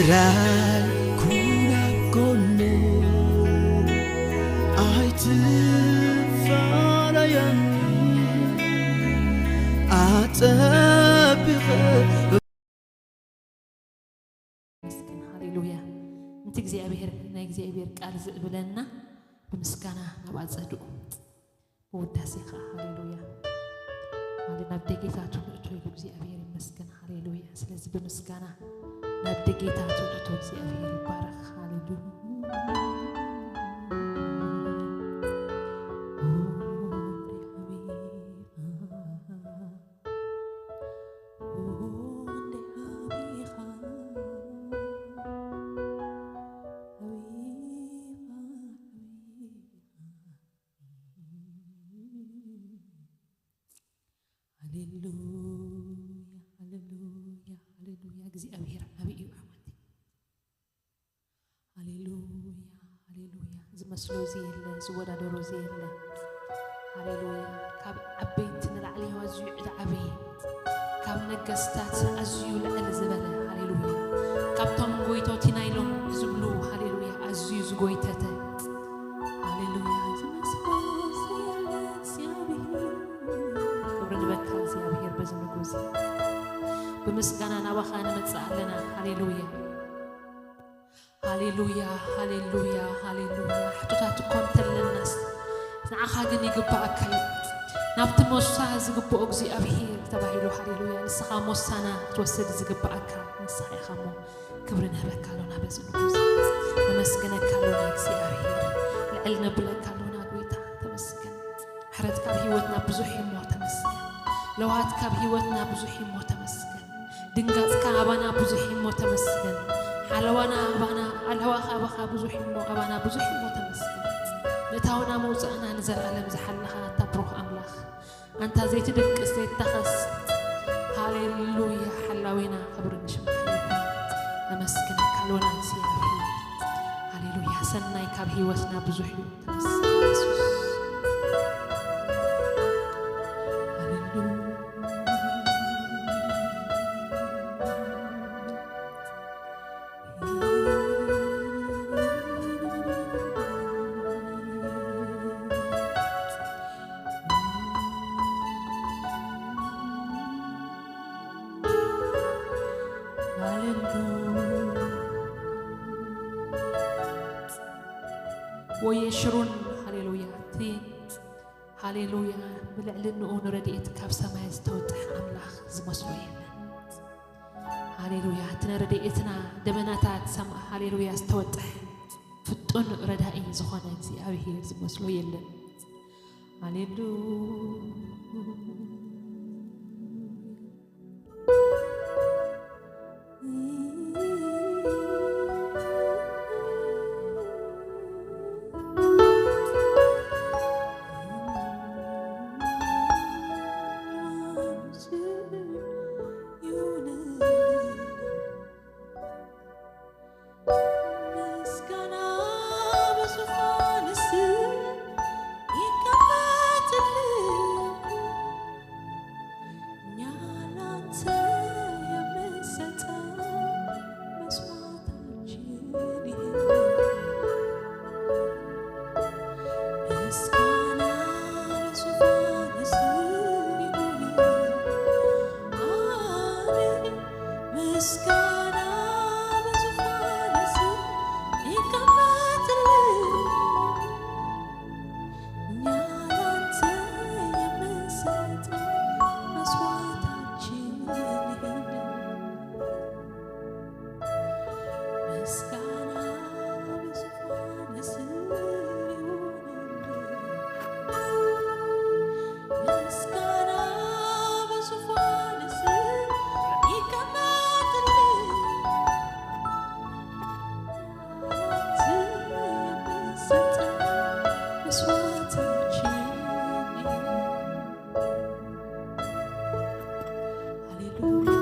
ራይ ኩናብ ጎኒ ኣይትፋለየኒ ኣጸቢቐ መስገን። ሃሌሉያ። ምእንቲ እግዚኣብሔር ናይ እግዚኣብሔር ቃል ዝእብለና ብምስጋና ናብ ኣጸድኡ ብውዳሴ ኸዓ። ሃሌሉያ። ማለት ናብ ደጌታቱ ንእቶ ኢሉ እግዚኣብሔር ይመስገን። ሃሌሉያ። ስለዚ ብምስጋና ናብ ደጌታቱ ንእቶ እግዚኣብሔር ይባረኽ። ሃሌሉያ። ሃሌሉያ፣ ሃሌሉያ፣ ሃሌሉያ። እግዚኣብሔር ዓብዪ እዩ ኣሕዋተይ። ሃሌሉያ፣ ሃሌሉያ። ዝመስሎ ዘየለ፣ ዝወዳደሮ ዘየለ። ሃሌሉያ። ካብ ዓበይቲ ንላዕሊ እዩ ኣዝዩ ዝዓበየ። ካብ ነገስታት ኣዝዩ ልዕል ዝበለ። ሃሌሉያ። ካብቶም ጎይቶቲና ኢሎም ዝብሉ፣ ሃሌሉያ፣ ኣዝዩ ዝጎይተተ። ሃሌሉያ። ዝመስሎ ዘየለ እግዚኣብሔር። ክብሪ ንበካ እግዚኣብሔር በዚ ንጉዚ። ብምስጋና ናባኻ ንመጽእ ኣለና። ሃሌሉያ። ሃሌሉያ፣ ሃሌሉያ፣ ሃሌሉያ። ሕቶታት እኳ እንተለናስ፣ ንዓኻ ግን ይግባኣካ እዩ። ናብቲ ሞሳ ዝግብኦ እግዚኣብሔር ተባሂሉ፣ ሃሌሉያ። ንስኻ ሞሳና ክትወስድ ዝግባኣካ ንስኻ ኢኻ እሞ፣ ክብሪ ንህበካ ኣሎና በዚ ንጉስ። ነመስግነካ ኣሎና እግዚኣብሔር። ልዕል ነብለካ ኣሎና ጎይታ፣ ተመስገን። ሕረት ካብ ህይወትና ብዙሕ እዩ እሞ ተመስገን። ለውሃት ካብ ህይወትና ብዙሕ እዩ እሞ ተመስገን። ድንጋጽካ ኣባና ብዙሕ እዩ እሞ ተመስገን። ሓለዋና ኣባና፣ ሓለዋኻ ኣባኻ ብዙሕ እዩ እሞ ኣባና ብዙሕ እዩ እሞ ተመስገን። ምእታውና መውጻእና ንዘለኣለም ዝሓለኻ ኣንታ ብሩኽ ኣምላኽ፣ ኣንታ ዘይትድቅስ ዘይትታኸስ፣ ሃሌሉያ ሓላዊና ክብሪ ንሽምካ ይኹን። ነመስግነካ ኣሎና እግዚኣብሔር። ሃሌሉያ ሰናይ ካብ ህይወትና ብዙሕ እዩ። ተመስገን የሱስ። ሃሌሉያ። ሃሌሉያ። ወየ ሽሩን፣ ሃሌሉያ። እቲ ሃሌሉያ፣ ብልዕሊ ንኡ ንረድኤት ካብ ሰማይ ዝተወጥሐ ኣምላኽ ዝመስሎ የለን። ሃሌሉያ፣ እቲ ንረድኤትና ደበናታት ሰማይ፣ ሃሌሉያ፣ ዝተወጥሐ ፍጡን ረዳኢ ዝኾነ እግዚኣብሔር ዝመስሎ የለን። ሃሌሉያ። ምስጋና በዙፋንህ ይቀመጥልህ። እኛ ላንተ የምንሰጠው መስዋዕታችን ይህ ነው። ምስጋና በዙፋንህ ይሁን። አሜን። ምስጋና በዙፋንህ ይቀመጥልህ። እኛ ላንተ የምንሰጠው መስዋዕታችን ይህ ነው። ምስጋና በዙፋንህ ይሁን። ምስጋና በዙፋንህ ይቀመጥልህ። ላንተ የምንሰጠው መስዋዕታችን ይሁን። ሃሌሉያ።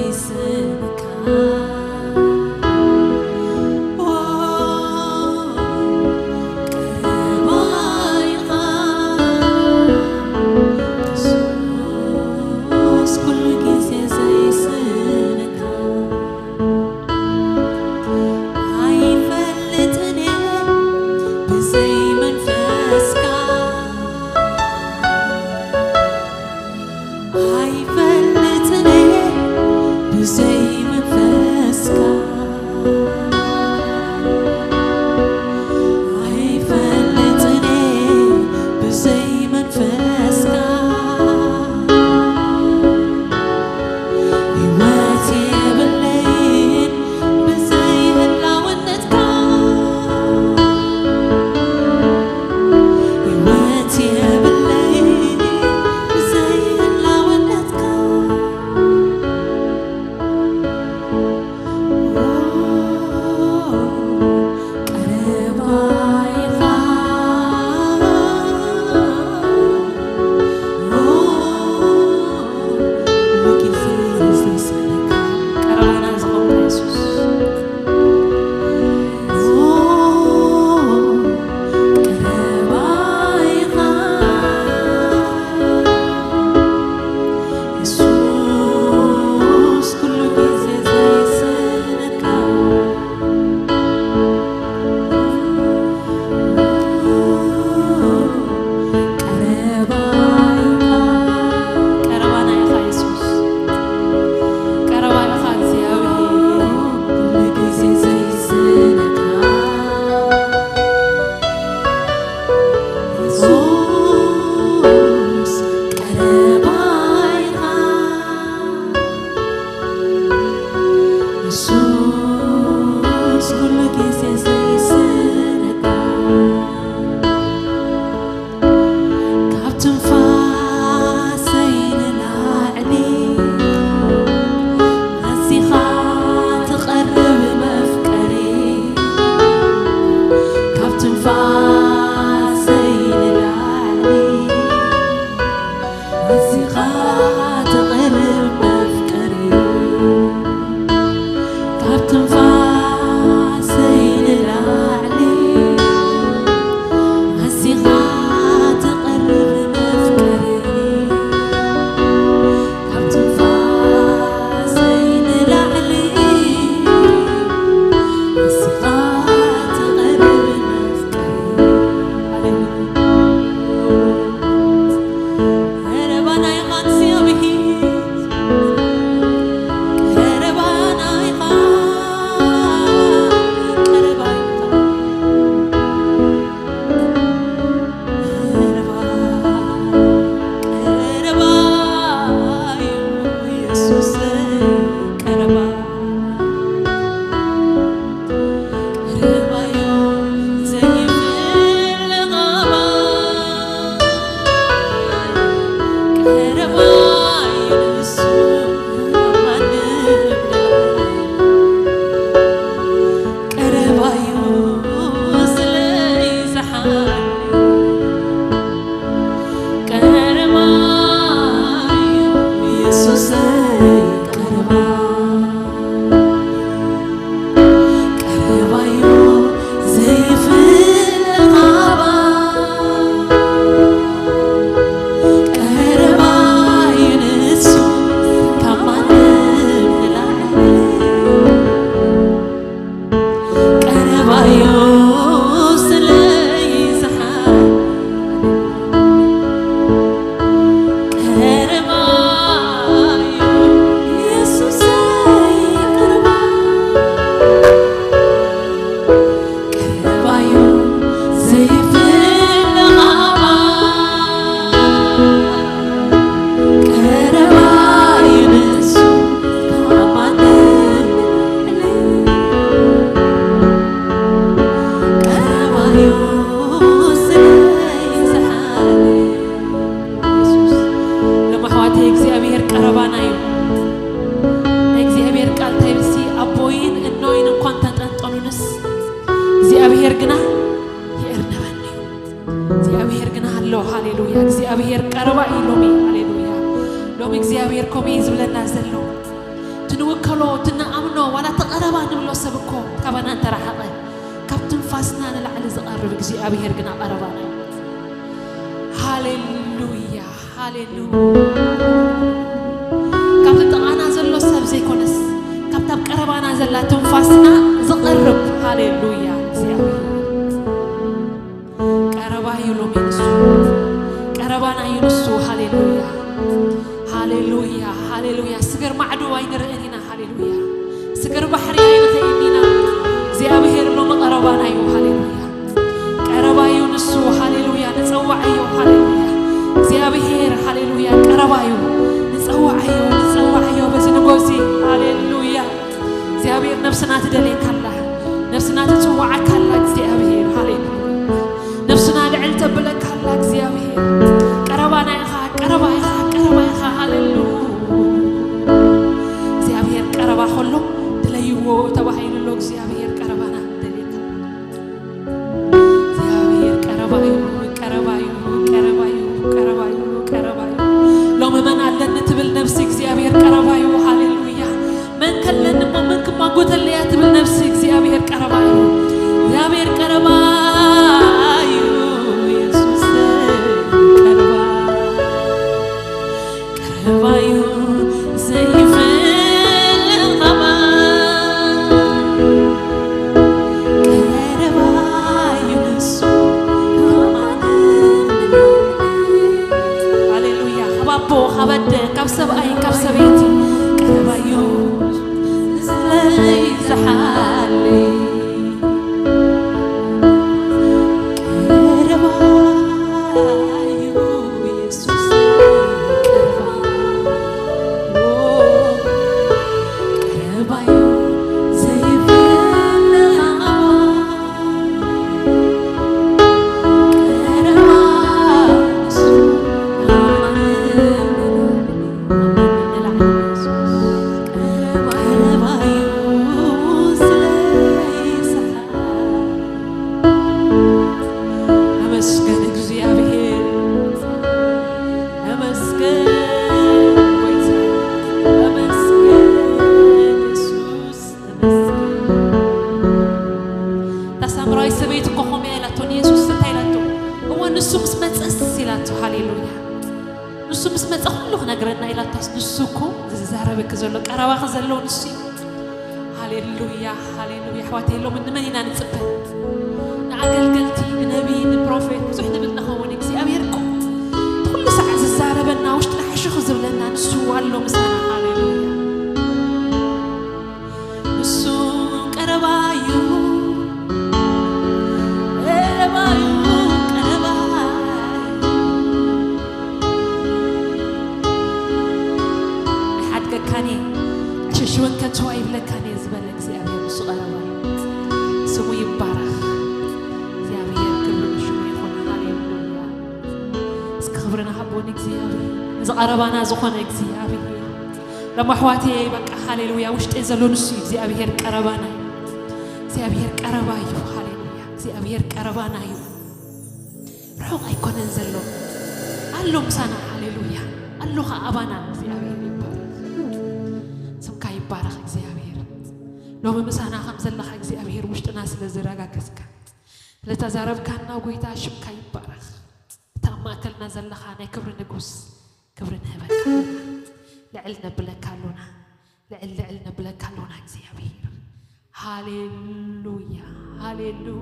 ዘይስእነካ። ኦ፣ ቀረባ ኢኻ። የሱስ ኩሉ ግዜ ዘይስእነካ። ኣይፈልጥን እየ ብዘይ መንፈስካ። ኣይፈልጥን እየ ብዘይ መንፈስካ። ኣይፈልጥን እየ ብዘይ መንፈስካ። ህይወት የብለይን ብዘይ ህላውነትካ። ህይወት የብለይን ብዘይ ህላውነትካ። ቀረባ ኢኻ። ኩሉ ግዜ ዘይስእነካ። ቀረባና ዝኾንካ የሱስ። ቀረባ ኢኻ። የሱስ ኩሉ ግዜ ዘይስእነካ። ቀረባ ኢኻ፣ ቀረባና ኢኻ የሱስ። ቀረባ ኢኻ እግዚኣብሔር። ኩሉ ግዜ ዘይስእነካ። የሱስ ቀረባ ኢኻ። የሱስ ኩሉ ግዜ ዘይስእነካ። ካብ ትንፋሰይ ንላዕሊ ኣዚኻ ትቐርብ መፍቀሪ። ካብ ትንፋሰይ ንላዕሊ ኣዚኻ ትቐርብ መፍቀሪ። ካብ ትንፋሰይ ንላዕሊ ኣዚኻ ትቐርብ መፍቀሪ። ካብ ትንፋሰይ ንላዕሊ ኣዚኻ ትቐርብ መፍቀሪ። ሃሌሉያ። ቀረባና ኢኻ እግዚኣብሔር። ቀረባና ኢኻ። ቀረባ ኢኻ። ቀረባ፣ ቀረባ እዩ የሱስ ቀረባ። ቀረባዩ ዘይፍለቕ ኣባ፣ ቀረባዩ ንሱ ካብ ማንም ንላዕሊ፣ ቀረባዩ ስለይ ዝሓሊ። ቀረባዩ የሱሰይ ቀረባ፣ ቀረባዩ ዘይፍለቕ ኣባ፣ ቀረባዩ ንሱ ካብ ማንም ንላዕሊ። ቀረባዩ ስለይ ዝሓ-፣ ቀረባዩ የሱሰይ ቀረባ፣ ቀረባዩ ዘይፍለቕ ኣባ፣ ቀረባዩ ንሱ ካብ ማንም ንላዕሊ። ቀረባዩ ስለይ ዝሓለ። የሱስ። ሎም ኣሕዋተይ እግዚኣብሔር ቀረባና እዩ። ናይ እግዚኣብሔር ቃል እንታይ ይብል ሲ? ኣቦይን እኖይን እንኳን ተጠንጠኑንስ እግዚኣብሔር ግና ይእርነበኒ እዩ። እግዚኣብሔር ግና ኣሎ። ሃሌሉያ። እግዚኣብሔር ቀረባ እዩ ሎሚ። ሃሌሉያ። ሎሚ እግዚኣብሔር ከምኡ እዩ ዝብለና ዘሎ። እቲ ንውከሎ፣ እቲ ንኣምኖ፣ ዋላ እቲ ቀረባ ንብሎ ሰብ እኮ ካባና እንተረሓቐ፣ ካብ ትንፋስና ንላዕሊ ዝቐርብ እግዚኣብሔር ግና ቀረባና እዩ። ሃሌሉያ፣ ሃሌሉያ። ካብቲ ጥቓና ዘሎ ሰብ ዘይኮነስ፣ ካብታ ኣብ ቀረባና ዘላ ትንፋስና ዝቐርብ፣ ሃሌሉያ፣ እግዚኣብሔር። ቀረባ እዩ ሎሚ ንሱ። ቀረባና እዩ ንሱ። ሃሌሉያ፣ ሃሌሉያ፣ ሃሌሉያ። ስገር ማዕዶ ኣይንርእን ኢና። ሃሌሉያ። ስገር ባሕሪ ኣይንኸይድን ኢና። እግዚኣብሔር ሎሚ ቀረባና እዩ። ሃሌሉያ። ቀረባ እዩ ንሱ። ሃሌሉያ። ንጸዋዓዮ። ሃሌሉያ። እግዚኣብሔር፣ ሃሌሉያ፣ ቀረባ እዩ። ንጸዋዓዮ፣ ንጸዋዓዮ በዚ ንጎዚ። ሃሌሉያ። እግዚኣብሔር ነብስና ትደልየካ ኣላ። ነብስና ትጽዋዓካ ኣላ እግዚኣብሔር። ሃሌሉያ። ነብስና ልዕል ተብለካ ኣላ እግዚኣብሔር። ቀረባና ኢኻ፣ ቀረባ ኢኻ፣ ቀረባ ኢኻ። ሃሌሉያ። እግዚኣብሔር ቀረባ ከሎ ድለይዎ ተባሂሉ ኣሎ። እግዚኣብሔር ቀረባና ደልየካ። እግዚኣብሔር ቀረባ እዩ፣ ቀረባ እዩ፣ ቀረባ እዩ፣ ቀረባ እዩ፣ ቀረባ እዩ። ሎሚ መን ኣለኒ ትብል ነብሲ እግዚኣብሔር ቀረባ እዩ። ሃሌሉያ። መን ከለኒ እሞ መን ክማጎተለያ ትብል ነብሲ እግዚኣብሔር ቀረባ እዩ። እግዚኣብሔር ቀረባ እዩ። የሱስ ቀረባ፣ ቀረባ እዩ። ዘይፈልጥ ኣማን ቀረባ እዩ ንሱ። ሃሌሉያ። ካብ ኣቦ፣ ካብ ኣደ፣ ካብ ሰብኣይ፣ ካብ ሰበይቲ ቀረባ እዩ። ስለይ ዝሓሊ ቀረባ እዩ የሱስ ቀረባ። ኣመስግን እግዚኣብሔር፣ ኣመስግን ጎይታ፣ ኣመስግን የሱስ፣ ኣመስግን። እታ ሳምራዊት ሰበይቲ እኮ ኸምኡ ኢላቶ ንየሱስ፣ እንታይ ኢላቶ? እወ፣ ንሱ ምስ መጸስ ኢላቶ። ሃሌሉያ። ንሱ ምስ መጸ ኩሉ ክነግረና ኢላታስ፣ ንሱ እኮ ዝዛረበኪ ዘሎ፣ ቀረባኺ ዘሎ ንሱ እዩ። ሃሌሉያ፣ ሃሌሉያ። ኣሕዋተይ፣ ሎሚ ንመን ኢና ንጽበ? ንኣገልገልቲ፣ ንነቢ፣ ንፕሮፌት፣ ብዙሕ ንብል ንኸውን። እግዚኣብሔር እኮ ኩሉ ሰዓት ዝዛረበና፣ ውሽጥና ሕሹኽ ዝብለና ንሱ ኣሎ ምሳና። ሃሌሉያ። ንሱ ቀረባ እዩ፣ ቀረባ እዩ፣ ቀረባ እዩ። ኣይሓድገካን እየ፣ ኣሸሽወን ከቶ ኣይብለካን እየ ዝበለ እግዚኣብሔር ንሱ ቀረባ እዩ። ስሙ ይባረኽ። እግዚኣብሔር ክብሪ ንሽሙ ይኹን። ሃሌሉያ። እስኪ ክብሪ ንሃቦ ንእግዚኣብሔር፣ ንዝቐረባና ዝኾነ እግዚኣብሔር። ሎም ኣሕዋተይ፣ በቃ ሃሌሉያ፣ ውሽጠይ ዘሎ ንሱ እዩ። እግዚኣብሔር ቀረባና እዩ። እግዚኣብሔር ቀረባ እዩ። ሃሌሉያ። እግዚኣብሔር ቀረባና እዩ። ርሑቕ ኣይኮነን ዘሎ፣ ኣሎ ምሳና። ሃሌሉያ። ኣሎ ኸዓ ኣባና። እግዚኣብሔር ይባረኽ። ስምካ ይባረኽ እግዚኣብሔር። ሎሚ ምሳና ከም ዘለኻ እግዚኣብሔር ውሽጥና ስለ ዘረጋገጽካ፣ ስለ ተዛረብካና ጎይታ ሽምካ ይባረኽ። እታ ኣብ ማእከልና ዘለኻ ናይ ክብሪ ንጉስ፣ ክብሪ ንህበካ። ልዕል ነብለካ ኣሎና፣ ልዕል ልዕል ነብለካ ኣሎና እግዚኣብሔር። ሃሌሉያ፣ ሃሌሉያ።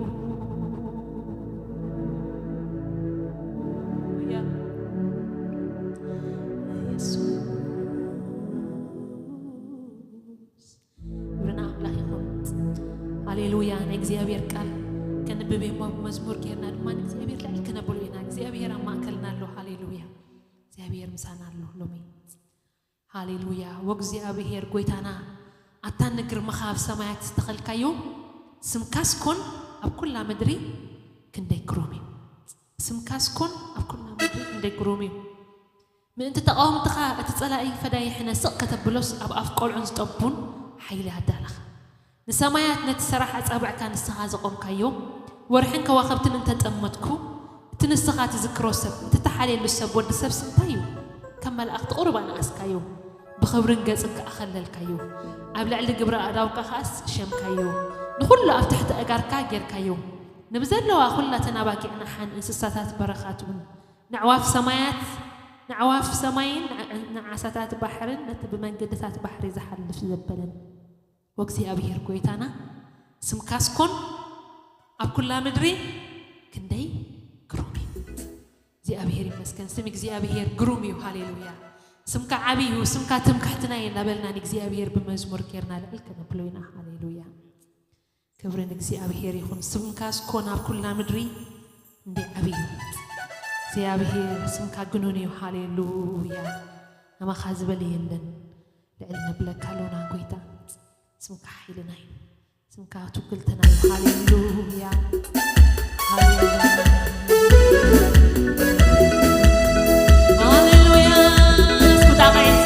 የሱስ። ክብሪ ንኣምላኽ ይኹን። ሃሌሉያ። ናይ እግዚኣብሔር ቃል ከንብብ እሞ ብመዝሙር ጌርና ድማ ንእግዚኣብሔር ልዕል ከነብሎ ኢና። እግዚኣብሔር ኣብ ማእከልና ኣሎ። ሃሌሉያ። እግዚኣብሔር ምሳና ኣሎ ሎሚ። ሃሌሉያ። ወእግዚኣብሔር ጎይታና፣ ኣታ ንግርምኻ ኣብ ሰማያት ዝተኸልካዮ፣ ስምካስ ኮን ኣብ ኩላ ምድሪ ክንደይ ግሩም እዩ። ስምካስ ኮን ኣብ ኩላ ምድሪ ክንደይ ግሩም እዩ። ምእንቲ ተቓወምትኻ እቲ ጸላኢ ፈዳይሕነ ስቕ ከተብሎስ፣ ኣብ ኣፍ ቆልዑን ዝጠቡን ሓይሊ ኣዳለኻ። ንሰማያት ነቲ ሰራሕ ኣጻብዕካ ንስኻ ዘቖምካዮ፣ ወርሕን ከዋኽብትን እንተጠመትኩ፣ እቲ ንስኻ ትዝክሮ ሰብ፣ እቲ ተሓልየሉ ሰብ፣ ወዲ ሰብስ እንታይ እዩ? ከም መላእኽቲ ቁሩብ ኣነኣስካዮ። ብኽብርን ገጽን ከኣ ከለልካዮ። ኣብ ልዕሊ ግብረ ኣእዳውካ ከኣስ ሸምካዮ። ንኹሉ ኣብ ትሕቲ ኣእጋርካ ጌርካዮ። ንብዘለዋ ኹላ ተናባጊዕና ሓን እንስሳታት በረኻት እውን፣ ነዕዋፍ ሰማያት፣ ነዕዋፍ ሰማይን ንዓሳታት ባሕርን ነቲ ብመንገድታት ባሕሪ ዝሓልፍ ዘበለን። ወእግዚኣብሔር ጐይታና ስምካስ ኮን ኣብ ኩላ ምድሪ ክንደይ ግሩም እዩ። እግዚኣብሔር ይመስገን። ስም እግዚኣብሔር ግሩም እዩ። ሃሌሉያ። ስምካ ዓቢ እዩ፣ ስምካ ትምክሕትና እዩ እናበልና ንእግዚኣብሔር ብመዝሙር ጌርና ልዕል ከነብሎ ኢና። ሃሌሉያ። ክብሪ ንእግዚኣብሔር ይኹን። ስምካስ ኮን ኣብ ኩላ ምድሪ እንደ ዓቢ እዩ። እግዚኣብሔር ስምካ ግኑን እዩ። ሃሌሉያ። ከማኻ ዝበለ የለን። ልዕል ነብለካ ኣሎና ጐይታ። ስምካ ሓይልና እዩ። ስምካ ትውክልትና እዩ። ሃሌሉያ። ሃሌሉያ። ሃሌሉያ። እስኩ ጣቕዒት።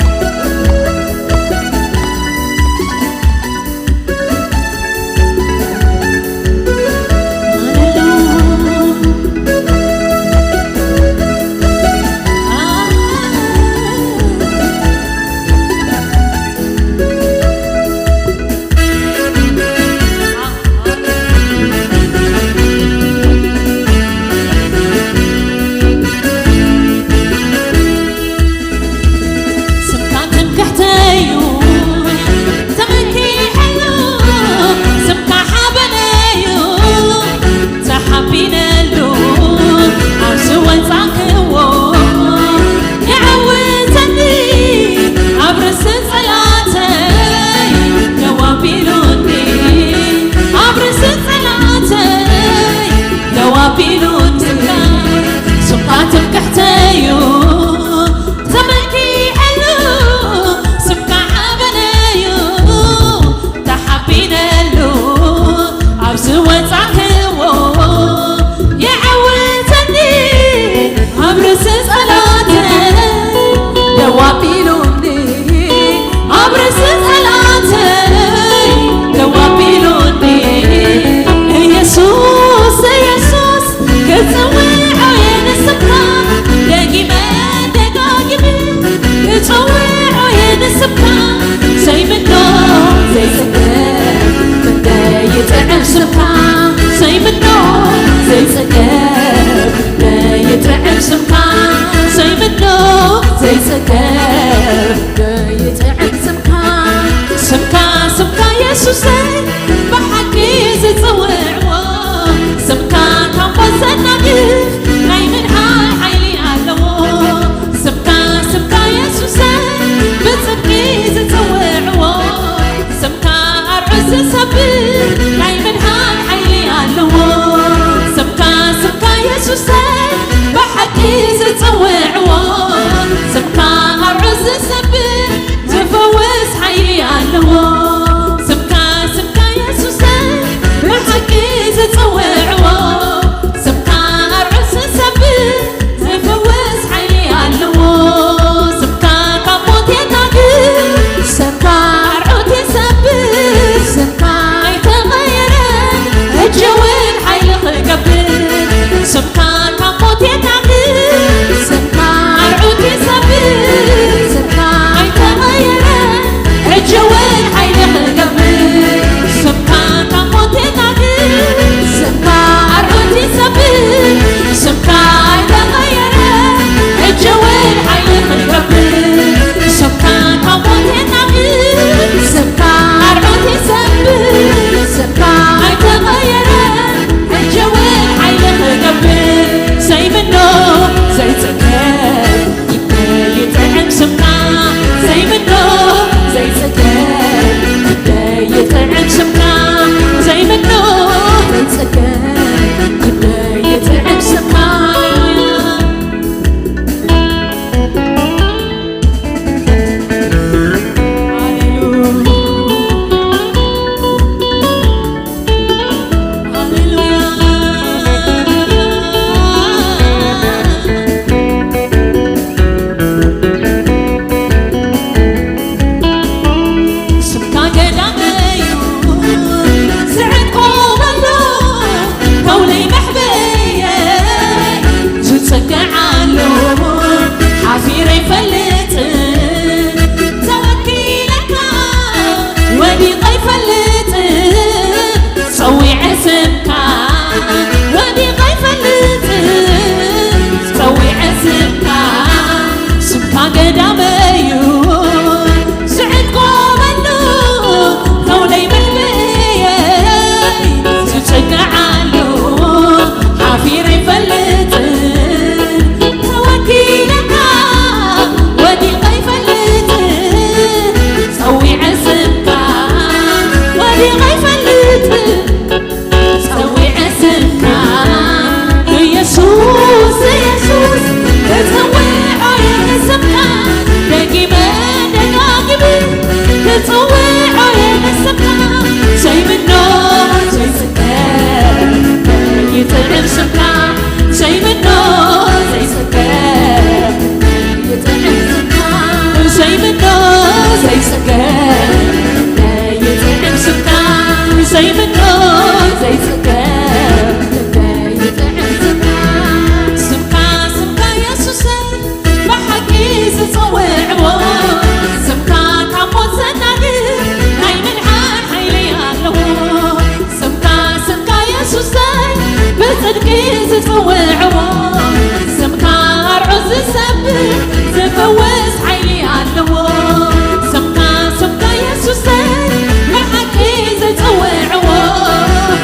ወዲቐ ኣይፈልጥን ጸዊዐ ስምካ፣ ወዲቐ ኣይፈልጥን ጸዊዐ ስምካ። ስምካ ገዳመይ እዩ ዝዕቆበሉ፣ ተውለይ መግብየይ ዝጽግዓሉ። ሓፊረ ኣይፈልጥን ተወኪለካ፣ ወዲቐ ኣይፈልጥን ጸዊዐ ስምካ፣ ወዲቐ ኣይፈልጥን ጸዊዐ ስምካ። ኢየሱስ፣ ኢየሱስ፣ ክጽውዖ እየ ንስምካ፣ ደጊመ ደጋጊመ ክጽውዖ እየ ንስምካ። ዘይምኖ ዘይጽገ ይጥዕም ስምካ፣ ዘይምኖ ዘይጽገ ዘይምኖ ዘይጽገ ይጥዕም ስምካ፣ ዘይምኖ ዘይጽገ ይጥዕም ስምካ። ስምካ፣ ስምካ የሱሰይ ብሓቂ ዝጸውዕዎ፣ ስምካ ካብ ሞት ዘናግፍ ናይ ምድሓን ሓይሊ ኣለዎ። ስምካ፣ ስምካ የሱሰይ ብጽድቂ ዝጽውዕዎ፣ ስምካ ኣርዑት ዝሰብር ዝፍውስ ሓይሊ ኣለዎ። ስምካ፣ ስምካ የሱሰይ ብሓቂ ዝጽውዕዎ፣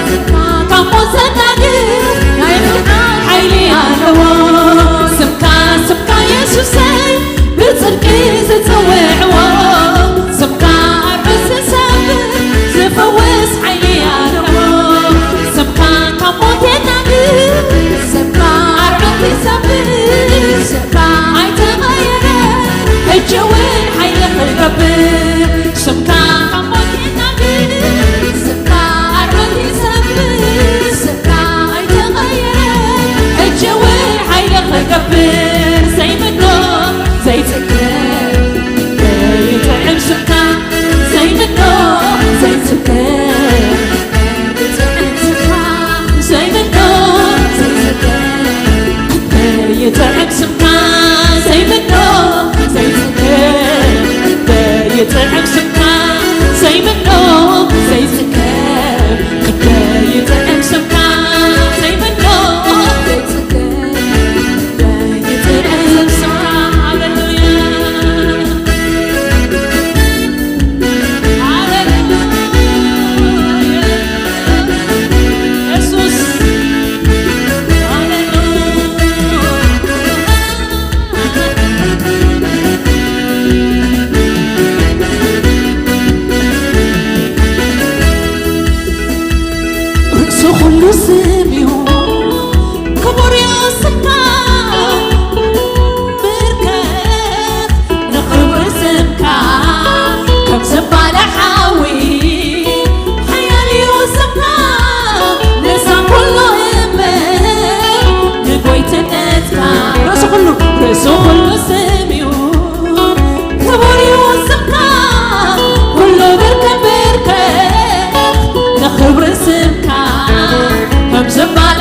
ስምካ ካብ ሞት ዘናግፍ ናይ ምድሓን ሓይሊ ኣለዎ። ስምካ፣ ስምካ የሱሰይ ብጽድቂ ዝጽውዕዎ፣ ስምካ ኣርዑት ዝሰብር ዝፍውስ ሓይሊ ኣለዎ። ስምካ ካብ ሞት የናግፍ፣ ስምካ ኣርዑት ይሰብር፣ ስምካ ኣይተቐየረ፣ ሕጂ እውን ሓይሊ ክገብር። ስምካ ካብ ሞት የናግፍ፣ ስምካ ኣርዑት ይሰብር፣ ስምካ ኣይተቐየረ፣ ሕጂ እውን ሓይሊ ክገብር። ዘይምኖ ዘይጽገ ይጥዕም ስምካ፣ ዘይምኖ ዘይጽገ ይጥዕም ስምካ፣ ዘይምኖ ዘይጽገ ይጥዕም ስምካ፣ ዘይምኖ ዘይጽገ ይጥዕም ስምካ፣ ዘይምኖ ዘይጽገ ይጥዕም ስምካ፣ ዘይምኖ ዘይጽገ ርእሲ ኩሉ ስም እዩ ክቡር እዩ ስምካ፣ ብርከት ንኽብሪ ስምካ ከም ዝባለ ሓዊ ሓያል እዩ ስምካ፣ ንሳ ኩሉ እምበር ንጎይትነትካ። ርእሲ ኩሉ፣ ርእሲ ኩሉ ስም እዩ ክቡር እዩ ስምካ፣ ኩሉ ብርከት ብርከት ንኽብሪ ስምካ ከም ዝባለ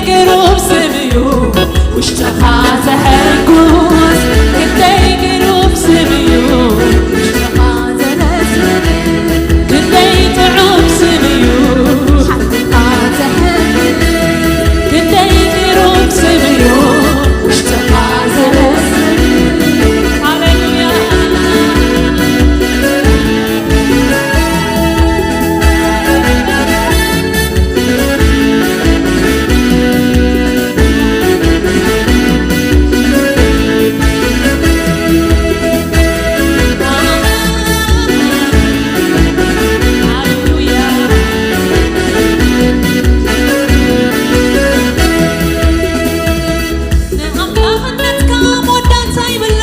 ግሩም ስም እዩ ውሽጥኻ ዘሐጉስ፣ ክንደይ ግሩም ስም እዩ ውሽጥኻ ዘነስንስ፣ ክንደይ ጥዑም ስም እዩ ሓልፍኻ ዘሐጉስ፣ ክንደይ ግሩም ስም እዩ ውሽጥኻ ዘነስንስ። ሃሌሉያ። ንኣምላኽነትካ መወዳእታ ይብሉ።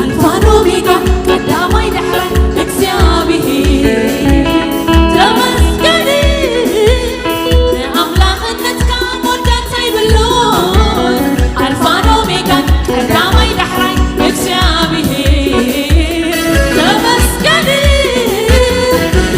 ኣልፋን ኦሜጋን ቀዳማይ ዳሕራይ እግዚኣብሄር ተመስገን። ንኣምላኽነትካ መወዳእታ ይብሉን። ኣልፋን ኦሜጋን ቀዳማይ ዳሕራይ እግዚኣብሄር ተመስገን።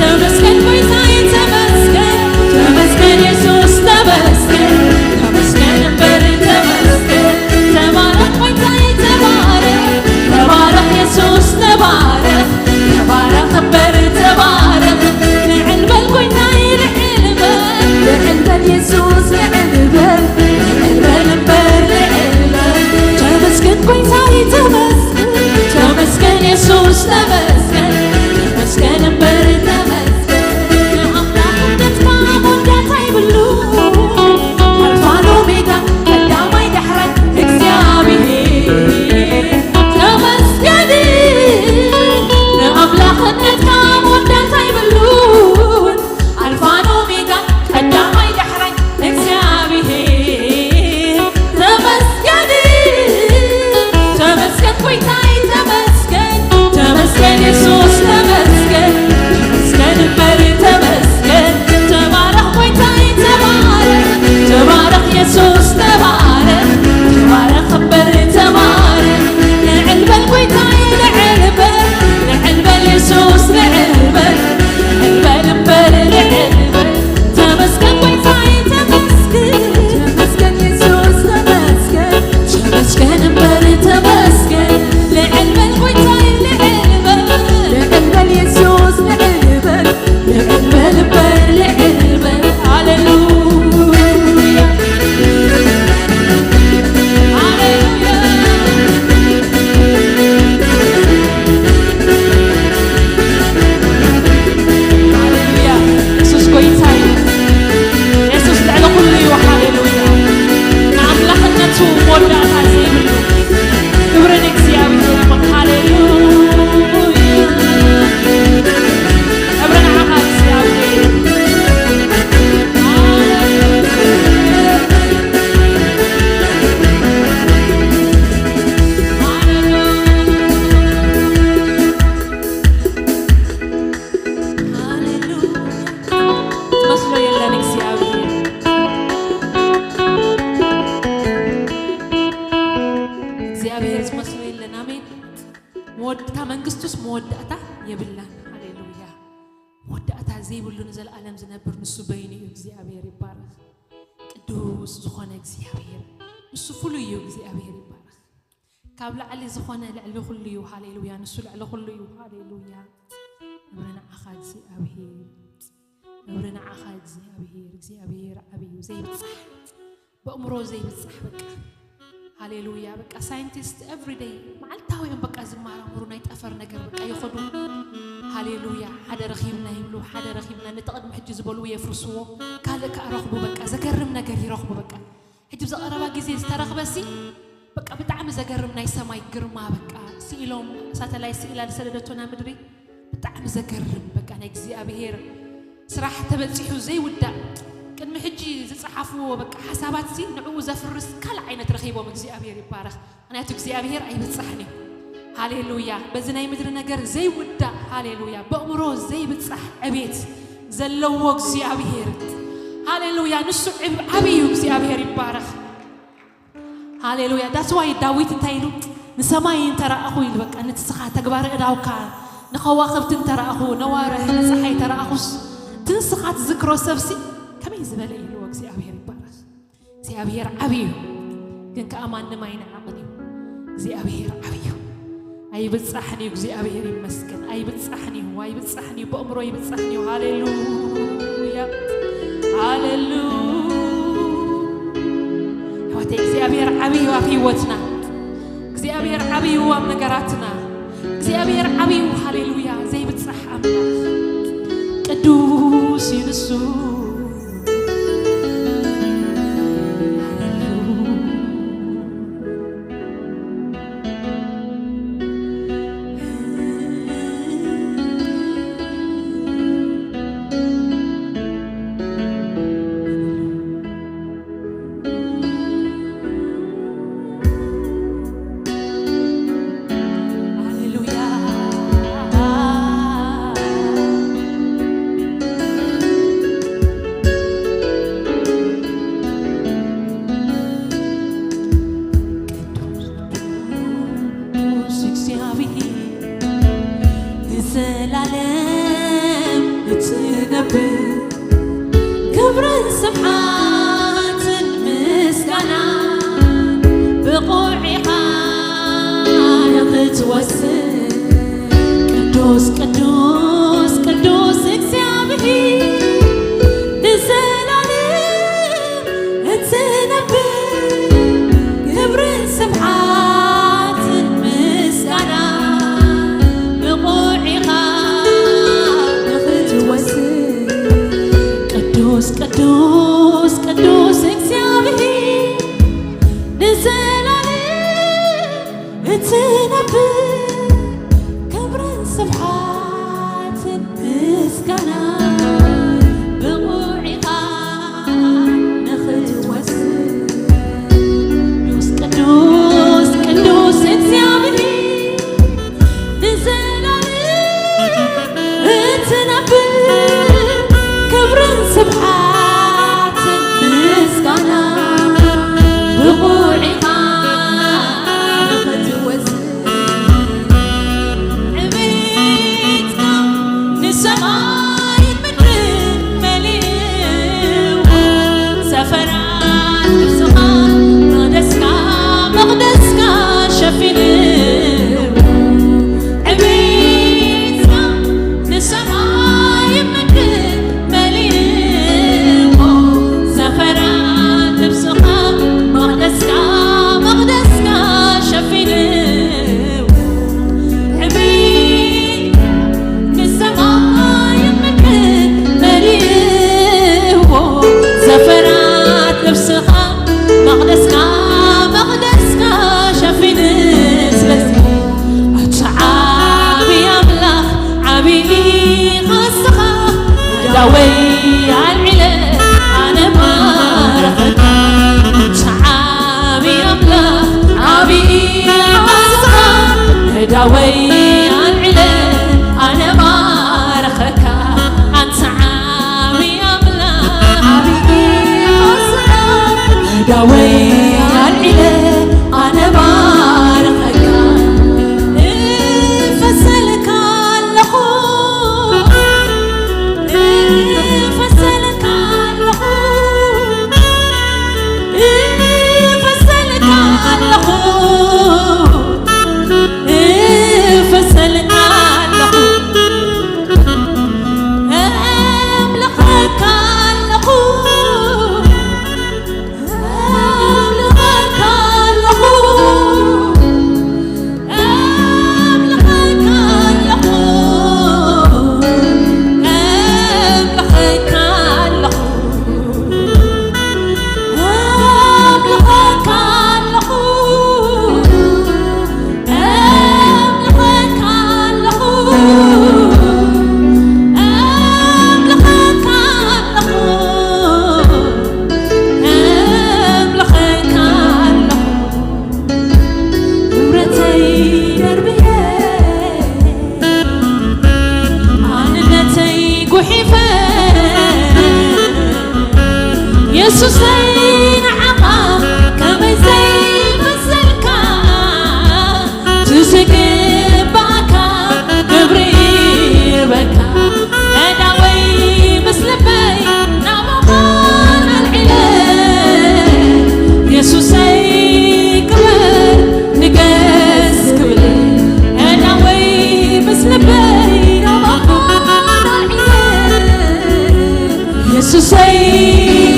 ተመስገን ጎይታዬ ተመስገን። ተመስገን የሱስ ተመስገን። ተመስገን እምበር ተመስገን። ተባረኽ ጎይታዬ ተባረኽ። ተባረኽ የሱስ ተባረኽ። ተባረኽ እምበር ተባረኽ። ልዕል በል ጎይታዬ ልዕል በል። ልዕል በል የሱስ ልዕል በል። ልዕል በል እምበር ልዕል በል። ተመስገን ጎይታዬ ተመስገን። ተመስገን የሱስ ተመስገን። ተመስገን እምበር ተመስገን። ንኣምላኽነትካ መወዳእታ ይብሉ። ኣልፋን ኦሜጋን ቀዳማይ ዳሕራይ እግዚኣብሄር ተመስገን። ንኣምላኽነትካ መወዳእታ ይብሉን። ኣልፋን ኦሜጋን ቀዳማይ ዳሕራይ እግዚኣብሄር ተመስገን። ተመስገን ጎይታይ ተመስገን። ተመስገን የሱስ ተመስገን። ተመስገን እምበር ተመስገን። ተባረኽ ጎይታይ ተባረኽ። ተባረኽ የሱስ ተባረኽ። ተባረኽ እምበር ተባረኽ። ልዕል በል ጎይታይ ልዕል በል። ልዕል በል የሱስ ልዕል በል። ልዕል በል እምበር ልዕል በል። ተመስገን ጎይታይ ተመስገን። ተመስገን የሱስ ተመስገን። ተመስገን እምበር ተመስገን። ልዕል በል ጎይታይ ልዕል በል። ልዕል በል የሱስ ልዕል በል። ልዕል በል እምበር ልዕል በል። ሃሌሉያ። ሃሌሉያ። ሃሌሉያ። የሱስ ጎይታ እዩ። የሱስ ልዕሊ ኩሉ እዩ። ሃሌሉያ። ንኣምላኽነቱ መወዳእታ ዘይብሉ ክብሪ ንእግዚኣብሔር ይኹን። ሃሌሉያ። ክብሪ ንዓኻ እግዚኣብሔር። ሃሌሉያ። ዝመስሎ የለን እግዚኣብሔር። እግዚኣብሔር ዝመስሎ የለን። ኣሜን። መወድ-፣ እታ መንግስቱስ መወዳእታ የብላን። ሃሌሉያ። መወዳእታ ዘይብሉ ንዘለኣለም ዝነብር ንሱ በይኑ እዩ። እግዚኣብሔር ይባረኽ። ቅዱስ ዝኾነ እግዚኣብሔር ንሱ ፍሉይ እዩ። እግዚኣብሔር ይባረኽ። ካብ ላዕሊ ዝኾነ ልዕሊ ኩሉ እዩ። ሃሌሉያ። ንሱ ልዕሊ ኩሉ እዩ። ሃሌሉያ። ክብሪ ንዓኻ እግዚኣብሔር። ክብሪ ንዓኻ እግዚኣብሔር። እግዚኣብሔር ዓብዪ እዩ። ዘይብጻሕ፣ በእምሮ ዘይብጻሕ በቃ። ሃሌሉያ። በቃ ሳይንቲስት ኤቭሪደይ መዓልታዊ እዮም በቃ ዝመራመሩ ናይ ጠፈር ነገር በቃ ይኸዱ። ሃሌሉያ። ሓደ ረኺብና ይብሉ፣ ሓደ ረኺብና፣ ነቲ ቅድሚ ሕጂ ዝበልዎ የፍርስዎ፣ ካልእ ከኣ ረኽቡ በቃ። ዘገርም ነገር ይረኽቡ በቃ። ሕጂ ብዛ ቀረባ ግዜ ዝተረኽበሲ በቃ ብጣዕሚ ዘገርም ናይ ሰማይ ግርማ በቃ ስኢሎም ሳተላይት ስኢላ ዝሰደደቶ ናብ ምድሪ ብጣዕሚ ዘገርም በቃ ናይ እግዚኣብሔር ስራሕ ተበጺሑ ዘይውዳእ ቅድሚ ሕጂ ዝጸሓፍዎ በቃ ሓሳባትሲ ንዕኡ ዘፍርስ ካልእ ዓይነት ረኺቦም። እግዚኣብሔር ይባረኽ። ምኽንያቱ እግዚኣብሔር ኣይብጻሕን እዩ። ሃሌሉያ። በዚ ናይ ምድሪ ነገር ዘይውዳእ፣ ሃሌሉያ፣ በእምሮ ዘይብጻሕ ዕቤት ዘለዎ እግዚኣብሔር፣ ሃሌሉያ፣ ንሱ ዕብ-፣ ዓብዪ እዩ። እግዚኣብሔር ይባረኽ። ሃሌሉያ። That's why ዳዊት እንታይ ኢሉ? "ንሰማይ እንተረኣኹ" ኢሉ፣ በቃ፣ "ንትስኻ ተግባረ እዳውካ፣ ንኸዋኽብቲ እንተረኣኹ፣ ነዋርሕ ንፀሓይ ተረኣኹስ፣ ትንስኻ ትዝክሮ ሰብሲ ከመይ ዝበለ" ኢልዎ። እግዚኣብሔር ይባረኽ። እግዚኣብሔር ዓብዪ እዩ፣ ግን ከኣ ማንም ኣይንዓቕን እዩ። እግዚኣብሔር ዓብዪ እዩ። ኣይብጻሕን እዩ። እግዚኣብሔር ይመስገን። ኣይብጻሕን እዩ። ኣይብጻሕን እዩ። ብኣእምሮ ኣይብጻሕን እዩ። ሃሌሉያ። ሃሌሉያ። ኣሕዋተይ፣ እግዚኣብሔር ዓብዪ እዩ ኣብ ህይወትና። እግዚኣብሔር ዓብዪ እዩ ኣብ ነገራትና። እግዚኣብሔር ዓብዪ እዩ። ሃሌሉያ። ዘይብጻሕ ኣምላኽ። ቅዱስ እዩ ንሱ። ሃሌሉያ። ቅዱስ እግዚኣብሔር ንዘላለም እትነብር፣ ክብርን ስብሓትን ምስጋናን ብቑዕ ኢኻ ንኽትወስድ። ቅዱስ፣ ቅዱስ፣ ቅዱስ እግዚኣብሔር ንዘላለም እትነብር፣ ክብርን ስብሓትን ምስጋናን ብቑዕ ኢኻ ንኽትወስድ። ቅዱስ፣ ቅዱስ፣ ቅዱስ እግዚኣብሔር ንዘላለም እትነብር፣ ክብርን ስብሓትን ምስጋናን ብቑዕ ኢኻ ንኽትወስድ። ቅዱስ፣ ቅዱስ፣ ቅዱስ እግዚኣብሔር ንዘላለም እትነብር፣ ክብርን ስብሓትን ምስጋናን ብቑዕ ኢኻ ንኽትወስድ። ዕቤትካ ንሰማይን ምድርን መሊእዎ፣ ሰፈራ ልብስኻ መቕደስካ፣ መቕደስካ ሸፊንዎ። ዕቤትካ ንሰማይን ምድርን መሊእዎ፣ ሰፈራ ልብስኻ መቕደስካ፣ መቕደስካ ሸፊንዎ። ዕቤት ንሰማይን ምድርን መሊእዎ፣ ዘፈራት ልብስኻ መቕደስካ፣ መቕደስካ ሸፊኑ። ስለዚ ኣንታ ዓቢ ኣምላኽ፣ ዓቢ ኢኻ ንስኻ፣ ዳወይ ኣልዒለ ኣነ ባረኸካ። ኣንታ ዓቢ ኣምላኽ፣ ዓቢ ኢኻ ንስኻ፣ ዳወይ ኣልዒለ ኣነ ባረኸካ። ኣንታ ዓቢ ኣምላኽ፣ ዓቢ ኢኻ ንስኻ፣ ዳወይ ኣልዒለ ኣነ ባረኸካ። እፈሰልካ ኣለኹ፣ እፈሰልካ ኣለኹ፣ እፈሰልካ ኣለኹ፣ እፈሰልካ ኣለኹ፣ እምልኸካ ኣለኹ። ክብረተይ ደርብየ፣ ማንነተይ ጉሒፈ፣ የሱሰይ ንዓኻ ከመይ ዘይመስልካ፣ ትዝግባካ ክብሪ ይበካ። ኣእዳወይ ምስ ልበይ ናባኻ ኣልዒለ፣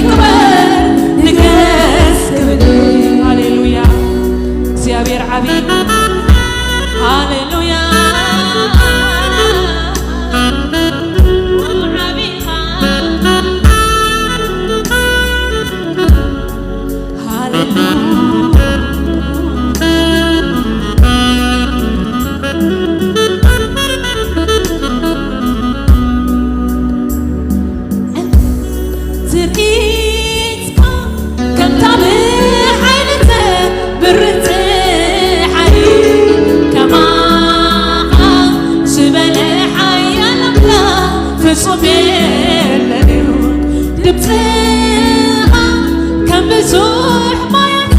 ክበር ንገስ ክብል። ሃሌሉያ። እግዚኣብሔር ዓብዪ። ሃሌሉያ። ዓብዪኻ። ሃሌሉያ። ትርኢትካ ከምታ ብሓይልተ ብርትዓይ ከማኻ ዝበለ ሓያል ኣምላኽ ፍጹም የለን እዩ። ድምፅኻ ከም ብዙሕ ማያት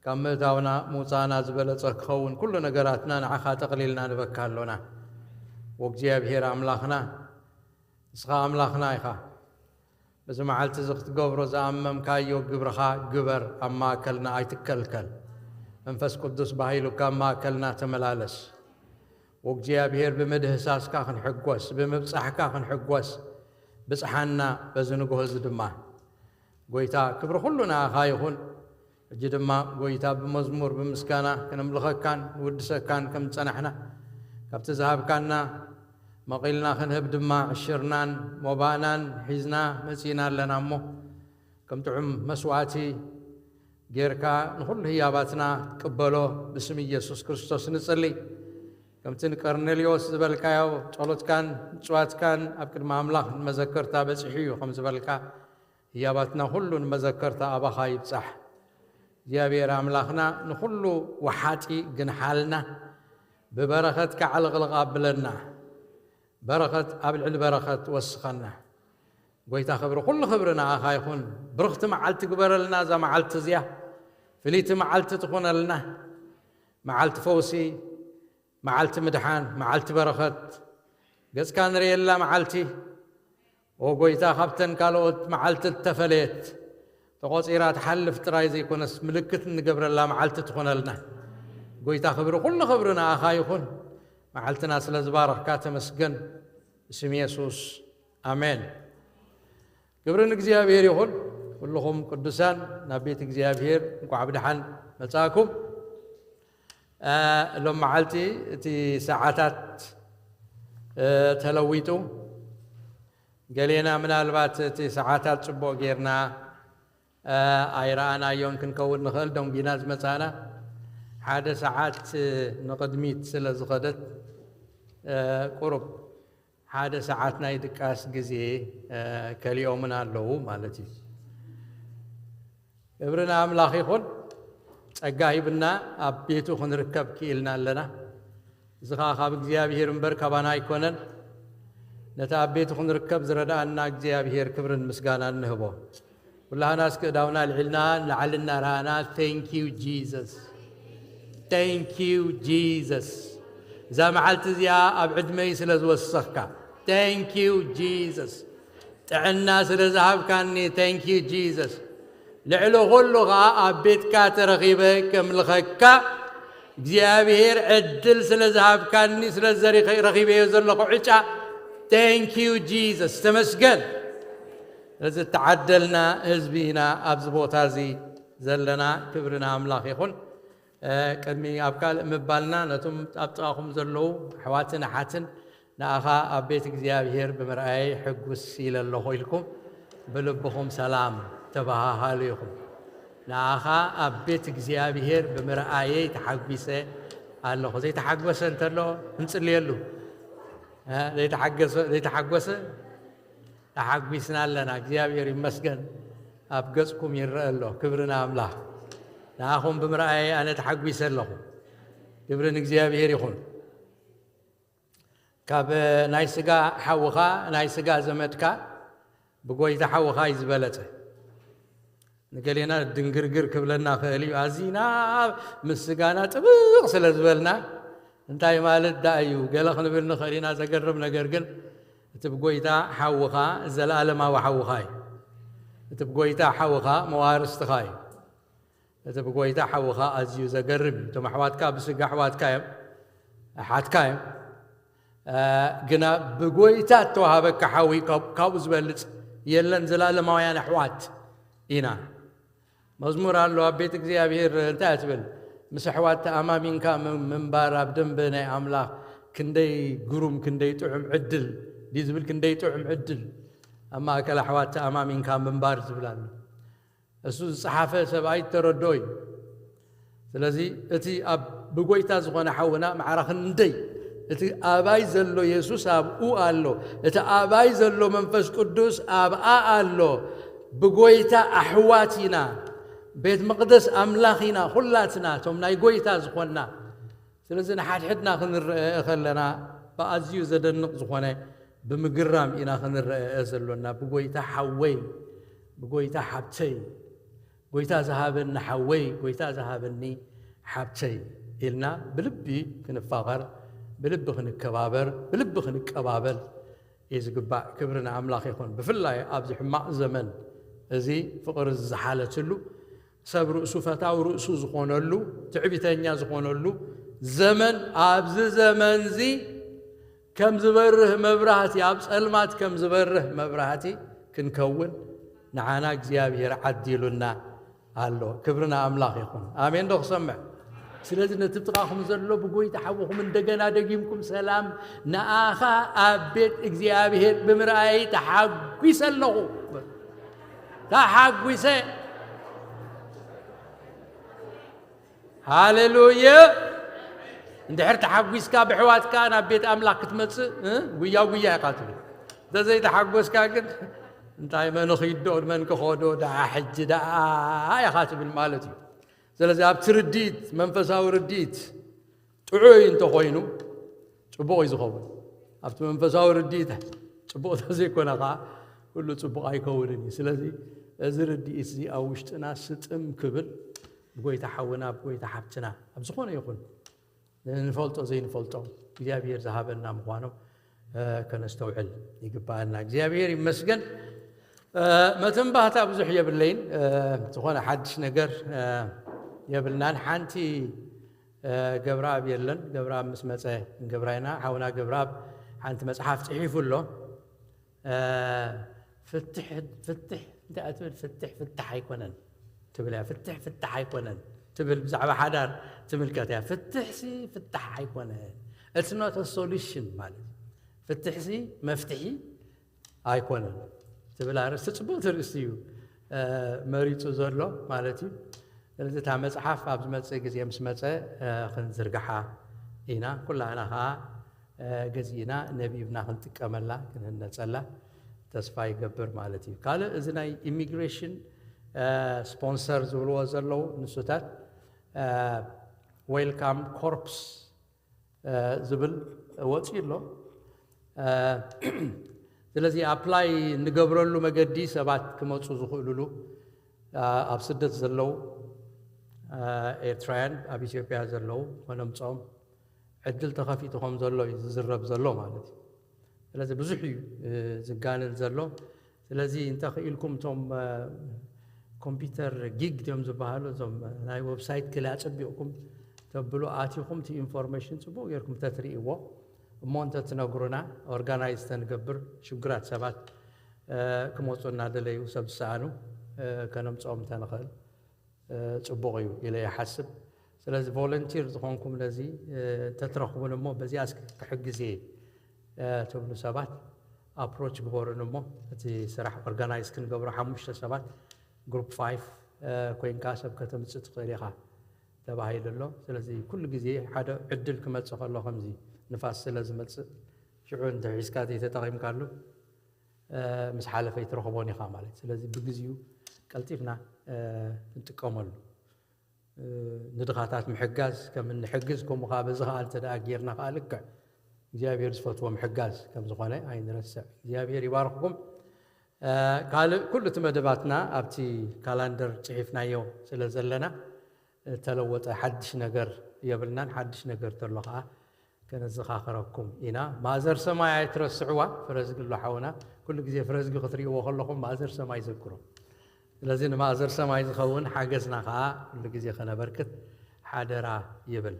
ካብ ምእታውና ምውፃእና ዝበለፀ ክኸውን፣ ኩሉ ነገራትና ንዓኻ ጠቕሊልና ንበካ ኣሎና። ወእግዚኣብሔር ኣምላኽና፣ ንስኻ ኣምላኽና ኢኻ። በዚ መዓልቲ እዚ ክትገብሮ ዝኣመምካዮ ግብርኻ ግበር፣ ኣብ ማእከልና ኣይትከልከል። መንፈስ ቅዱስ ባሂሉካ ኣብ ማእከልና ተመላለስ። ወእግዚኣብሔር፣ ብምድህሳስካ ክንሕጎስ፣ ብምብጻሕካ ክንሕጎስ፣ ብጽሓና በዚ ንግሆ እዚ ድማ። ጎይታ፣ ክብሪ ኩሉ ንኣኻ ይኹን። ሕጂ ድማ ጎይታ፣ ብመዝሙር ብምስጋና ክነምልኸካን ንውድሰካን ከም ዝጸናሕና፣ ካብቲ ዝሃብካና መቒልና ክንህብ ድማ ዕሽርናን ሞባእናን ሒዝና መጺእና ኣለና እሞ፣ ከም ጥዑም መስዋዕቲ ጌርካ ንኹሉ ህያባትና ቅበሎ፣ ብስም ኢየሱስ ክርስቶስ ንጽሊ። ከምቲ ንቀርኔልዮስ ዝበልካዮ፣ ጸሎትካን ምጽዋትካን ኣብ ቅድሚ ኣምላኽ ንመዘከርታ በጺሑ እዩ ከም ዝበልካ፣ ህያባትና ኩሉ ንመዘከርታ ኣባኻ ይብጻሕ። እግዚኣብሔር ኣምላኽና፣ ንኹሉ ወሓጢ ግንሓልና፣ ብበረኸትካ ዕልቕልቕ ኣብለና፣ በረኸት ኣብ ልዕሊ በረኸት ወስኸና። ጎይታ፣ ክብሪ፣ ኩሉ ክብሪ ንኣኻ ይኹን። ብርኽቲ መዓልቲ ግበረልና እዛ መዓልቲ እዚኣ፣ ፍልይቲ መዓልቲ ትኹነልና፣ መዓልቲ ፈውሲ፣ መዓልቲ ምድሓን፣ መዓልቲ በረኸት፣ ገጽካ ንርእየላ መዓልቲ። ኦ ጎይታ፣ ካብተን ካልኦት መዓልቲ እተፈለየት፣ ተቖጺራ ትሓልፍ ጥራይ ዘይኮነስ፣ ምልክት እንገብረላ መዓልቲ ትኾነልና። ጎይታ፣ ክብሪ፣ ኩሉ ክብሪ ንኣኻ ይኹን። መዓልትና ስለ ዝባረኽካ ተመስገን። ብስም የሱስ፣ ኣሜን። ክብሪ ንእግዚኣብሔር ይኹን። ኩልኹም ቅዱሳን ናብ ቤት እግዚኣብሔር እንቋዕ ብደሓን መጻእኩም። እ፣ ሎም መዓልቲ እቲ ሰዓታት፣ እ፣ ተለዊጡ። ገሌና ምናልባት እቲ ሰዓታት ጽቡቕ ጌርና፣ እ፣ ኣይረኣናዮን ክንከውን ንኽእል፣ ደንጊና ዝመጻእና። ሓደ ሰዓት፣ እ፣ ንቕድሚት ስለ ዝኸደት፣ እ፣ ቁሩብ ሓደ ሰዓት ናይ ድቃስ ግዜ፣ እ፣ ከሊኦምና ኣለዉ ማለት እዩ። ክብሪ ንኣምላኽ ይኹን። ጸጋ ሂብና ኣብ ቤቱ ክንርከብ ክኢልና ኣለና። እዚ ኸኣ ካብ እግዚኣብሔር እምበር ካባና ኣይኮነን። ነቲ ኣብ ቤቱ ክንርከብ ዝረድኣና እግዚኣብሔር ክብርን ምስጋናን ንህቦ። ኩላህና እስኪ እዳውና ኣልዒልና ንላዕሊ እናረኣና፣ Thank you Jesus, thank you Jesus፣ እዛ መዓልቲ እዚኣ ኣብ ዕድመይ ስለ ዝወሰኽካ፣ Thank you Jesus፣ ጥዕና ስለ ዝሃብካኒ፣ Thank you Jesus፣ ልዕሊ ኩሉ ኸዓ ኣብ ቤትካ ተረኺበ ከምልኸካ እግዚኣብሔር ዕድል ስለ ዝሃብካኒ፣ ስለ ዘሪኸ-፣ ረኺበዮ ዘለኹ ዕጫ፣ Thank you Jesus፣ ተመስገን። ስለዚ እተዓደልና ህዝቢ ኢና ኣብዚ ቦታ እዚ ዘለና። ክብሪ ንኣምላኽ ይኹን። እ፣ ቅድሚ ኣብ ካልእ ምባልና፣ ነቶም ኣብ ጥቓኹም ዘለዉ ኣሕዋትን ኣሓትን፣ ንኣኻ ኣብ ቤት እግዚኣብሔር ብምርኣየይ ሕጉስ ኢለ ኣለኹ ኢልኩም ብልብኹም ሰላም ተበሃሃሉ ኢኹም። ንኣኻ ኣብ ቤት እግዚኣብሔር ብምርኣየይ ተሓጒሰ ኣለኹ። ዘይተሓጎሰ እንተሎ ክንጽልየሉ። እ፣ ዘይተሓገሰ-፣ ዘይተሓጎሰ ተሓጒስና ኣለና። እግዚኣብሔር ይመስገን። ኣብ ገጽኩም ይረአ ኣሎ። ክብሪ ንኣምላኽ። ንኣኹም ብምርኣየይ ኣነ ተሓጒሰ ኣለኹ። ክብሪ ንእግዚኣብሔር ይኹን። ካብ ናይ ስጋ ሓውኻ፣ ናይ ስጋ ዘመድካ ብጎይታ ሓውኻ እዩ ዝበለጸ። ንገሌና ድንግርግር ክብለና ኽእል እዩ። ኣዚና ምስ ስጋና ጥብቕ ስለ ዝበልና እንታይ ማለት ደኣ እዩ ገለ ክንብል ንኽእል ኢና። ዘገርም ነገር ግን እቲ ብጎይታ ሓውኻ ዘለኣለማዊ ሓውኻ እዩ። እቲ ብጎይታ ሓውኻ መዋርስትኻ እዩ። እቲ ብጎይታ ሓውኻ ኣዝዩ ዘገርም እዩ። እቶም ኣሕዋትካ ብስጋ ኣሕዋትካ እዮም፣ ኣሓትካ እዮም። እ፣ ግና ብጎይታ እተዋሃበካ ሓዊ ካብ-፣ ካብኡ ዝበልጽ የለን። ዘላለማውያን ኣሕዋት ኢና። መዝሙር ኣሎ ኣብ ቤት እግዚኣብሔር እንታይ እያ ትብል? ምስ ኣሕዋት ተኣማሚንካ ም-፣ ምንባር ኣብ ደንበ ናይ ኣምላኽ ክንደይ ግሩም፣ ክንደይ ጥዑም ዕድል ድዩ ዝብል፣ ክንደይ ጥዑም ዕድል ኣብ ማእከል ኣሕዋት ተኣማሚንካ ምንባር ዝብል ኣሎ። እሱ ዝጸሓፈ ሰብኣይ እተረድኦ እዩ። ስለዚ እቲ ኣብ ብጎይታ ዝኾነ ሓውና ማዕረ ክንደይ እቲ ኣባይ ዘሎ የሱስ ኣብኡ ኣሎ፣ እቲ ኣባይ ዘሎ መንፈስ ቅዱስ ኣብኣ ኣሎ። ብጎይታ ኣሕዋት ኢና፣ ቤት መቕደስ ኣምላኽ ኢና፣ ኩላትና እቶም ናይ ጎይታ ዝኾንና። ስለዚ ንሓድሕድና ክንረአ ከለና ብኣዝዩ ዘደንቕ ዝኾነ ብምግራም ኢና ክንረአ ዘሎና። ብጎይታ ሓወይ፣ ብጎይታ ሓብተይ፣ ጎይታ ዝሃበኒ ሓወይ፣ ጎይታ ዝሃበኒ ሓብተይ ኢልና ብልቢ ክንፋቐር፣ ብልቢ ክንከባበር፣ ብልቢ ክንቀባበል እዩ ዝግባእ። ክብሪ ንኣምላኽ ይኹን። ብፍላይ ኣብዚ ሕማቕ ዘመን እዚ ፍቕሪ ዝዝሓለትሉ፣ ሰብ ርእሱ ፈታው ርእሱ ዝኾነሉ፣ ትዕቢተኛ ዝኾነሉ ዘመን፣ ኣብዚ ዘመንዚ ከም ዝበርህ መብራህቲ፣ ኣብ ጸልማት ከም ዝበርህ መብራህቲ ክንከውን ንዓና እግዚኣብሔር ዓዲሉና ኣሎ። ክብሪ ንኣምላኽ ይኹን። ኣሜን ዶ ክሰምዕ? ስለዚ ነቲ ጥቓኹም ዘሎ ብጎይታ ሓውኹም እንደገና ደጊምኩም ሰላም ንኣኻ ኣብ ቤት እግዚኣብሔር ብምርኣይ ተሓጒሰ ኣለኹ። ተሓጒሰ። ሃሌሉያ። እንድሕር ተሓጒስካ ብሕዋትካ ናብ ቤት ኣምላኽ ክትመጽእ፣ እ? ጉያ ጉያ ኢኻ ትብል። እንተዘይተሓጎስካ ግን እንታይ መን ኺዶ መን ክኸዶ ደኣ ሕጂ ደኣ ኢኻ ትብል ማለት እዩ። ስለዚ ኣብቲ ርድኢት፣ መንፈሳዊ ርድኢት ጥዑይ እንተኾይኑ ጽቡቕ እዩ ዝኸውን። ኣብቲ መንፈሳዊ ርድኢት ጽቡቕ ተዘይኮነ ኸዓ ኩሉ ጽቡቕ ኣይከውንን እዩ። ስለዚ እዚ ርድኢት እዚ ኣብ ውሽጥና ስጥም ክብል ብጎይታ ሓውና፣ ብጎይታ ሓብትና፣ ኣብ ዝኾነ ይኹን ንፈልጦ ዘይንፈልጦ እግዚኣብሔር ዝሃበና ምዃኖም፣ እ፣ ከነስተውዕል ይግባኣና። እግዚኣብሔር ይመስገን። እ፣ መተንባህታ ብዙሕ የብለይን። እ፣ ዝኾነ ሓድሽ ነገር፣ እ፣ የብልናን። ሓንቲ፣ እ፣ ገብረኣብ የለን። ገብረኣብ ምስ መጸ ንገብራ ኢና። ሓውና ገብረኣብ ሓንቲ መጽሓፍ ጽሒፉ ኣሎ። እ፣ ፍትሕ፣ ፍትሕ እንታይ እያ ትብል? ፍትሕ ፍታሕ ኣይኮነን ትብል እያ። ፍትሕ ፍታሕ ኣይኮነን ትብል ብዛዕባ ሓዳር ትምልከት እያ። ፍትሕሲ ፍታሕ ኣይኮነን። It's not a solution ማለት እዩ። ፍትሕሲ መፍትሒ ኣይኮነን ትብል ኣርእስቲ ጽቡቕ ትርእስቲ እዩ፣ እ፣ መሪጹ ዘሎ ማለት እዩ። ስለዚ እታ መጽሓፍ ኣብ ዝመጽእ ግዜ ምስ መጸ፣ እ፣ ክንዝርግሓ ኢና። ኩላህና ኸዓ፣ እ፣ ገዚእና ነቢብና ክንጥቀመላ ክንህነጸላ ተስፋ ይገብር ማለት እዩ። ካልእ እዚ ናይ ኢሚግሬሽን፣ እ፣ ስፖንሰር ዝብልዎ ዘለዉ ንሱታት፣ እ፣ ዌልካም ኮርፕስ፣ እ፣ ዝብል ወፂኡ ኣሎ። እ፣ ስለዚ ኣፕላይ እንገብረሉ መገዲ ሰባት ክመፁ ዝኽእሉሉ፣ እ፣ ኣብ ስደት ዘለዉ፣ እ፣ ኤርትራውያን ኣብ ኢትዮጵያ ዘለዉ ከነምፅኦም ዕድል ተኸፊቱ ከም ዘሎ እዩ ዝዝረብ ዘሎ ማለት እዩ። ስለዚ ብዙሕ እዩ፣ እ፣ ዝጋነን ዘሎ። ስለዚ እንተኽኢልኩም እቶም፣ እ፣ ኮምፒውተር ጊግ ድዮም ዝበሃሉ፣ እዞም ናይ ዌብሳይት ክሊ ኣጸቢቕኩም ተብሉ ኣቲኹም እቲ ኢንፎርሜሽን ጽቡቕ ጌርኩም ተትርእይዎ እሞ እንተትነግሩና፣ ኦርጋናይዝ ተንገብር፣ ሽጉራት ሰባት፣ እ፣ ክመጹ እናደለዩ ሰብ ዝሰኣኑ፣ እ፣ ከነምጽኦም እንተንኽእል፣ እ፣ ጽቡቕ እዩ ኢለ ይሓስብ። ስለዚ ቮለንቲር ዝኾንኩም ነዚ፣ እ፣ እንተትረኽቡን እሞ በዚኣ እስኪ ክሕግዝ እየ፣ እ፣ ትብሉ ሰባት ኣፕሮች ግበሩን እሞ እቲ ስራሕ ኦርጋናይዝ ክንገብሮ ሓሙሽተ ሰባት ግሩፕ ፋይቭ፣ እ፣ ኮይንካ ሰብ ከተምጽእ ትኽእል ኢኻ ተባሂሉ ኣሎ። ስለዚ ኩሉ ግዜ ሓደ ዕድል ክመጽእ ከሎ ከምዚ ንፋስ ስለ ዝመጽእ ሽዑ እንተ ሒዝካ ዘይተጠቒምካሉ፣ እ፣ ምስ ሓለፈ ኣይትረኽቦን ኢኻ ማለት እዩ። ስለዚ ብግዚኡ ቀልጢፍና፣ እ፣ ክንጥቀመሉ፣ እ፣ ንድኻታት ምሕጋዝ ከም እንሕግዝ፣ ከምኡ ኸዓ በዚ ኸዓ እንተ ደኣ ጌርና ኸዓ ልክዕ እግዚኣብሔር ዝፈትዎ ምሕጋዝ ከም ዝኾነ ኣይንረስዕ። እግዚኣብሔር ይባርኽኩም። እ፣ ካልእ ኩሉ እቲ መደባትና ኣብቲ ካላንደር ጽሒፍናዮ ስለ ዘለና፣ እተለወጠ ሓድሽ ነገር የብልናን። ሓድሽ ነገር ተሎ ኸዓ ከነዘኻኽረኩም ኢና። ማእዘር ሰማይ ኣይትረስዕዋ። ፍረዝጊ ኣሎ ሓውና፣ ኩሉ ግዜ ፍረዝጊ ክትርእይዎ ከለኹም ማእዘር ሰማይ ዘክሮ። ስለዚ ንማእዘር ሰማይ ዝኸውን ሓገዝና ኸዓ ኩሉ ግዜ ከነበርክት ሓደራ ይብል።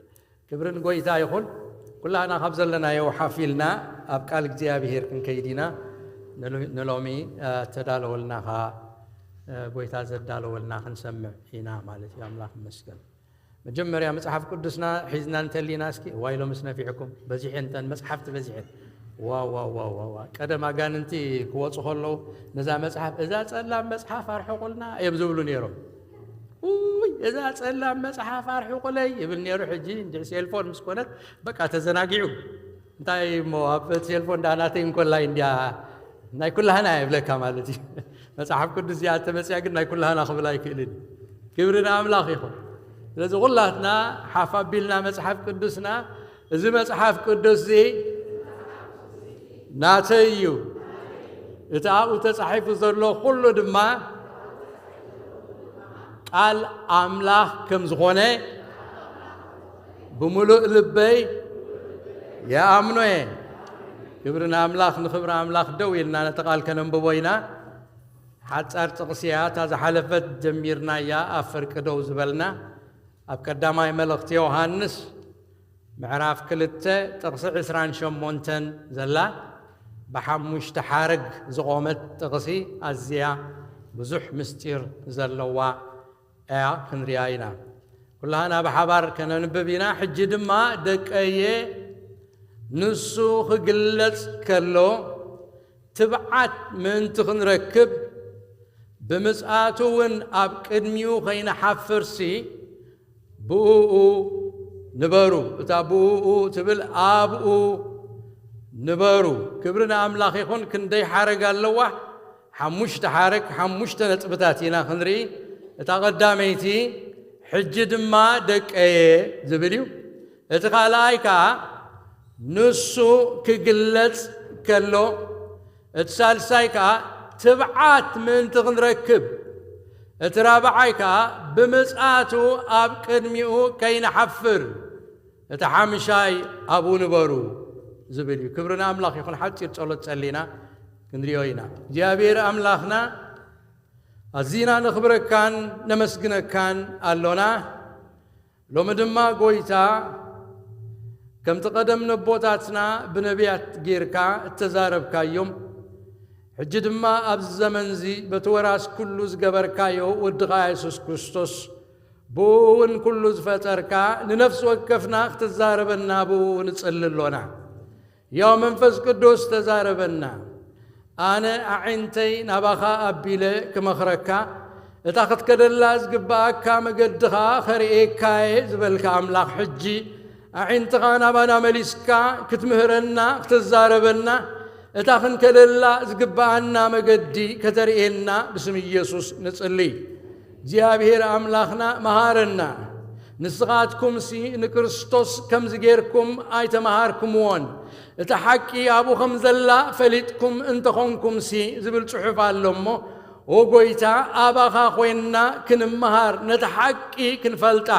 ክብሪ ንጎይታ ይኹን። ኩላህና ካብ ዘለናዮ ሓፍ ኢልና ኣብ ቃል እግዚኣብሔር ክንከይድ ኢና። ንሎ-፣ ንሎሚ፣ እ፣ ተዳለወልና ኸዓ፣ እ፣ ጎይታ ዘዳለወልና ክንሰምዕ ኢና ማለት እዩ። ኣምላኽ ይመስገን። መጀመርያ መጽሓፍ ቅዱስና ሒዝና እንተሊና እስኪ፣ ዋይ ሎምስ ነፊሕኩም፣ በዚሐን እተን መጽሓፍቲ በዚሐን። ዋው፣ ዋው፣ ዋው፣ ዋው፣ ዋው። ቀደም ኣጋንንቲ ክወጹ ከለዉ ነዛ መጽሓፍ፣ "እዛ ጸላም መጽሓፍ ኣርሕቑልና" እዮም ዝብሉ ነይሮም። "ውይ፣ እዛ ጸላም መጽሓፍ ኣርሕቑለይ" ይብል ነይሩ። ሕጂ እንድዒ ሴልፎን ምስ ኮነት በቃ ተዘናጊዑ። እንታይ እሞ ኣብ ሴልፎን ደኣ ናተይ እንኮላይ እንድያ፣ ናይ ኩላህና እያ ይብለካ ማለት እዩ። መጽሓፍ ቅዱስ እዚኣ እተመጽያ ግን ናይ ኩላህና ክብል ኣይክእልን እዩ። ክብሪ ንኣምላኽ ይኹን። ስለዚ ኩላትና ሓፍ ኣቢልና መጽሓፍ ቅዱስና፣ "እዚ መጽሓፍ ቅዱስ እዚ ናተይ እዩ፣ እቲ ኣብኡ ተጻሒፉ ዘሎ ኩሉ ድማ ቃል ኣምላኽ ከም ዝኾነ ብምሉእ ልበይ ይኣምኖ እየ። ክብሪ ንኣምላኽ። ንኽብሪ ኣምላኽ ደው ኢልና ነቲ ቃል ከነንብቦ ኢና። ሓጻር ጥቕሲ እያ፣ እታ ዝሓለፈት ጀሚርናያ ኣብ ፍርቂ ደው ዝበልና። ኣብ ቀዳማይ መልእኽቲ ዮሃንስ ምዕራፍ ክልተ ጥቕሲ ዕስራን ሸሞንተን ዘላ ብሓሙሽተ ሓረግ ዝቖመት ጥቕሲ ኣዝያ ብዙሕ ምስጢር ዘለዋ እያ ክንሪኣ ኢና። ኩላህና ብሓባር ከነንብብ ኢና። ሕጂ ድማ ደቀየ ንሱ ክግለጽ ከሎ ትብዓት ምእንቲ ክንረክብ ብምጽኣቱ እውን ኣብ ቅድሚኡ ከይንሓፍርሲ ብእኡ ንበሩ። እታ ብእኡ ትብል ኣብኡ ንበሩ። ክብሪ ንኣምላኽ ይኹን። ክንደይ ሓረግ ኣለዋ? ሓሙሽተ ሓረግ፣ ሓሙሽተ ነጥብታት ኢና ክንርኢ። እታ ቀዳመይቲ ሕጂ ድማ ደቀየ ዝብል እዩ። እቲ ካልኣይ ከኣ ንሱ ክግለጽ ከሎ፣ እቲ ሳልሳይ ከኣ ትብዓት ምእንቲ ክንረክብ፣ እቲ ራብዓይ ከኣ ብምጽኣቱ ኣብ ቅድሚኡ ከይንሓፍር፣ እቲ ሓምሻይ ኣብኡ ንበሩ ዝብል እዩ። ክብሪ ንኣምላኽ ይኹን። ሓጺር ጸሎት ጸሊና ክንሪኦ ኢና። እግዚኣብሔር ኣምላኽና ኣዚና ነኽብረካን ነመስግነካን ኣሎና። ሎሚ ድማ ጎይታ ከምቲ ቀደም ነቦታትና ብነቢያት ጌርካ እተዛረብካዮም፣ ሕጂ ድማ ኣብዚ ዘመንዚ በቲ ወራስ ኩሉ ዝገበርካዮ ወድኻ የሱስ ክርስቶስ ብኡ እውን ኩሉ ዝፈጠርካ ንነፍሲ ወከፍና ክትዛረበና ብኡ ንጽሊ ኣሎና። ያው መንፈስ ቅዱስ ተዛረበና። ኣነ ኣዒንተይ ናባኻ ኣቢለ ክመኽረካ፣ እታ ክትከደላ ዝግብኣካ መገዲ ኸዓ ኸርእየካ እየ ዝበልካ ኣምላኽ፣ ሕጂ ኣዒንትኻ ናባና መሊስካ ክትምህረና፣ ክትዛረበና፣ እታ ክንከደላ ዝግብኣና መገዲ ከተርእየና ብስም ኢየሱስ ንጽሊ። እግዚኣብሔር ኣምላኽና መሃረና። ንስኻትኩምሲ ንክርስቶስ ከምዚ ጌርኩም ኣይተመሃርኩምዎን፣ እታ ሓቂ ኣብኡ ከም ዘላ ፈሊጥኩም እንተኾንኩምሲ ዝብል ጽሑፍ ኣሎ እሞ፣ ኦ ጎይታ፣ ኣባኻ ኮይንና ክንመሃር፣ ነታ ሓቂ ክንፈልጣ፣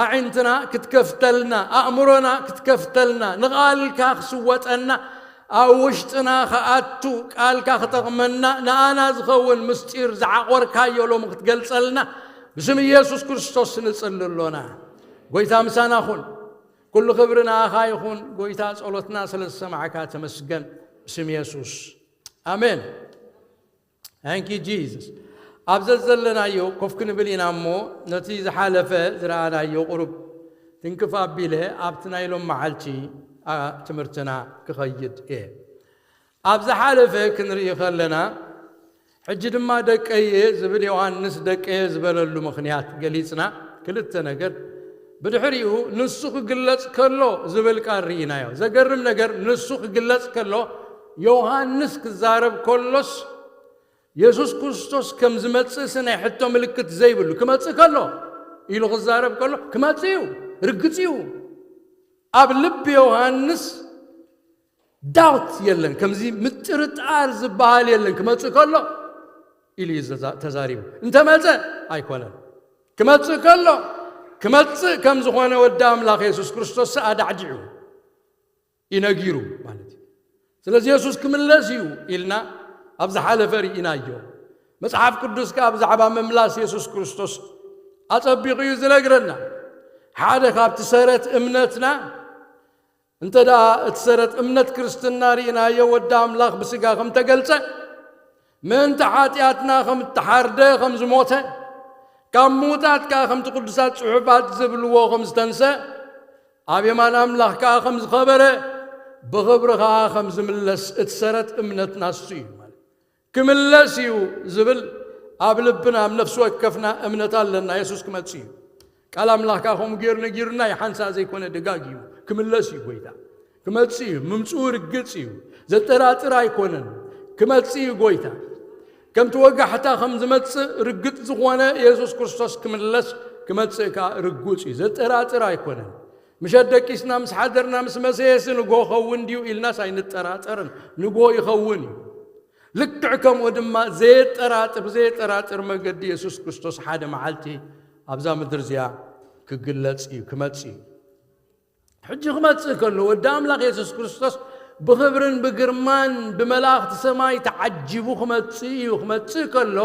ኣዒንትና ክትከፍተልና፣ ኣእምሮና ክትከፍተልና፣ ንቓልካ ክስወጠና፣ ኣብ ውሽጥና ክኣቱ፣ ቃልካ ክጠቕመና፣ ንኣና ዝኸውን ምስጢር ዝዓቖርካዮ ሎሚ ክትገልጸልና፣ ብስም ኢየሱስ ክርስቶስ ንጽሊ ኣሎና። ጎይታ ምሳና ኩን። ኩሉ ክብሪ ንኣኻ ይኹን። ጎይታ ጸሎትና ስለ ዝሰማዕካ ተመስገን። ብስም የሱስ። ኣሜን። Thank you, Jesus። ኣብ ዘዘለናዮ ኮፍ ክንብል ኢና እሞ፣ ነቲ ዝሓለፈ ዝረኣናዮ ቁሩብ ትንክፍ ኣቢለ ኣብቲ ናይ ሎም መዓልቲ፣ ኣ፣ ትምህርትና ክኸይድ እየ። ኣብ ዝሓለፈ ክንርኢ ከለና፣ ሕጂ ድማ ደቀየ ዝብል ዮሃንስ ደቀየ ዝበለሉ ምኽንያት ገሊጽና፣ ክልተ ነገር። ብድሕሪኡ ንሱ ክግለጽ ከሎ ዝብል ቃል ርኢናዮ። ዘገርም ነገር፣ ንሱ ክግለጽ ከሎ፣ ዮሃንስ ክዛረብ ከሎስ፣ የሱስ ክርስቶስ ከም ዝመጽእስ ናይ ሕቶ ምልክት ዘይብሉ፣ ክመጽእ ከሎ ኢሉ ክዛረብ ከሎ፣ ክመጽእ እዩ፣ ርግጽ እዩ። ኣብ ልቢ ዮሃንስ ዳውት የለን፣ ከምዚ ምጥርጣር ዝበሃል የለን። ክመጽእ ከሎ ኢሉ እዩ ዘዛ-፣ ተዛሪቡ። እንተመጸ ኣይኮነን። ክመጽእ ከሎ፣ ክመጽእ ከም ዝኾነ ወዲ ኣምላኽ የሱስ ክርስቶስ ኣዳዕዲዑ እዩ ነጊሩ ማለት እዩ። ስለዚ የሱስ ክምለስ እዩ ኢልና ኣብ ዝሓለፈ ርኢናዮ። መጽሓፍ ቅዱስ ከኣ ብዛዕባ ምምላስ የሱስ ክርስቶስ ኣጸቢቑ እዩ ዝነግረና። ሓደ ካብቲ ሰረት እምነትና፣ እንተ ደኣ እቲ ሰረት እምነት ክርስትና ርኢናዮ፣ ወዲ ኣምላኽ ብስጋ ከም ተገልጸ፣ ምእንቲ ሓጢኣትና ከም እተሓርደ፣ ከም ዝሞተ፣ ካብ ምዉታት ከኣ ከምቲ ቅዱሳት ጽሑፋት ዝብልዎ ከም ዝተንሰ፣ ኣብ የማን ኣምላኽ ከኣ ከም ዝኸበረ፣ ብኽብሪ ከኣ ከም ዝምለስ እቲ ሰረት እምነትና እሱ እዩ ማለት። ክምለስ እዩ ዝብል ኣብ ልብና፣ ኣብ ነፍሲ ወከፍና እምነት ኣለና። የሱስ ክመጽእ እዩ። ቃል ኣምላኽ ከኣ ከምኡ ገይሩ ነጊሩና እዩ። ሓንሳእ ዘይኮነ ደጋጊሙ። ክምለስ እዩ ጎይታ። ክመጽእ እዩ። ምምጽኡ ርግጽ እዩ። ዘጠራጥር ኣይኮነን። ክመጽእ እዩ ጎይታ። ከምቲ ወጋሕታ ከም ዝመጽእ ርግጽ ዝኾነ የሱስ ክርስቶስ ክምለስ፣ ክመጽእ ከኣ ርጉጽ እዩ። ዘጠራጥር ኣይኮነን። ምሸት ደቂስና ምስ ሓደርና ምስ መሰየሲ ንጎ ኸውን ድዩ ኢልናስ ኣይንጠራጠርን። ንጎ ይኸውን እዩ። ልክዕ ከምኡ ድማ ዘየጠራጥር፣ ብዘየጠራጥር መገዲ የሱስ ክርስቶስ ሓደ መዓልቲ ኣብዛ ምድሪ እዚኣ ክግለጽ እዩ፣ ክመጽእ እዩ። ሕጂ ክመጽእ ከሎ፣ ወዲ ኣምላኽ የሱስ ክርስቶስ ብኽብርን ብግርማን ብመላእኽቲ ሰማይ ተዓጂቡ ክመጽእ እዩ። ክመጽእ ከሎ፣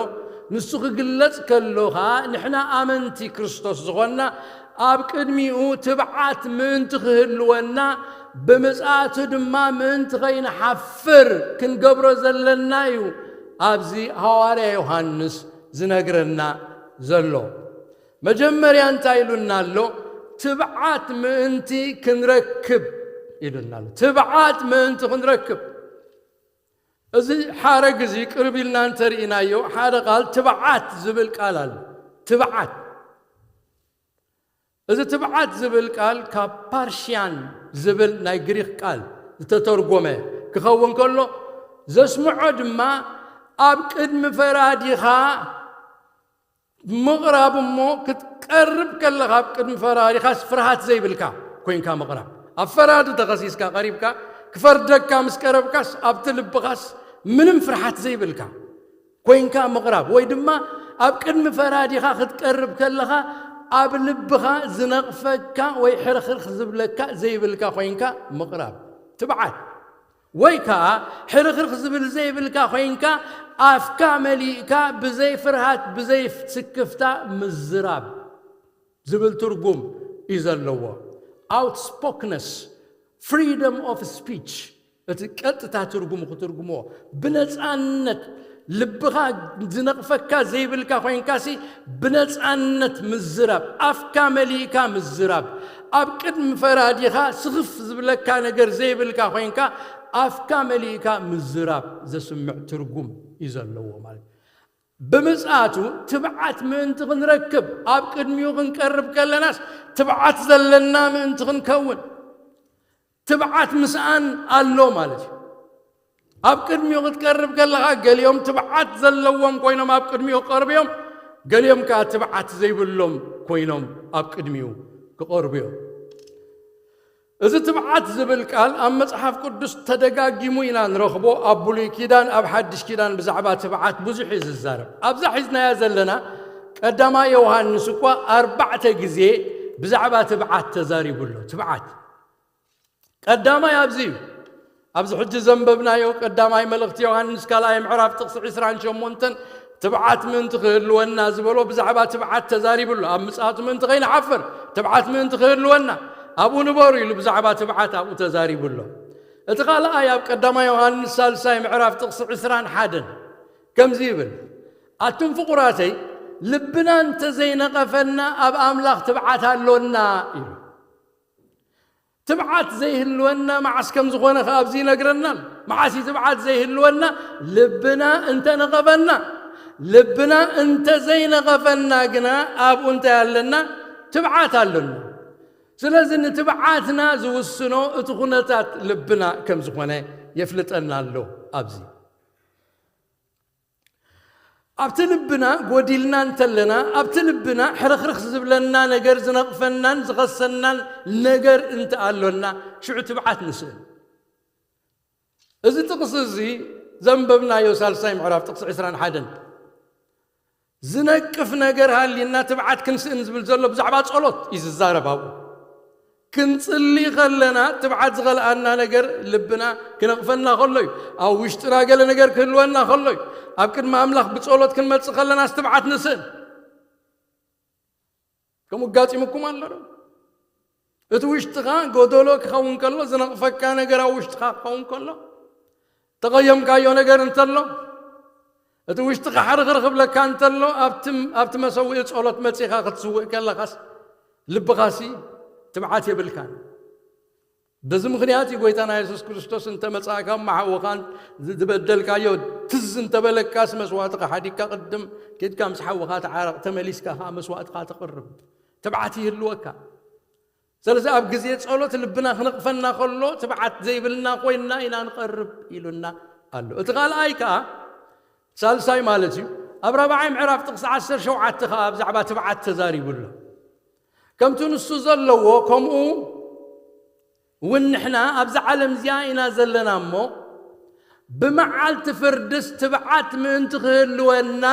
ንሱ ክግለጽ ከሎ ኸኣ፣ ንሕና ኣመንቲ ክርስቶስ ዝኾንና፣ ኣብ ቅድሚኡ ትብዓት ምእንቲ ክህልወና፣ ብምጽኣቱ ድማ ምእንቲ ኸይንሓፍር ክንገብሮ ዘለና እዩ ኣብዚ ሃዋርያ ዮሃንስ ዝነግረና ዘሎ። መጀመርያ እንታይ ኢሉና ኣሎ? ትብዓት ምእንቲ ክንረክብ ኢሉና ኣሎ። ትብዓት ምእንቲ ክንረክብ። እዚ ሓረግ እዚ ቅርብ ኢልና እንተርኢናዮ፣ ሓደ ቃል ትብዓት ዝብል ቃል ኣሎ። ትብዓት። እዚ ትብዓት ዝብል ቃል ካብ ፓርሽያን ዝብል ናይ ግሪኽ ቃል ዝተተርጎመ ክኸውን ከሎ፣ ዘስምዖ ድማ ኣብ ቅድሚ ፈራዲኻ ምቕራብ እሞ፣ ክትቀርብ ከለኻ ኣብ ቅድሚ ፈራዲኻስ ፍርሃት ዘይብልካ ኮይንካ ምቕራብ። ኣብ ፈራዲ ተኸሲስካ ቀሪብካ፣ ክፈርደካ ምስ ቀረብካስ ኣብቲ ልብኻስ ምንም ፍርሃት ዘይብልካ ኮይንካ ምቕራብ፣ ወይ ድማ ኣብ ቅድሚ ፈራዲኻ ክትቀርብ ከለኻ ኣብ ልብኻ ዝነቕፈካ ወይ ሕርኽርኽ ዝብለካ ዘይብልካ ኮይንካ ምቕራብ። ትብዓት። ወይ ከኣ ሕርኽርኽ ዝብል ዘይብልካ ኮይንካ፣ ኣፍካ መሊእካ ብዘይ ፍርሃት ብዘይ ስክፍታ ምዝራብ ዝብል ትርጉም እዩ ዘለዎ። Outspokenness, freedom of speech፣ እቲ ቀጥታ ትርጉሙ ክትርጉምዎ፣ ብነጻነት፣ ልብኻ ዝነቕፈካ ዘይብልካ ኮይንካሲ፣ ብነጻነት ምዝራብ፣ ኣፍካ መሊእካ ምዝራብ፣ ኣብ ቅድሚ ፈራዲኻ ስኽፍ ዝብለካ ነገር ዘይብልካ ኮይንካ፣ ኣፍካ መሊእካ ምዝራብ ዘስምዕ ትርጉም እዩ ዘለዎ ማለት እዩ። ብምጽኣቱ ትብዓት ምእንቲ ክንረክብ፣ ኣብ ቅድሚኡ ክንቀርብ ከለናስ ትብዓት ዘለና ምእንቲ ክንከውን፣ ትብዓት ምስኣን ኣሎ ማለት እዩ። ኣብ ቅድሚኡ ክትቀርብ ከለኻ፣ ገሊኦም ትብዓት ዘለዎም ኮይኖም ኣብ ቅድሚኡ ክቐርቡ እዮም፣ ገሊኦም ከኣ ትብዓት ዘይብሎም ኮይኖም ኣብ ቅድሚኡ ክቐርቡ እዮም። እዚ ትብዓት ዝብል ቃል ኣብ መጽሓፍ ቅዱስ ተደጋጊሙ ኢና ንረኽቦ፣ ኣብ ብሉይ ኪዳን፣ ኣብ ሓድሽ ኪዳን ብዛዕባ ትብዓት ብዙሕ እዩ ዝዛረብ። ኣብዛ ሒዝናያ ዘለና ቀዳማይ ዮሃንስ እኳ ኣርባዕተ ግዜ ብዛዕባ ትብዓት ተዛሪቡ ኣሎ። ትብዓት። ቀዳማይ ኣብዚ እዩ። ኣብዚ ሕጂ ዘንበብናዮ ቀዳማይ መልእኽቲ ዮሃንስ ካልኣይ ምዕራፍ ጥቕሲ ዕስራን ሸሞንተን፣ ትብዓት ምእንቲ ክህልወና ዝበሎ ብዛዕባ ትብዓት ተዛሪቡ ኣሎ። ኣብ ምጽኣቱ ምእንቲ ከይንሓፍር፣ ትብዓት ምእንቲ ክህልወና፣ ኣብኡ ንበሩ ኢሉ ብዛዕባ ትብዓት ኣብኡ ተዛሪቡ ኣሎ። እቲ ካልኣይ ኣብ ቀዳማይ ዮሃንስ ሳልሳይ ምዕራፍ ጥቕሲ ዕስራን ሓደን ከምዚ ይብል፣ ኣቱም ፍቑራተይ፣ ልብና እንተዘይነቐፈና ኣብ ኣምላኽ ትብዓት ኣሎና ኢሉ። ትብዓት ዘይህልወና መዓስ ከም ዝኾነ ከኣ ኣብዚ ይነግረናል። መዓስ እዩ ትብዓት ዘይህልወና? ልብና እንተነቐፈና። ልብና እንተዘይነቐፈና ግና ኣብኡ እንታይ ኣለና? ትብዓት ኣለና። ስለዚ ንትብዓትና ዝውስኖ እቲ ኩነታት ልብና ከም ዝኾነ የፍልጠና ኣሎ ኣብዚ። ኣብቲ ልብና ጎዲልና እንተለና፣ ኣብቲ ልብና ሕርኽርኽ ዝብለና ነገር፣ ዝነቕፈናን ዝኸሰናን ነገር እንተ ኣሎና፣ ሽዑ ትብዓት ንስእን። እዚ ጥቕሲ እዚ ዘንበብናዮ ሳልሳይ ምዕራፍ ጥቕሲ ዕስራን ሓደን፣ ዝነቅፍ ነገር ሃልዩና ትብዓት ክንስእን ዝብል ዘሎ ብዛዕባ ጸሎት እዩ ዝዛረብ ኣብኡ። ክንጽሊ ከለና ትብዓት ዝኸልኣና ነገር ልብና ክነቕፈና ከሎ እዩ። ኣብ ውሽጥና ገለ ነገር ክህልወና ከሎ እዩ። ኣብ ቅድሚ ኣምላኽ ብጸሎት ክንመጽእ ከለናስ ትብዓት ንስእን። ከምኡ ኣጋጢሙኩም ኣሎ ዶ? እቲ ውሽጥኻ ጎደሎ ክኸውን ከሎ፣ ዝነቕፈካ ነገር ኣብ ውሽጥኻ ክኸውን ከሎ፣ ተቐየምካዮ ነገር እንተሎ፣ እቲ ውሽጥኻ ሕርኽርኽ ክብለካ እንተሎ፣ ኣብቲ፣ ኣብቲ መሰውኢ ጸሎት መጺኻ ክትስውእ ከለኻስ፣ ልብኻሲ ትብዓት የብልካን። በዚ ምኽንያት እዩ ጎይታና የሱስ ክርስቶስ እንተ መጻእካ እሞ ሓውኻን ዝ-፣ ዝበደልካዮ ትዝ እንተበለካስ፣ መስዋእትኻ ሓዲግካ ቅድም ኬድካ ምስ ሓውኻ ተዓረቕ፣ ተመሊስካ ኸኣ መስዋእትኻ ተቕርብ። ትብዓት ይህልወካ። ስለዚ ኣብ ግዜ ጸሎት ልብና ክነቕፈና ከሎ፣ ትብዓት ዘይብልና ኮይንና ኢና ንቐርብ ኢሉና ኣሎ። እቲ ካልኣይ ከኣ፣ ሳልሳይ ማለት እዩ፣ ኣብ ራብዓይ ምዕራፍ ጥቕሲ ዓሰርተ ሸውዓተ ከኣ ብዛዕባ ትብዓት ተዛሪቡ ኣሎ። ከምቲ ንሱ ዘለዎ፣ ከምኡ እውን ንሕና ኣብዛ ዓለም እዚኣ ኢና ዘለና እሞ፣ ብመዓልቲ ፍርድስ ትብዓት ምእንቲ ክህልወና፣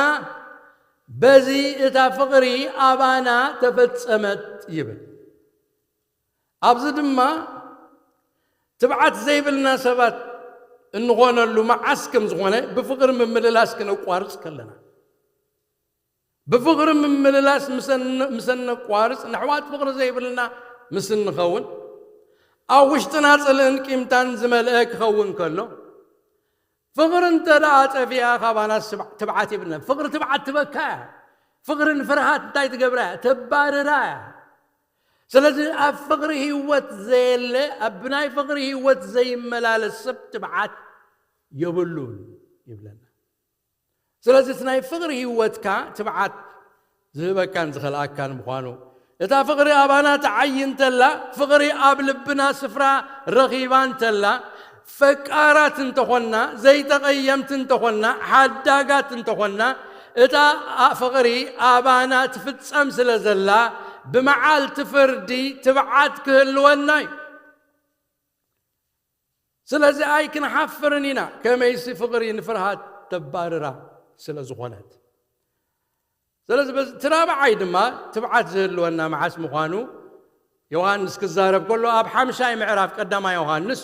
በዚ እታ ፍቕሪ ኣባና ተፈጸመት ይብል። ኣብዚ ድማ ትብዓት ዘይብልና ሰባት እንኾነሉ መዓስ ከም ዝኾነ ብፍቕሪ ምምልላስ ክነቋርጽ ከለና፣ ብፍቕሪ ምምልላስ ምስ እነ-፣ ምስ እነቋርጽ፣ ንኣሕዋት ፍቕሪ ዘይብልና ምስ እንኸውን፣ ኣብ ውሽጥና ጽልእን ቂምታን ዝመልአ ክኸውን ከሎ፣ ፍቕሪ እንተ ደኣ ጠፊኣ፣ ካባና ስብዓ-፣ ትብዓት የብልናን። ፍቕሪ ትብዓት ትበካ እያ። ፍቕሪ ንፍርሃት እንታይ ትገብራ እያ? ተባርራ እያ። ስለዚ ኣብ ፍቕሪ ህይወት ዘየለ፣ ኣብ ናይ ፍቕሪ ህይወት ዘይመላለስ ሰብ ትብዓት የብሉን ይብለና። ስለዚ እቲ ናይ ፍቕሪ ህይወትካ ትብዓት ዝህበካን ዝኸልኣካን ምዃኑ፣ እታ ፍቕሪ ኣባና ትዓዪ እንተላ፣ ፍቕሪ ኣብ ልብና ስፍራ ረኺባ እንተላ፣ ፈቃራት እንተኾንና፣ ዘይተቐየምቲ እንተኾንና፣ ሓዳጋት እንተኾንና፣ እታ ኣ-፣ ፍቕሪ ኣባና ትፍጸም ስለ ዘላ፣ ብመዓልቲ ፍርዲ ትብዓት ክህልወና እዩ። ስለዚ ኣይክንሓፍርን ኢና፣ ከመይሲ ፍቕሪ ንፍርሃት ተባርራ ስለ ዝኾነት። ስለዚ በዚ፣ እቲ ራብዓይ ድማ ትብዓት ዝህልወና መዓስ ምዃኑ ዮሃንስ ክዛረብ ከሎ፣ ኣብ ሓምሻይ ምዕራፍ ቀዳማይ ዮሃንስ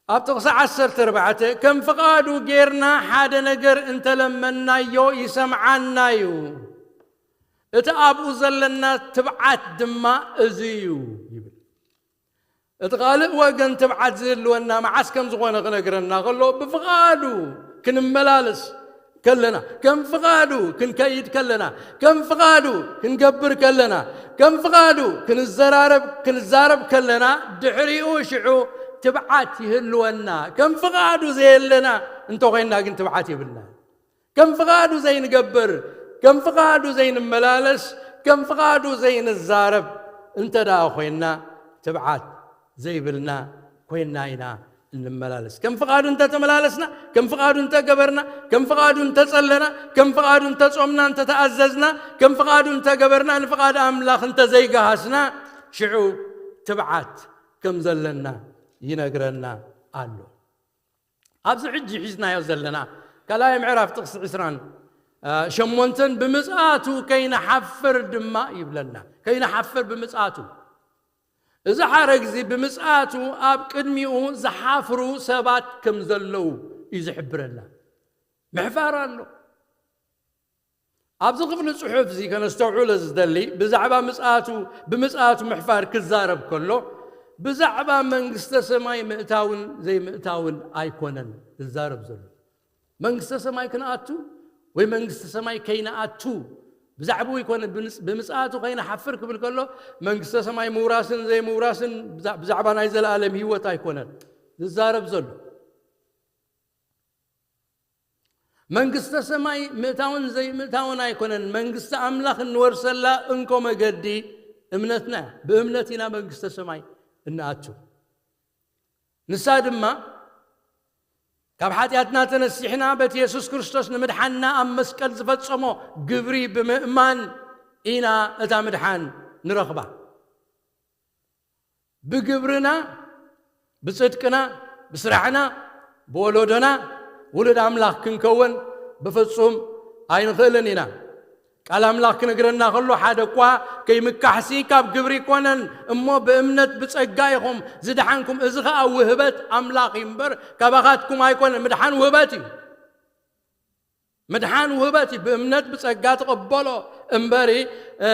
ኣብ ጥቕሲ ዓሰርተ ኣርባዕተ፣ "ከም ፍቓዱ ጌርና ሓደ ነገር እንተለመንናዮ ይሰምዓና እዩ፣ እቲ ኣብኡ ዘለና ትብዓት ድማ እዚ እዩ" ይብል። እቲ ካልእ ወገን ትብዓት ዝህልወና መዓስ ከም ዝኾነ ክነግረና ከሎ፣ ብፍቓዱ ክንመላለስ ከለና፣ ከም ፍቓዱ ክንከይድ ከለና፣ ከም ፍቓዱ ክንገብር ከለና፣ ከም ፍቓዱ ክንዘራረብ፣ ክንዛረብ ከለና፣ ድሕሪኡ ሽዑ ትብዓት ይህልወና። ከም ፍቓዱ ዘየለና እንተኾይንና ግን ትብዓት የብልና። ከም ፍቓዱ ዘይንገብር፣ ከም ፍቓዱ ዘይንመላለስ፣ ከም ፍቓዱ ዘይንዛረብ እንተ ደኣ ኮይንና፣ ትብዓት ዘይብልና ኮይንና ኢና እንመላለስ። ከም ፍቓዱ እንተተመላለስና፣ ከም ፍቓዱ እንተገበርና፣ ከም ፍቓዱ እንተጸለና፣ ከም ፍቓዱ እንተጾምና፣ እንተተኣዘዝና፣ ከም ፍቓዱ እንተገበርና፣ ንፍቓድ ኣምላኽ እንተዘይገሃስና፣ ሽዑ ትብዓት ከም ዘለና ይነግረና ኣሎ። ኣብዚ ሕጂ ሒዝናዮ ዘለና ካልኣይ ምዕራፍ ጥቕሲ ዕስራን ሸሞንተን፣ "ብምጽኣቱ ከይንሓፍር ድማ" ይብለና። ከይንሓፍር ብምጽኣቱ። እዚ ሓረግ እዚ ብምጽኣቱ ኣብ ቅድሚኡ ዝሓፍሩ ሰባት ከም ዘለዉ እዩ ዝሕብረና። ምሕፋር ኣሎ። ኣብዚ ክፍሊ ጽሑፍ እዚ ከነስተውዕሎ ዝደሊ፣ ብዛዕባ ምጽኣቱ፣ ብምጽኣቱ ምሕፋር ክዛረብ ከሎ፣ ብዛዕባ መንግስተ ሰማይ ምእታውን ዘይምእታውን ኣይኮነን ዝዛረብ ዘሎ። መንግስተ ሰማይ ክንኣቱ ወይ መንግስተ ሰማይ ከይንኣቱ ብዛዕባኡ ኣይኮነን። ብምጽ-፣ ብምጽኣቱ ከይንሓፍር ክብል ከሎ፣ መንግስተ ሰማይ ምውራስን ዘይምውራስን ብዛ-፣ ብዛዕባ ናይ ዘለኣለም ህይወት ኣይኮነን ዝዛረብ ዘሎ። መንግስተ ሰማይ ምእታውን ዘይምእታውን ኣይኮነን። መንግስቲ ኣምላኽ እንወርሰላ እንኮ መገዲ እምነትና እያ። ብእምነት ኢና መንግስተ ሰማይ እንኣቱ። ንሳ ድማ ካብ ሓጢኣትና ተነሲሕና በቲ የሱስ ክርስቶስ ንምድሓንና ኣብ መስቀል ዝፈጸሞ ግብሪ ብምእማን ኢና እታ ምድሓን ንረኽባ። ብግብርና፣ ብጽድቅና፣ ብስራሕና፣ ብወለዶና ውሉድ ኣምላኽ ክንከውን ብፍጹም ኣይንኽእልን ኢና። ቃል ኣምላኽ ክነግረና ከሎ፣ ሓደ እኳ ከይምካሕሲ ካብ ግብሪ ኣይኮነን፣ እሞ ብእምነት ብጸጋ ኢኹም ዝደሓንኩም፣ እዚ ኸኣ ውህበት ኣምላኽ እዩ እምበር፣ ካባኻትኩም ኣይኮነን። ምድሓን ውህበት እዩ። ምድሓን ውህበት እዩ። ብእምነት ብጸጋ ትቕበሎ እምበሪ፣ እ፣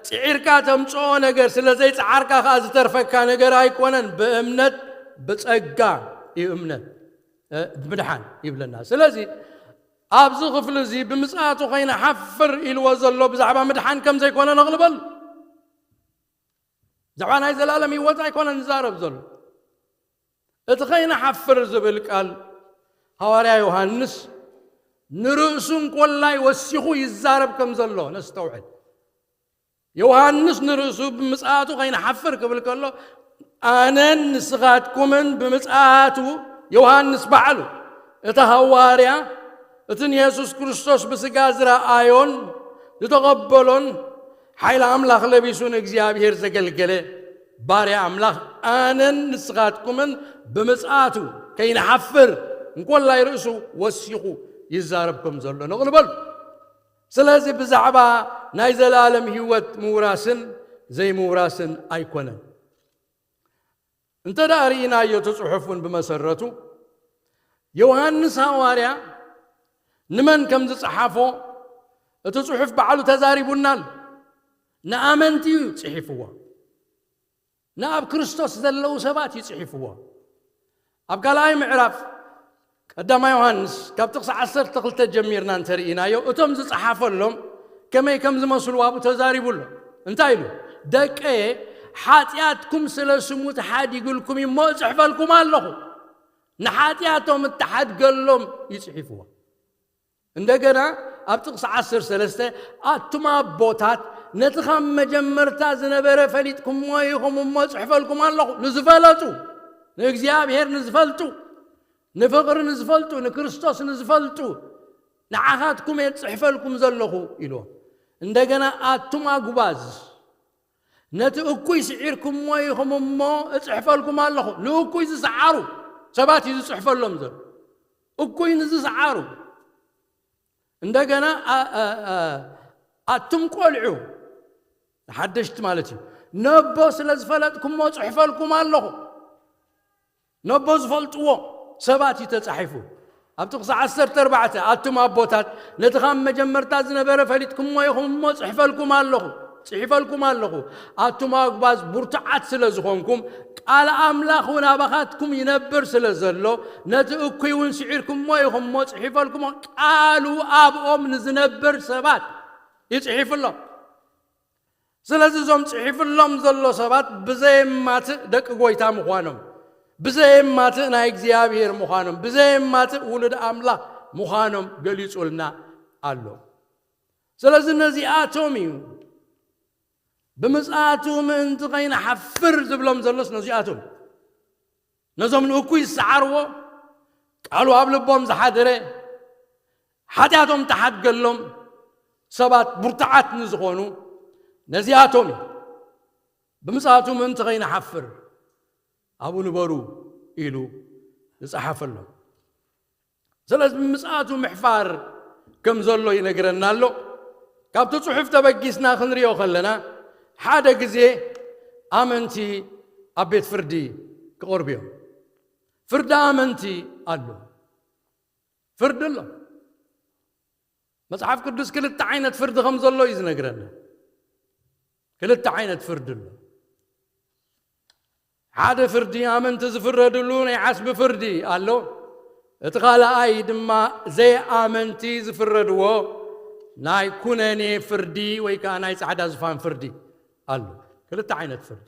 ጽዒርካ ተምጽኦ ነገር፣ ስለ ዘይጸዓርካ ከኣ ዝተርፈካ ነገር ኣይኮነን። ብእምነት ብጸጋ እዩ እምነት፣ እ፣ ምድሓን ይብለና። ስለዚ ኣብዚ ክፍሊ እዚ ብምጽኣቱ ከይንሓፍር ኢልዎ ዘሎ ብዛዕባ ምድሓን ከም ዘይኮነ ነቕልበሉ። ብዛዕባ ናይ ዘላለም ህይወት ኣይኮነን ዝዛረብ ዘሎ። እቲ ከይንሓፍር ዝብል ቃል ሃዋርያ ዮሃንስ ንርእሱ እንኮላይ ወሲኹ ይዛረብ ከም ዘሎ ነስተውዕል። ዮሃንስ ንርእሱ ብምጽኣቱ ከይንሓፍር ክብል ከሎ፣ ኣነን ንስኻትኩምን ብምጽኣቱ፣ ዮሃንስ ባዕሉ፣ እቲ ሃዋርያ፣ እቲ ንየሱስ ክርስቶስ ብስጋ ዝረኣዮን ዝተቐበሎን፣ ሓይሊ ኣምላኽ ለቢሱ ንእግዚኣብሔር ዘገልገለ ባርያ ኣምላኽ፣ ኣነን ንስኻትኩምን ብምጽኣቱ ከይንሓፍር እንኮላይ ርእሱ ወሲኹ ይዛረብ ከም ዘሎ ንቕልበሉ። ስለዚ ብዛዕባ ናይ ዘለኣለም ህይወት ምውራስን ዘይምውራስን ኣይኮነን። እንተ ደኣ ርኢናዮ እቲ ጽሑፍ እውን ብመሰረቱ ዮሃንስ ሃዋርያ ንመን ከም ዝጸሓፎ እቲ ጽሑፍ ባዕሉ ተዛሪቡናል። ንኣመንቲ እዩ ጽሒፍዎ። ንኣብ ክርስቶስ ዘለዉ ሰባት እዩ ጽሒፍዎ። ኣብ ካልኣይ ምዕራፍ ቀዳማይ ዮሃንስ ካብ ጥቕሲ ዓሰርተ ክልተ ጀሚርና እንተርኢናዮ እቶም ዝጸሓፈሎም ከመይ ከም ዝመስሉ ኣብኡ ተዛሪቡ ኣሎ። እንታይ ኢሉ? ደቀየ፣ ሓጢኣትኩም ስለ ስሙ ተሓዲግልኩም እዩ እሞ እጽሕፈልኩም ኣለኹ። ንሓጢኣቶም እተሓድገሎም እዩ ጽሒፍዎ። እንደገና ኣብ ጥቕሲ ዓሰርተ ሰለስተ ኣቱም ኣቦታት ነቲ ካብ መጀመርታ ዝነበረ ፈሊጥኩምዎ ኢኹም እሞ እጽሕፈልኩም ኣለኹ። ንዝፈለጡ፣ ንእግዚኣብሔር ንዝፈልጡ፣ ንፍቕሪ ንዝፈልጡ፣ ንክርስቶስ ንዝፈልጡ ንዓኻትኩም እየ እጽሕፈልኩም ዘለኹ ኢልዎም። እንደገና ኣቱም ኣጉባዝ ነቲ እኩይ ስዒርኩምዎ ኢኹም እሞ እጽሕፈልኩም ኣለኹ። ንእኩይ ዝሰዓሩ ሰባት እዩ ዝጽሕፈሎም ዘሎ። እኩይ ንዝሰዓሩ። እንደገና ኣቱም ቆልዑ ሓደሽቲ ማለት እዩ፣ ነቦ ስለ ዝፈለጥኩሞ ጽሕፈልኩም ኣለኹ። ነቦ ዝፈልጥዎ ሰባት እዩ ተጻሒፉ። ኣብ ጥቕሲ ዓሰርተ ኣርባዕተ ኣቱም ኣቦታት ነቲ ካብ መጀመርታ ዝነበረ ፈሊጥኩሞ ኢኹም እሞ ጽሕፈልኩም ኣለኹ ጽሒፈልኩም ኣለኹ። ኣቱም ኣጉባዝ ብርቱዓት ስለ ዝኾንኩም ቃል ኣምላኽ እውን ኣባኻትኩም ይነብር ስለ ዘሎ ነቲ እኩይ እውን ስዒርኩሞ ኢኹም እሞ ጽሒፈልኩሞ። ቃሉ ኣብኦም ንዝነብር ሰባት ይጽሒፍሎም። ስለዚ እዞም ጽሒፍሎም ዘሎ ሰባት ብዘየማትእ ደቂ ጎይታ ምዃኖም፣ ብዘየማትእ ናይ እግዚኣብሔር ምዃኖም፣ ብዘየማትእ ውሉድ ኣምላኽ ምዃኖም ገሊጹልና ኣሎ። ስለዚ ነዚኣቶም እዩ ብምጽኣቱ ምእንቲ ከይንሓፍር ዝብሎም ዘሎስ ነዚኣቶም ነዞም ንእኩይ ዝሰዓርዎ ቃሉ ኣብ ልቦም ዝሓደረ ሓጢኣቶም ተሓድገሎም ሰባት ብርቱዓት ንዝኾኑ ነዚኣቶም እዩ ብምጽኣቱ ምእንቲ ከይንሓፍር ኣብኡ ንበሩ ኢሉ ዝጸሓፈሎም። ስለዚ ብምጽኣቱ ምሕፋር ከም ዘሎ ይነግረና ኣሎ። ካብቲ ጽሑፍ ተበጊስና ክንሪኦ ከለና ሓደ ግዜ ኣመንቲ ኣብ ቤት ፍርዲ ክቐርቡ እዮም። ፍርዲ ኣመንቲ ኣሎ። ፍርዲ ኣሎ። መጽሓፍ ቅዱስ ክልተ ዓይነት ፍርዲ ከም ዘሎ እዩ ዝነግረና። ክልተ ዓይነት ፍርዲ ኣሎ። ሓደ ፍርዲ ኣመንቲ ዝፍረድሉ ናይ ዓስቢ ፍርዲ ኣሎ። እቲ ካልኣይ ድማ ዘይኣመንቲ ዝፍረድዎ ናይ ኩነኔ ፍርዲ ወይ ከዓ ናይ ጻዕዳ ዝፋን ፍርዲ ኣሎ። ክልተ ዓይነት ፍርዲ።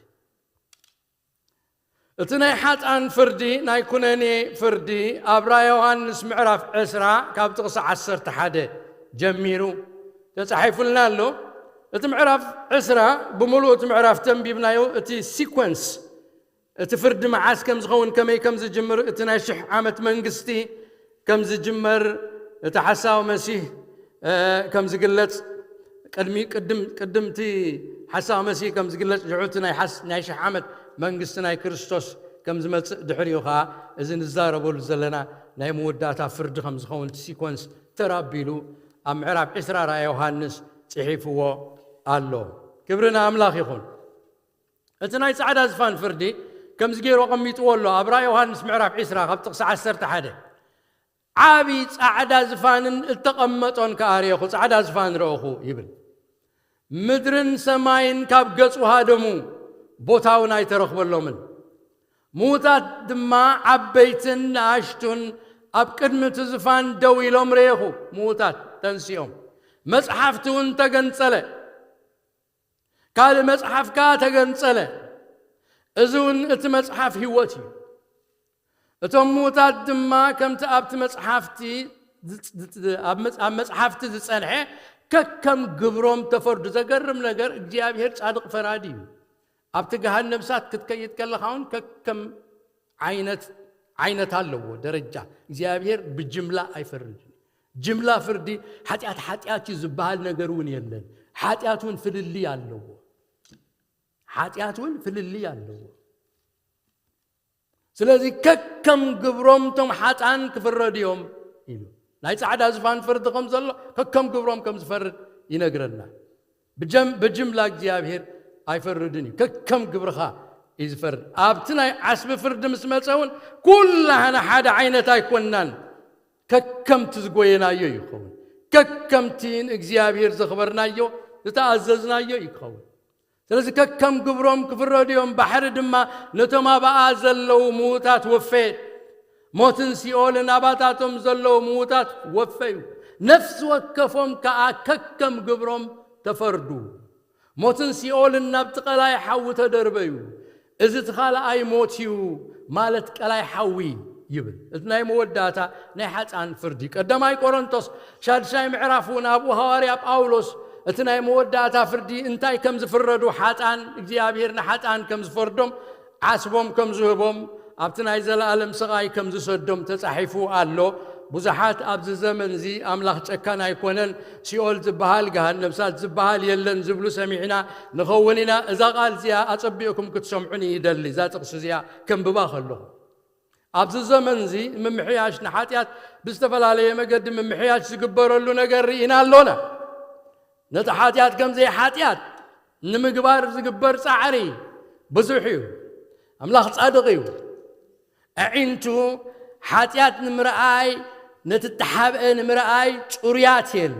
እቲ ናይ ሓጣን ፍርዲ ናይ ኩነኔ ፍርዲ ኣብ ራእየ ዮሃንስ ምዕራፍ ዕስራ ካብ ጥቕሲ ዓሰርተ ሓደ ጀሚሩ ተጻሒፉልና ኣሎ። እቲ ምዕራፍ ዕስራ ብምሉእ እቲ ምዕራፍ ተንቢብናዮ እቲ ሲኮንስ እቲ ፍርዲ መዓስ ከም ዝኸውን ከመይ ከም ዝጅምር እቲ ናይ ሽሕ ዓመት መንግስቲ ከም ዝጅመር እቲ ሓሳዊ መሲህ ከም ዝግለጽ ቅድሚ ቅድም ቅድምቲ ሓሳዊ መሲህ ከም ዝግለጽ ሽዑ እቲ ናይ ሓስ ናይ ሽሕ ዓመት መንግስቲ ናይ ክርስቶስ ከም ዝመጽእ ድሕሪኡ ኸዓ እዚ ንዛረበሉ ዘለና ናይ መወዳእታ ፍርዲ ከም ዝኸውን እቲ ሲኮንስ ተራቢሉ ኣብ ምዕራፍ ዕስራ ራእየ ዮሃንስ ጽሒፍዎ ኣሎ። ክብሪ ንኣምላኽ ይኹን። እቲ ናይ ጻዕዳ ዝፋን ፍርዲ ከምዚ ገይሩ ኣቐሚጥዎ ኣሎ። ኣብ ራእየ ዮሃንስ ምዕራፍ ዕስራ ካብ ጥቕሲ ዓሰርተ ሓደ ዓቢ ጻዕዳ ዝፋንን እተቐመጦን ከኣ ርኤኹ፣ ጻዕዳ ዝፋን ረእኹ ይብል። ምድርን ሰማይን ካብ ገጹ ሃደሙ፣ ቦታ እውን ኣይተረኽበሎምን። ምዉታት ድማ ዓበይትን ንኣሽቱን ኣብ ቅድሚ እቲ ዝፋን ደው ኢሎም ረኤኹ። ምዉታት ተንሲኦም፣ መጽሓፍቲ እውን ተገንጸለ። ካልእ መጽሓፍ ከኣ ተገንጸለ። እዚ እውን እቲ መጽሓፍ ህይወት እዩ። እቶም ምዉታት ድማ ከምቲ ኣብቲ መጽሓፍቲ ዝጽ- ዝጽ- ኣብ መጽ- ኣብ መጽሓፍቲ ዝጸንሐ ከከም ግብሮም ተፈርዱ። ዘገርም ነገር እግዚኣብሔር ጻድቕ ፈራዲ እዩ። ኣብቲ ገሃነም እሳት ክትከይድ ከለኻ እውን ከከም ዓይነት ዓይነት ኣለዎ ደረጃ። እግዚኣብሔር ብጅምላ ኣይፈርድን። ጅምላ ፍርዲ ሓጢኣት ሓጢኣት እዩ ዝበሃል ነገር እውን የለን። ሓጢኣት እውን ፍልልይ ኣለዎ። ሓጢኣት እውን ፍልልይ ኣለዎ። ስለዚ ከከም ግብሮም እቶም ሓጥኣን ክፍረዱ እዮም ኢሉ። ናይ ጻዕዳ ዝፋን ፍርዲ ከም ዘሎ ከከም ግብሮም ከም ዝፈርድ ይነግረና። ብጀም-፣ ብጅምላ እግዚኣብሔር ኣይፈርድን እዩ። ከከም ግብርኻ እዩ ዝፈርድ። ኣብቲ ናይ ዓስቢ ፍርዲ ምስ መጸ እውን ኩላህና ሓደ ዓይነት ኣይኮንናን። ከከምቲ ዝጎየናዮ ይኸውን። ከከምቲ ንእግዚኣብሔር ዘኽበርናዮ፣ ዝተኣዘዝናዮ ይኸውን። ስለዚ ከከም ግብሮም ክፍረዱ እዮም። ባሕሪ ድማ ነቶም ኣብኣ ዘለዉ ምዉታት ወፈየት። ሞትን ሲኦልን ኣባታቶም ዘለዉ ምዉታት ወፈዩ። ነፍሲ ወከፎም ከኣ ከከም ግብሮም ተፈርዱ። ሞትን ሲኦልን ናብቲ ቀላይ ሓዊ ተደርበዩ። እዚ እቲ ካልኣይ ሞት እዩ፣ ማለት ቀላይ ሓዊ ይብል። እቲ ናይ መወዳእታ ናይ ሓጥኣን ፍርዲ። ቀዳማይ ቆሮንቶስ ሻድሻይ ምዕራፍ እውን ኣብኡ ሃዋርያ ጳውሎስ እቲ ናይ መወዳእታ ፍርዲ እንታይ ከም ዝፍረዱ፣ ሓጥኣን እግዚኣብሔር ንሓጥኣን ከም ዝፈርዶም፣ ዓስቦም ከም ዝህቦም፣ ኣብቲ ናይ ዘለኣለም ስቓይ ከም ዝሰዶም ተጻሒፉ ኣሎ። ብዙሓት ኣብዚ ዘመን እዚ ኣምላኽ ጨካን ኣይኮነን፣ ሲኦል ዝበሃል፣ ገሃነም እሳት ዝበሃል የለን ዝብሉ ሰሚዕና ንኸውን ኢና። እዛ ቃል እዚኣ ኣጸቢቕኩም ክትሰምዑኒ ይደሊ። እዛ ጥቕሲ እዚኣ ከንብባ ከለኹ፣ ኣብዚ ዘመን እዚ ምምሕያሽ ንሓጢኣት ብዝተፈላለየ መገዲ ምምሕያሽ ዝግበረሉ ነገር ርኢና ኣሎና። ነቲ ሓጢኣት ከም ዘይሓጢኣት ንምግባር ዝግበር ጻዕሪ ብዙሕ እዩ። ኣምላኽ ጻድቕ እዩ። ኣዒንቱ ሓጢኣት ንምርኣይ፣ ነቲ እተሓብአ ንምርኣይ ጽሩያት እየን።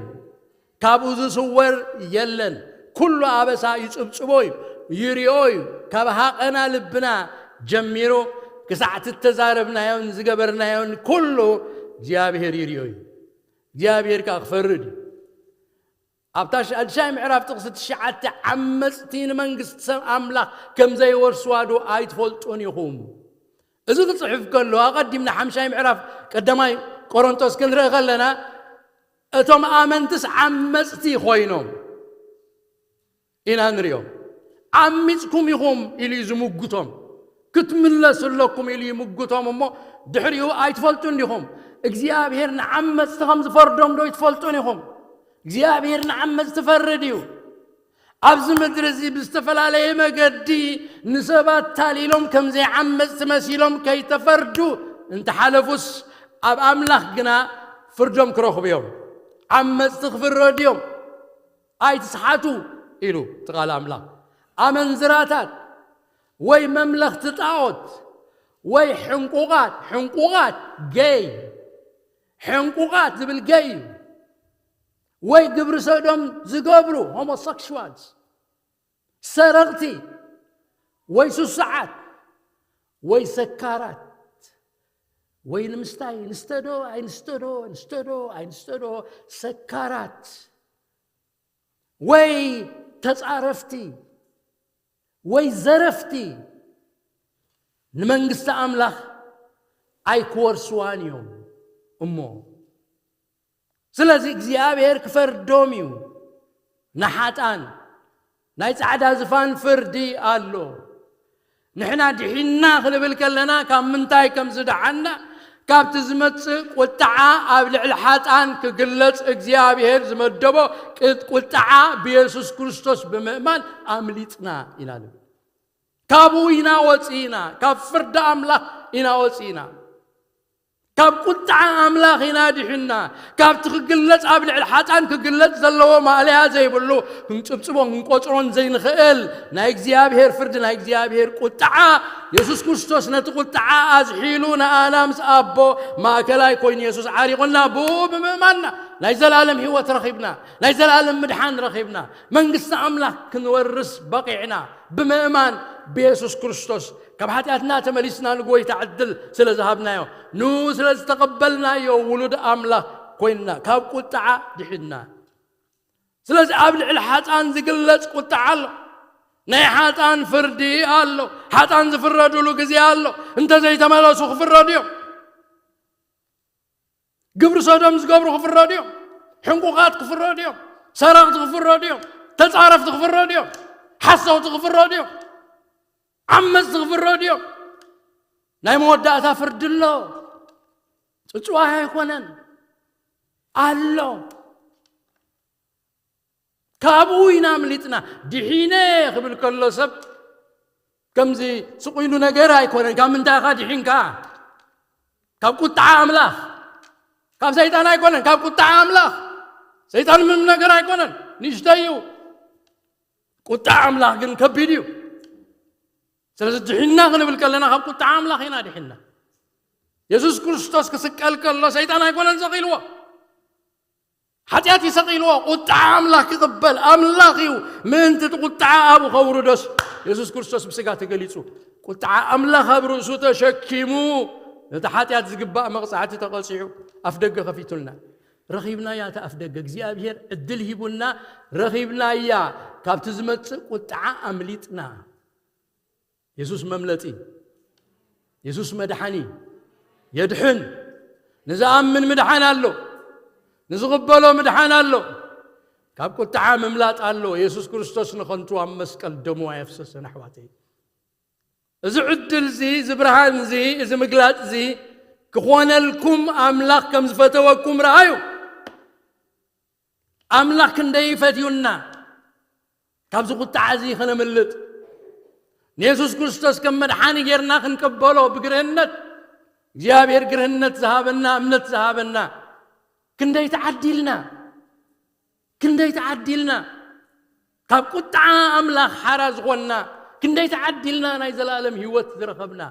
ካብኡ ዝስወር የለን። ኩሉ ኣበሳ ይጽብጽቦ እዩ፣ ይሪኦ እዩ። ካብ ሃቐና ልብና ጀሚሩ ክሳዕ እቲ እተዛረብናዮን ዝገበርናዮን ኩሉ እግዚኣብሔር ይሪኦ እዩ። እግዚኣብሔር ከኣ ክፈርድ እዩ። ኣብታ ሻድሻይ ምዕራፍ ጥቕሲ ትሽዓተ፣ ዓመጽቲ ንመንግስቲ ሰብ ኣምላኽ ከም ዘይወርስዋ ዶ ኣይትፈልጡን ኢኹም? እዚ ክጽሕፍ ከሎ ኣቐዲምና ሓምሻይ ምዕራፍ ቀዳማይ ቆሮንቶስ ክንርኢ ከለና፣ እቶም ኣመንትስ ዓመጽቲ ኮይኖም ኢና ንሪኦም። ዓሚጽኩም ኢኹም ኢሉ እዩ ዝምጉቶም። ክትምለሱ ኣለኩም ኢሉ ይምጉቶም እሞ፣ ድሕሪኡ ኣይትፈልጡን ዲኹም እግዚኣብሔር ንዓመጽቲ ከም ዝፈርዶም ዶ ኣይትፈልጡን ኢኹም? እግዚኣብሔር ንዓመጽቲ ፈርድ እዩ። ኣብዚ ምድሪ እዚ ብዝተፈላለየ መገዲ ንሰባት ታሊሎም ከም ዘይዓመጽቲ መሲሎም ከይተፈርዱ እንተሓለፉስ፣ ኣብ ኣምላኽ ግና ፍርዶም ክረኽቡ እዮም። ዓመጽቲ ክፍረዱ እዮም። ኣይትስሓቱ ኢሉ እቲ ቃል ኣምላኽ። ኣመንዝራታት ወይ መምለኽቲ ጣዖት ወይ ሕንቁቓት፣ ሕንቁቓት ገይ፣ ሕንቁቓት ዝብል ገይ እዩ። ወይ ግብሪ ሰዶም ዝገብሩ ሆሞሰክሹዋልስ፣ ሰረቕቲ ወይ ሱሱዓት ወይ ሰካራት፣ ወይ ንምስታይ ንስተዶ ኣይንስተዶ፣ ንስተዶ ኣይንስተዶ፣ ሰካራት ወይ ተጻረፍቲ ወይ ዘረፍቲ ንመንግስቲ ኣምላኽ ኣይክወርስዋን እዮም እሞ። ስለዚ እግዚኣብሔር ክፈርዶም እዩ ንሓጣን። ናይ ጻዕዳ ዝፋን ፍርዲ ኣሎ። ንሕና ድሒንና ክንብል ከለና ካብ ምንታይ ከም ዝደሓንና፣ ካብቲ ዝመጽእ ቁጥዓ ኣብ ልዕሊ ሓጣን ክግለጽ እግዚኣብሔር ዝመደቦ ቅጥ-፣ ቁጥዓ ብየሱስ ክርስቶስ ብምእማን ኣምሊጥና ኢና ንብል። ካብኡ ኢና ወጺእና፣ ካብ ፍርዲ ኣምላኽ ኢና ወጺእና። ካብ ቁጥዓ ኣምላኽ ኢና ድሒንና። ካብቲ ክግለጽ፣ ኣብ ልዕሊ ሓጣን ክግለጽ ዘለዎ ማእለያ ዘይብሉ፣ ክንጽብጽቦን ክንቆጽሮን ዘይንኽእል ናይ እግዚኣብሔር ፍርዲ፣ ናይ እግዚኣብሔር ቁጥዓ፣ የሱስ ክርስቶስ ነቲ ቁጥዓ ኣዝሒሉ ንኣና ምስ ኣቦ ማእከላይ ኮይኑ የሱስ ዓሪቑና፣ ብኡ ብምእማንና ናይ ዘላለም ህይወት ረኺብና፣ ናይ ዘላለም ምድሓን ረኺብና፣ መንግስቲ ኣምላኽ ክንወርስ በቒዕና። ብምእማን ብየሱስ ክርስቶስ ካብ ሓጢኣትና ተመሊስና ንጎይታ ዕድል ስለ ዝሃብናዮ፣ ንኡ ስለ ዝተቐበልናዮ ውሉድ ኣምላኽ ኮይንና፣ ካብ ቁጥዓ ድሒንና። ስለዚ ኣብ ልዕሊ ሓጣን ዝግለጽ ቁጥዓ ኣሎ። ናይ ሓጣን ፍርዲ ኣሎ። ሓጣን ዝፍረዱሉ ግዜ ኣሎ። እንተዘይተመለሱ ክፍረዱ እዮም። ግብሪ ሰዶም ዝገብሩ ክፍረዱ እዮም። ሕንቁቓት ክፍረዱ እዮም። ሰረቕቲ ክፍረዱ እዮም። ተጻረፍቲ ክፍረዱ እዮም። ሓሰውቲ ክፍረዱ እዮም። ዓመጽቲ ክፍረዱ እዮም። ናይ መወዳእታ ፍርዲ ኣሎ። ጽጽዋይ ኣይኮነን። ኣሎ። ካብኡ ኢና ኣምሊጥና። ድሒነ ክብል ከሎ ሰብ ከምዚ ስቕ ኢሉ ነገር ኣይኮነን። ካብ ምንታይ ኢኻ ድሒንካ? ካብ ቁጥዓ ኣምላኽ። ካብ ሰይጣን ኣይኮነን፣ ካብ ቁጥዓ ኣምላኽ። ሰይጣን ምንም ነገር ኣይኮነን፣ ንእሽተይ እዩ። ቁጥዓ ኣምላኽ ግን ከቢድ እዩ። ስለዚ ድሒንና ክንብል ከለና ካብ ቁጥዓ ኣምላኽ ኢና ድሒንና። የሱስ ክርስቶስ ክስቀል ከሎ ሰይጣን ኣይኮነን ሰቒልዎ። ሓጢኣት እዩ ሰቒልዎ፣ ቁጥዓ ኣምላኽ ክቕበል። ኣምላኽ እዩ ምእንቲ እቲ ቁጥዓ ኣብኡ ከውርዶስ የሱስ ክርስቶስ ብስጋ ተገሊጹ። ቁጥዓ ኣምላኽ ኣብ ርእሱ ተሸኪሙ ነቲ ሓጢኣት ዝግባእ መቕጻዕቲ ተቐጺዑ ኣፍ ደገ ከፊቱልና። ረኺብናያ እታ ኣፍ ደገ። እግዚኣብሔር ዕድል ሂቡና ረኺብናያ። ካብቲ ዝመጽእ ቁጥዓ ኣምሊጥና። የሱስ መምለጢ፣ የሱስ መድሓኒ፣ የድሕን። ንዝኣምን ምድሓን ኣሎ፣ ንዝቕበሎ ምድሓን ኣሎ። ካብ ቁጥዓ ምምላጥ ኣሎ። የሱስ ክርስቶስ ንኸንቱ ኣብ መስቀል ደሙ ኣየፍሰሰን ኣሕዋተይ። እዚ ዕድል እዚ፣ እዚ ብርሃን እዚ፣ እዚ ምግላጽ እዚ ክኾነልኩም ኣምላኽ ከም ዝፈተወኩም ረኣዩ። ኣምላኽ ክንደይ ፈትዩና። ካብዚ ቁጥዓ እዚ ከነምልጥ ንየሱስ ክርስቶስ ከም መድሓኒ ጌርና ክንቀበሎ ብግርህነት እግዚኣብሔር ግርህነት ዝሃበና እምነት ዝሃበና ክንደይ ተዓዲልና። ክንደይ ተዓዲልና። ካብ ቁጥዓ ኣምላኽ ሓራ ዝኾንና ክንደይ ተዓዲልና። ናይ ዘላለም ህይወት ዝረኸብና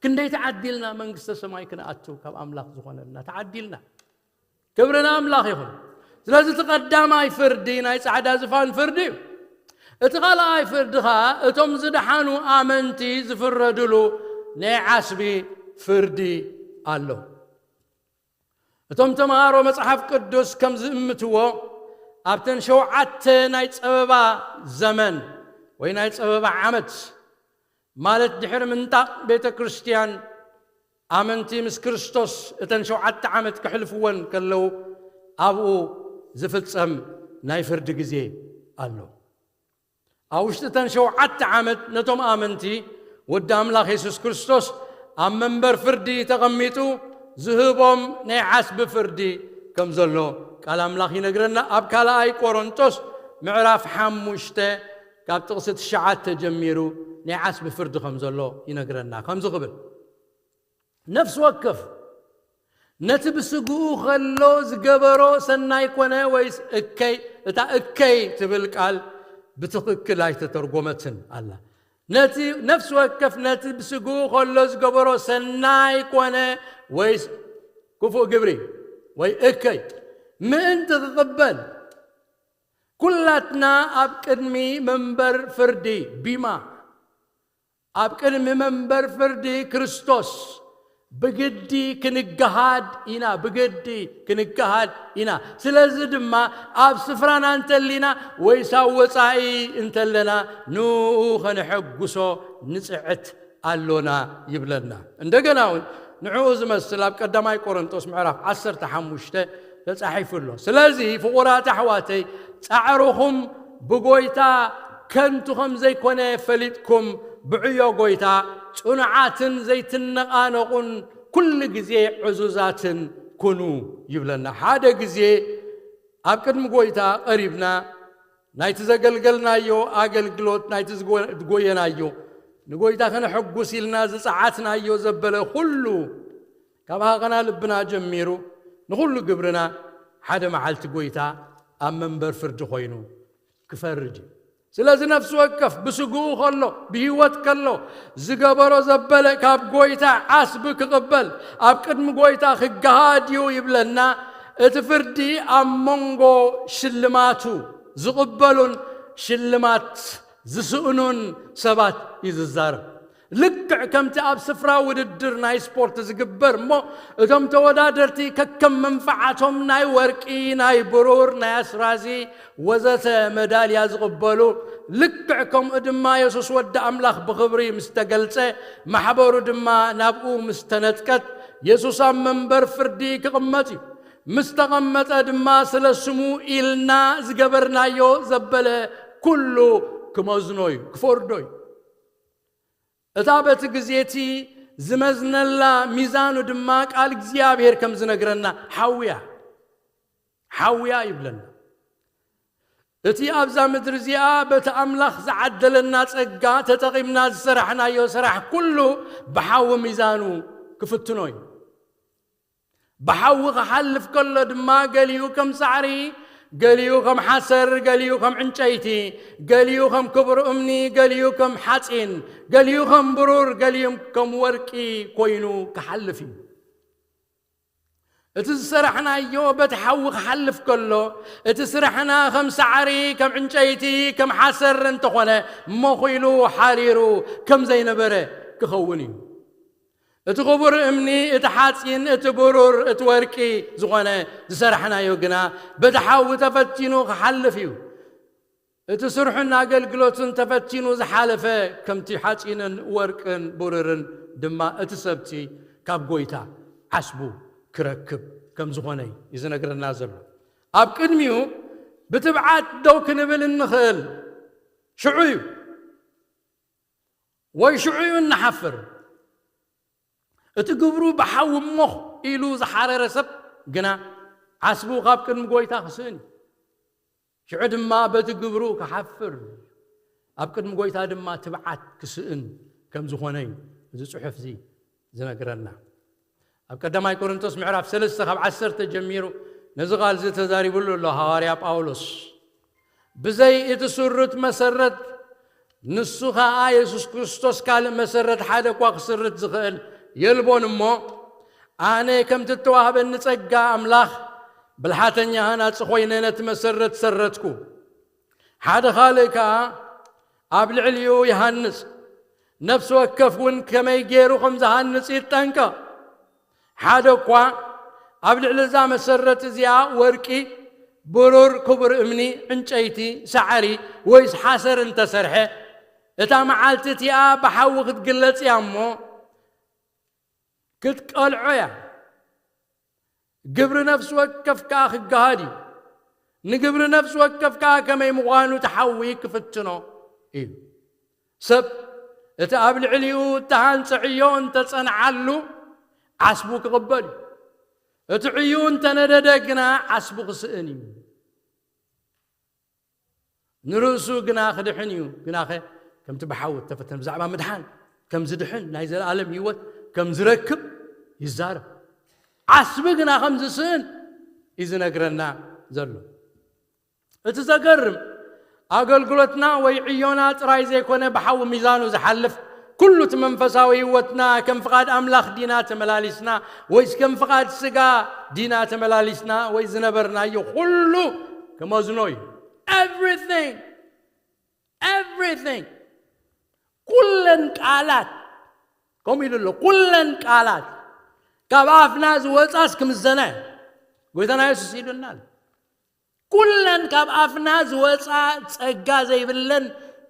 ክንደይ ተዓዲልና። መንግስተ ሰማይ ክንኣቱ ካብ ኣምላኽ ዝኾነልና ተዓዲልና። ክብሪ ንኣምላኽ ይኹን። ስለዚ እቲ ቀዳማይ ፍርዲ ናይ ጻዕዳ ዝፋን ፍርዲ እዩ። እቲ ካልኣይ ፍርዲ ኸኣ እቶም ዝደሓኑ ኣመንቲ ዝፍረድሉ ናይ ዓስቢ ፍርዲ ኣሎ። እቶም ተምሃሮ መጽሓፍ ቅዱስ ከም ዝእምትዎ ኣብተን ሸውዓተ ናይ ጸበባ ዘመን ወይ ናይ ጸበባ ዓመት ማለት ድሕሪ ምንጣቕ ቤተ ክርስቲያን ኣመንቲ ምስ ክርስቶስ እተን ሸውዓተ ዓመት ክሕልፍወን ከለዉ ኣብኡ ዝፍጸም ናይ ፍርዲ ግዜ ኣሎ። ኣብ ውሽጢ እተን ሸውዓተ ዓመት ነቶም ኣመንቲ ወዲ ኣምላኽ የሱስ ክርስቶስ ኣብ መንበር ፍርዲ ተቐሚጡ ዝህቦም ናይ ዓስቢ ፍርዲ ከም ዘሎ ቃል ኣምላኽ ይነግረና። ኣብ ካልኣይ ቆሮንቶስ ምዕራፍ ሓሙሽተ ካብ ጥቕሲ ትሽዓተ ጀሚሩ ናይ ዓስቢ ፍርዲ ከም ዘሎ ይነግረና። ከምዚ ክብል ነፍሲ ወከፍ ነቲ ብስግኡ ከሎ ዝገበሮ ሰናይ ኮነ ወይስ እከይ፣ እታ እከይ ትብል ቃል ብትኽክል ኣይተተርጎመትን ኣላ። ነቲ ነፍሲ ወከፍ ነቲ ብስግኡ ከሎ ዝገበሮ ሰናይ ኮነ ወይስ ክፉእ ግብሪ ወይ እከይ ምእንቲ ክቕበል ኩላትና ኣብ ቅድሚ መንበር ፍርዲ ቢማ ኣብ ቅድሚ መንበር ፍርዲ ክርስቶስ ብግዲ ክንገሃድ ኢና፣ ብግዲ ክንገሃድ ኢና። ስለዚ ድማ ኣብ ስፍራና እንተሊና ወይስ ኣብ ወጻኢ እንተለና ንኡ ከነሐጉሶ ንጽዕት ኣሎና ይብለና። እንደገና እውን ንዕኡ ዝመስል ኣብ ቀዳማይ ቆሮንቶስ ምዕራፍ ዓሰርተ ሓሙሽተ ተጻሒፉ ኣሎ። ስለዚ ፍቑራት ኣሕዋተይ ጻዕርኹም ብጎይታ ከንቱ ከም ዘይኮነ ፈሊጥኩም ብዕዮ ጎይታ ጽኑዓትን ዘይትነቓነቑን ኩሉ ግዜ ዕዙዛትን ኩኑ ይብለና። ሓደ ግዜ ኣብ ቅድሚ ጎይታ ቀሪብና ናይቲ ዘገልገልናዮ ኣገልግሎት ናይቲ ዝጎየናዮ ንጎይታ ከነሐጉስ ኢልና ዝጸዓትናዮ ዘበለ ኩሉ ካብ ሃቐና ልብና ጀሚሩ ንኹሉ ግብርና ሓደ መዓልቲ ጎይታ ኣብ መንበር ፍርዲ ኮይኑ ክፈርድ እዩ። ስለዚ ነፍሲ ወከፍ ብስግኡ ከሎ ብህይወት ከሎ ዝገበሮ ዘበለ ካብ ጎይታ ዓስቢ ክቕበል ኣብ ቅድሚ ጎይታ ክገሃድ እዩ ይብለና። እቲ ፍርዲ ኣብ መንጎ ሽልማቱ ዝቕበሉን ሽልማት ዝስእኑን ሰባት እዩ ዝዛረብ። ልክዕ ከምቲ ኣብ ስፍራ ውድድር ናይ ስፖርት ዝግበር እሞ እቶም ተወዳደርቲ ከከም መንፍዓቶም ናይ ወርቂ፣ ናይ ብሩር፣ ናይ ኣስራዚ ወዘተ መዳልያ ዝቕበሉ፣ ልክዕ ከምኡ ድማ የሱስ ወዲ ኣምላኽ ብኽብሪ ምስ ተገልጸ ማሕበሩ ድማ ናብኡ ምስ ተነጥቀት የሱስ ኣብ መንበር ፍርዲ ክቕመጥ እዩ። ምስ ተቐመጠ ድማ ስለ ስሙ ኢልና ዝገበርናዮ ዘበለ ኩሉ ክመዝኖ እዩ፣ ክፈርዶ እዩ። እታ በቲ ግዜ እቲ ዝመዝነላ ሚዛኑ ድማ ቃል እግዚኣብሔር ከም ዝነግረና ሓውያ ሓውያ ይብለና። እቲ ኣብዛ ምድሪ እዚኣ በቲ ኣምላኽ ዝዓደለና ጸጋ ተጠቒምና ዝሰራሕናዮ ስራሕ ኩሉ ብሓዊ ሚዛኑ ክፍትኖ እዩ። ብሓዊ ክሓልፍ ከሎ ድማ ገሊኡ ከም ሳዕሪ፣ ገሊኡ ከም ሓሰር፣ ገሊኡ ከም ዕንጨይቲ፣ ገሊኡ ከም ክቡር እምኒ፣ ገሊኡ ከም ሓጺን፣ ገሊኡ ከም ብሩር፣ ገሊኡ ከም ወርቂ ኮይኑ ክሓልፍ እዩ። እቲ ዝሰራሕናዮ በቲ ሓዊ ክሓልፍ ከሎ፣ እቲ ስራሕና ከም ሳዕሪ፣ ከም ዕንጨይቲ፣ ከም ሓሰር እንተኾነ፣ መኺሉ ሓሪሩ ከም ዘይነበረ ክኸውን እዩ። እቲ ክቡር እምኒ፣ እቲ ሓጺን፣ እቲ ብሩር፣ እቲ ወርቂ ዝኾነ ዝሰራሕናዮ ግና በቲ ሓዊ ተፈቲኑ ክሓልፍ እዩ። እቲ ስርሑን ኣገልግሎቱን ተፈቲኑ ዝሓለፈ ከምቲ ሓጺንን ወርቅን ብሩርን ድማ እቲ ሰብቲ ካብ ጎይታ ዓስቡ ክረክብ ከም ዝኾነ እዩ ዝነግረና ዘሎ። ኣብ ቅድሚኡ ብትብዓት ደው ክንብል እንኽእል ሽዑ እዩ፣ ወይ ሽዑ እዩ እንሓፍር። እቲ ግብሩ ብሓዊ ሞኽ ኢሉ ዝሓረረ ሰብ ግና ዓስቡ ካብ ቅድሚ ጎይታ ክስእን እዩ። ሽዑ ድማ በቲ ግብሩ ክሓፍር፣ ኣብ ቅድሚ ጎይታ ድማ ትብዓት ክስእን ከም ዝኾነ እዩ እዚ ጽሑፍ እዚ ዝነግረና። ኣብ ቀዳማይ ቆሮንቶስ ምዕራፍ ሰለስተ ካብ ዓሰርተ ጀሚሩ ነዚ ቃል እዚ ተዛሪቡሉ ኣሎ ሃዋርያ ጳውሎስ። ብዘይ እቲ ስሩት መሰረት፣ ንሱ ኸኣ የሱስ ክርስቶስ፣ ካልእ መሰረት ሓደ እኳ ክስርት ዝኽእል የልቦን። እሞ ኣነ ከምቲ እተዋህበኒ ጸጋ ኣምላኽ ብልሓተኛ ሃናጺ ኾይነ ነቲ መሰረት ሰረትኩ። ሓደ ኻልእ ከኣ ኣብ ልዕሊኡ ይሃንጽ። ነፍሲ ወከፍ እውን ከመይ ገይሩ ከም ዝሃንጽ ይጠንቀቕ። ሓደ እኳ ኣብ ልዕሊ እዛ መሰረት እዚኣ ወርቂ፣ ብሩር፣ ክቡር እምኒ፣ ዕንጨይቲ፣ ሳዕሪ ወይስ ሓሰር እንተሰርሐ፣ እታ መዓልቲ እቲኣ ብሓዊ ክትግለጽ እያ እሞ ክትቀልዖ እያ። ግብሪ ነፍሲ ወከፍ ከኣ ክገሃድ እዩ። ንግብሪ ነፍሲ ወከፍ ከኣ ከመይ ምዃኑ እቲ ሓዊ ክፍትኖ እዩ። ሰብ እቲ ኣብ ልዕሊኡ እተሃንጸ ዕዮ እንተጸንዓሉ ዓስቡ ክቕበል እዩ። እቲ ዕዩ እንተነደደ ግና ዓስቡ ክስእን እዩ። ንርእሱ ግና ክድሕን እዩ። ግናኸ ከምቲ ብሓዊ እተፈተነ ብዛዕባ ምድሓን ከም ዝድሕን ናይ ዘለኣለም ህይወት ከም ዝረክብ ይዛረብ። ዓስቢ ግና ከም ዝስእን እዩ ዝነግረና ዘሎ። እቲ ዘገርም ኣገልግሎትና ወይ ዕዮና ጥራይ ዘይኮነ ብሓዊ ሚዛኑ ዝሓልፍ ኩሉ እቲ መንፈሳዊ ህይወትና ከም ፍቓድ ኣምላኽ ዲና ተመላሊስና ወይስ ከም ፍቓድ ስጋ ዲና ተመላሊስና ወይ ዝነበርናዮ ኩሉ ክመዝኖ እዩ። Everything, everything, ኩለን ቃላት ከምኡ ኢሉ ኣሎ። ኩለን ቃላት ካብ ኣፍና ዝወጻስ ክምዘና እዩ። ጎይታና የሱስ ኢሉና ኣሎ። ኩለን ካብ ኣፍና ዝወጻ ጸጋ ዘይብለን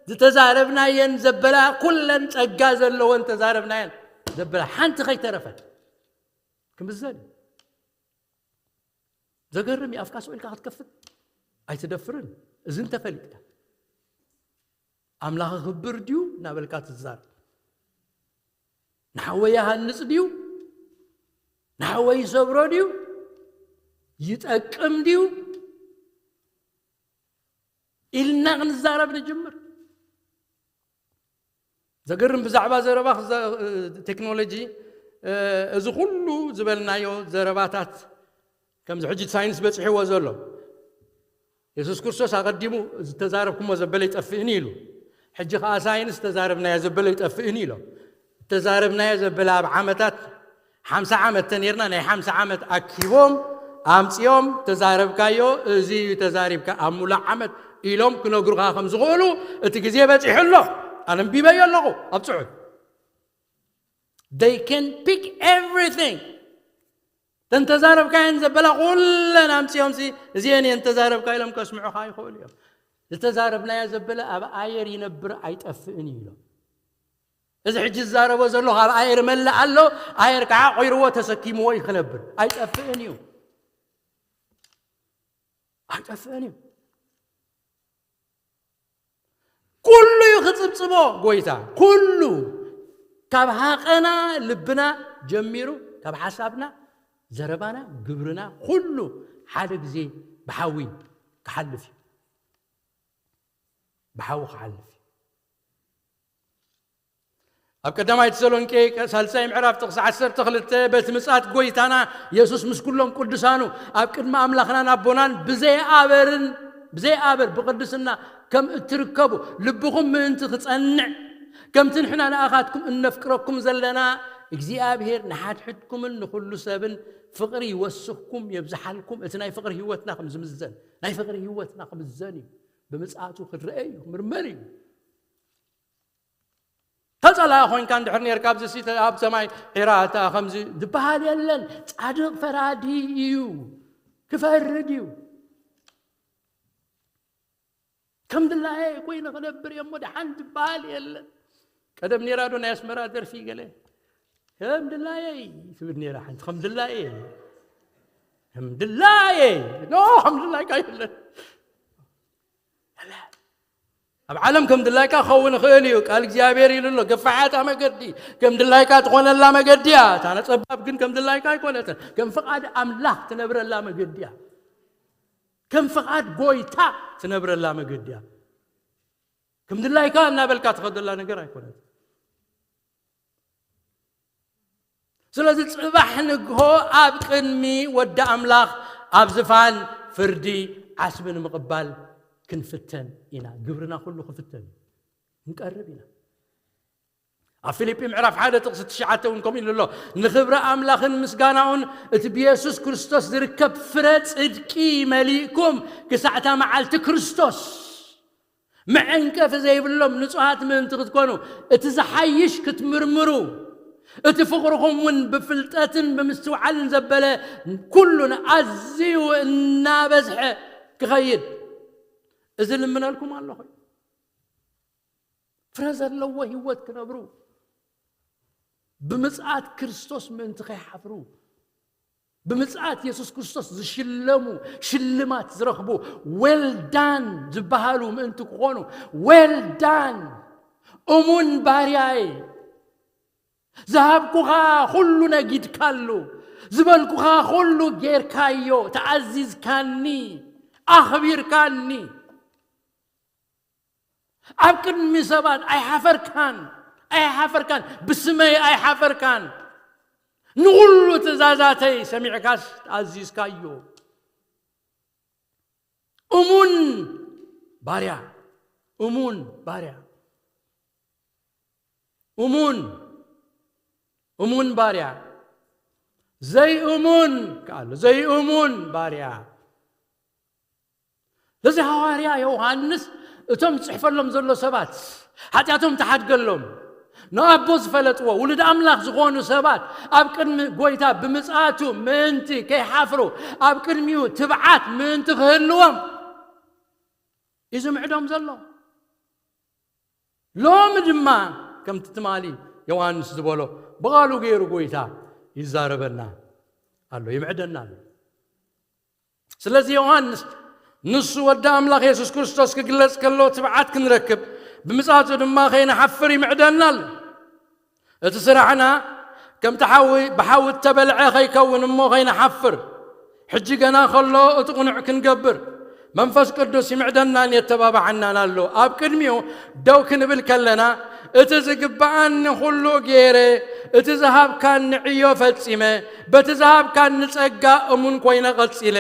ዝተዛረብናየን ዘበላ ኩለን ጸጋ ዘለወን ተዛረብናየን ዘበላ ሓንቲ ከይተረፈት ክምዘን እዩ። ዘገርም እዩ። ኣፍካ ስቕ ኢልካ ክትከፍት ኣይትደፍርን። እዚ እንተፈሊጥካ ኣምላኽ ክብር ድዩ እናበልካ ትዛረብ? ንሓወይ ይሃንጽ ድዩ? ንሓወይ ይሰብሮ ድዩ? ይጠቅም ድዩ? ኢልና ክንዛረብ ንጅምር። ዘገርም ብዛዕባ ዘረባ ክዛ-፣ ቴክኖሎጂ፣ እዚ ኩሉ ዝበልናዮ ዘረባታት ከምዚ ሕጂ ሳይንስ በጺሕዎ ዘሎ። የሱስ ክርስቶስ ኣቐዲሙ ዝተዛረብኩሞ ዘበለ ይጠፍእኒ ኢሉ። ሕጂ ከኣ ሳይንስ ተዛረብናዮ ዘበለ ይጠፍእኒ ኢሎ። እተዛረብናዮ ዘበለ ኣብ ዓመታት ሓምሳ ዓመት ተኔርና ናይ ሓምሳ ዓመት ኣኪቦም ኣምጺኦም ተዛረብካዮ፣ እዚ እዩ ተዛሪብካ ኣብ ሙሉእ ዓመት ኢሎም ክነግሩኻ ከም ዝኽእሉ እቲ ግዜ በጺሑ ኣሎ። ኣነንቢበዮ ኣለኹ ኣብ ጽሑፍ። They can pick everything። ተን ተዛረብካየን ዘበላ ኩለን ኣምጺኦምሲ እዚአን እየን ተዛረብካ ኢሎም ከስምዑኻ ይኽእሉ እዮም። ዝተዛረብናዮ ዘበለ ኣብ ኣየር ይነብር ኣይጠፍእን እዩ ኢሎም። እዚ ሕጂ ዝዛረቦ ዘለኹ ኣብ ኣየር መላእ ኣሎ፣ ኣየር ከዓ ቆይርዎ ተሰኪምዎ እዩ ክነብር። ኣይጠፍእን እዩ። ኣይጠፍእን እዩ። ኩሉ እዩ ክጽብጽቦ ጎይታ። ኩሉ ካብ ሃቐና ልብና ጀሚሩ ካብ ሓሳብና፣ ዘረባና፣ ግብርና ኩሉ ሓደ ግዜ ብሓዊ ክሓልፍ እዩ። ብሓዊ ክሓልፍ እዩ። ኣብ ቀዳማይ ተሰሎንቄ ሳልሳይ ምዕራፍ ጥቕሲ ዓሰርተ ክልተ፣ በቲ ምጽኣት ጎይታና የሱስ ምስ ኩሎም ቅዱሳኑ ኣብ ቅድሚ ኣምላኽናን ኣቦናን ብዘይኣበርን ብዘይኣበር ብቕድስና ከም እትርከቡ፣ ልብኹም ምእንቲ ክጸንዕ፣ ከምቲ ንሕና ንኣኻትኩም እነፍቅረኩም ዘለና፣ እግዚኣብሔር ንሓድሕድኩምን ንኹሉ ሰብን ፍቕሪ ይወስኽኩም፣ የብዝሓልኩም። እቲ ናይ ፍቕሪ ህይወትና ከም ዝምዘን፣ ናይ ፍቕሪ ህይወትና ክምዘን እዩ። ብምጽኣቱ ክረአ እዩ፣ ክምርመር እዩ። ተጸላኢ ኮይንካ እንድሕር ኔርካ፣ ኣብዚ ሲ-፣ ኣብ ሰማይ ዒራ፣ እታ ከምዚ ዝበሃል የለን። ጻድቕ ፈራዲ እዩ፣ ክፈርድ እዩ። ከም ድላየ ኮይነ ክነብር እየ እሞ ደሓን ዝበሃል የለን። ቀደም ኔራ ዶ ናይ ኣስመራ ደርፊ ገለ? ከም ድላየይ ትብል ኔራ ሓንቲ። ከም ድላየ፣ ከም ድላየ፣ ኖ፣ ከም ድላይካ የለን። የለ። ኣብ ዓለም ከም ድላይካ ክኸውን ይኽእል እዩ። ቃል እግዚኣብሔር ኢሉ ኣሎ፣ ገፋሕ እያ እታ መገዲ፣ ከም ድላይካ ትኾነላ መገዲ እያ። እታ ነጸባብ ግን ከም ድላይካ ኣይኮነትን። ከም ፍቓድ ኣምላኽ ትነብረላ መገዲ እያ። ከም ፍቓድ ጎይታ ትነብረላ መገዲ እያ። ከም ድላይካ እናበልካ ትኸደላ ነገር ኣይኮነትን። ስለዚ ጽባሕ ንግሆ ኣብ ቅድሚ ወዲ ኣምላኽ ኣብ ዝፋን ፍርዲ ዓስቢ ንምቕባል ክንፍተን ኢና። ግብርና ኩሉ ክፍተን እዩ። ክንቀርብ ኢና። ኣብ ፊልጲ ምዕራፍ ሓደ ጥቕሲ ትሽዓተ እውን ከምኡ ኢሉ ኣሎ፣ "ንኽብሪ ኣምላኽን ምስጋናኡን እቲ ብየሱስ ክርስቶስ ዝርከብ ፍረ ጽድቂ መሊእኩም ክሳዕታ መዓልቲ ክርስቶስ መዐንቀፊ ዘይብሎም ንጹሃት ምእንቲ ክትኮኑ፣ እቲ ዝሓይሽ ክትምርምሩ፣ እቲ ፍቕርኹም እውን ብፍልጠትን ብምስትውዓልን ዘበለ ኩሉን ኣዝዩ እናበዝሐ ክኸይድ፣ እዚ ልምነልኩም ኣለኹ። ፍረ ዘለዎ ህይወት ክነብሩ፣ ብምጽኣት ክርስቶስ ምእንቲ ከይሓፍሩ፣ ብምጽኣት የሱስ ክርስቶስ ዝሽለሙ ሽልማት ዝረኽቡ፣ well done ዝበሃሉ ምእንቲ ክኾኑ፣ well done እሙን ባርያይ፣ ዝሃብኩኻ ኩሉ ነጊድካሉ፣ ዝበልኩኻ ኩሉ ጌርካዮ፣ ተኣዚዝካኒ፣ ኣኽቢርካኒ። ኣብ ቅድሚ ሰባት ኣይሓፈርካን፣ ኣይሓፈርካን፣ ብስመይ ኣይሓፈርካን። ንኹሉ ትእዛዛተይ ሰሚዕካስ ተኣዚዝካዮ። እሙን ባርያ፣ እሙን ባርያ፣ እሙን፣ እሙን ባርያ፣ ዘይእሙን ከኣሎ፣ ዘይእሙን ባርያ። ስለዚ ሃዋርያ ዮሃንስ እቶም ዝጽሕፈሎም ዘሎ ሰባት ሓጢኣቶም ተሓድገሎም፣ ንኣቦ ዝፈለጥዎ ውሉድ ኣምላኽ ዝኾኑ ሰባት ኣብ ቅድሚ ጎይታ ብምጽኣቱ ምእንቲ ከይሓፍሩ፣ ኣብ ቅድሚኡ ትብዓት ምእንቲ ክህልዎም እዩ ዝምዕዶም ዘሎ። ሎሚ ድማ ከምቲ ትማሊ ዮሃንስ ዝበሎ ብቓሉ ገይሩ ጎይታ ይዛረበና ኣሎ፣ ይምዕደና ኣሎ። ስለዚ ዮሃንስ ንሱ ወዲ ኣምላኽ የሱስ ክርስቶስ ክግለጽ ከሎ ትብዓት ክንረክብ፣ ብምጽኣቱ ድማ ከይንሓፍር ይምዕደና ኣሎ። እቲ ስራሕና ከምቲ ሓዊ ብሓዊ እተበልዐ ከይከውን እሞ ከይንሓፍር፣ ሕጂ ገና ከሎ እቲ ቅኑዕ ክንገብር መንፈስ ቅዱስ ይምዕደናን የተባብዓናን ኣሎ። ኣብ ቅድሚኡ ደው ክንብል ከለና፣ እቲ ዝግብኣኒ ኩሉ ገይረ፣ እቲ ዝሃብካኒ ዕዮ ፈጺመ፣ በቲ ዝሃብካኒ ጸጋ እሙን ኮይነ ቀጺለ፣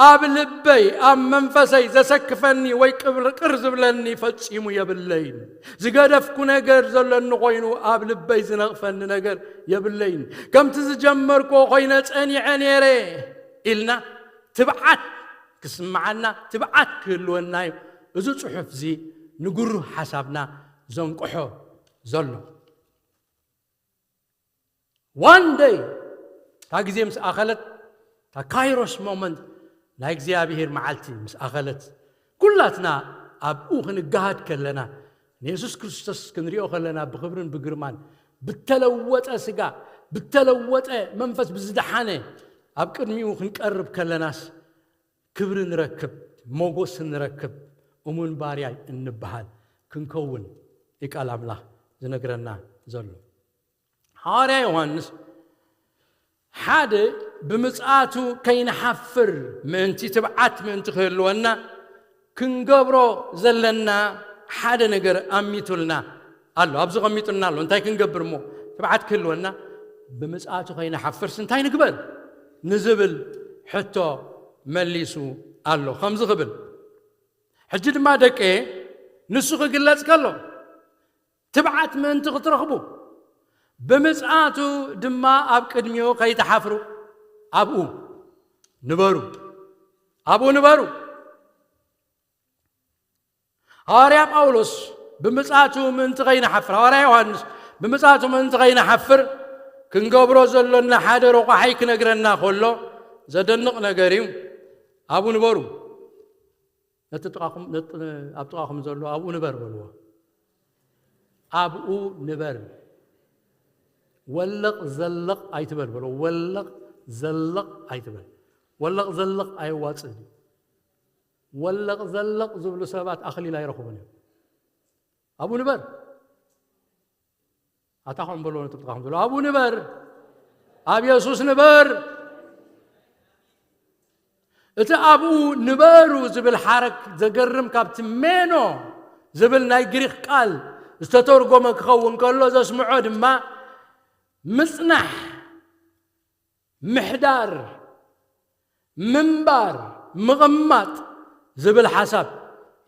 ኣብ ልበይ፣ ኣብ መንፈሰይ ዘሰክፈኒ ወይ ቅብር ቅር ዝብለኒ ፈጺሙ የብለይን። ዝገደፍኩ ነገር ዘለኒ ኮይኑ ኣብ ልበይ ዝነቕፈኒ ነገር የብለይን። ከምቲ ዝጀመርኩ ኮይነ ጸኒዐ ነይረ ኢልና ትብዓት ክስምዓና፣ ትብዓት ክህልወና እዩ። እዚ ጽሑፍ እዚ ንግሩህ ሓሳብና ዘንቅሖ ዘሎ። One day እታ ግዜ ምስ ኣኸለት፣ እታ ካይሮስ ሞመንት ናይ እግዚኣብሔር መዓልቲ ምስ ኣኸለት፣ ኩላትና ኣብኡ ክንገሃድ ከለና፣ ንየሱስ ክርስቶስ ክንሪኦ ከለና፣ ብኽብርን ብግርማን፣ ብተለወጠ ስጋ፣ ብተለወጠ መንፈስ፣ ብዝደሓነ ኣብ ቅድሚኡ ክንቀርብ ከለናስ፣ ክብሪ ንረክብ፣ ሞጎስ ንረክብ፣ እሙን ባርያ እንበሃል ክንከውን እዩ ቃል ኣምላኽ ዝነግረና ዘሎ። ሃዋርያ ዮሃንስ ሓደ ብምጽኣቱ ከይንሓፍር ምእንቲ፣ ትብዓት ምእንቲ ክህልወና ክንገብሮ ዘለና ሓደ ነገር ኣሚቱልና ኣሎ፣ ኣብዚ ቐሚጡልና ኣሎ። እንታይ ክንገብር እሞ ትብዓት ክህልወና? ብምጽኣቱ ከይንሓፍርስ እንታይ ንግበር ንዝብል ሕቶ መሊሱ ኣሎ። ከምዚ ክብል፣ ሕጂ ድማ ደቀ፣ ንሱ ክግለጽ ከሎ፣ ትብዓት ምእንቲ ክትረኽቡ፣ ብምጽኣቱ ድማ ኣብ ቅድሚኡ ከይትሓፍሩ፣ ኣብኡ ንበሩ። ኣብኡ ንበሩ። ሃዋርያ ጳውሎስ ብምጽኣቱ ምእንቲ ከይንሓፍር፣ ሃዋርያ ዮሃንስ ብምጽኣቱ ምእንቲ ከይንሓፍር ክንገብሮ ዘሎና ሓደ ረቋሒ ክነግረና ከሎ ዘደንቕ ነገር እዩ። ኣብኡ ንበሩ። ነቲ ጥቓኹም፣ ነቲ ኣብ ጥቓኹም ዘሎ ኣብኡ ንበር በልዎ። ኣብኡ ንበር። ወለቕ ዘለቕ ኣይትበል በልዎ። ወለቕ ዘለቕ ኣይትበል። ወለቕ ዘለቕ ኣየዋጽእን እዩ። ወለቕ ዘለቕ ዝብሉ ሰባት ኣኽሊል ኣይረኽቡን እዮም። ኣብኡ ንበር። ኣታ ኸም በሎ ነጥብ ጥቓኹም ዘሎ ኣብኡ ንበር። ኣብ የሱስ ንበር። እቲ ኣብኡ ንበሩ ዝብል ሓረግ ዘገርም፣ ካብቲ ሜኖ ዝብል ናይ ግሪኽ ቃል ዝተተርጎመ ክኸውን ከሎ፣ ዘስምዖ ድማ ምጽናሕ፣ ምሕዳር፣ ምንባር፣ ምቕማጥ ዝብል ሓሳብ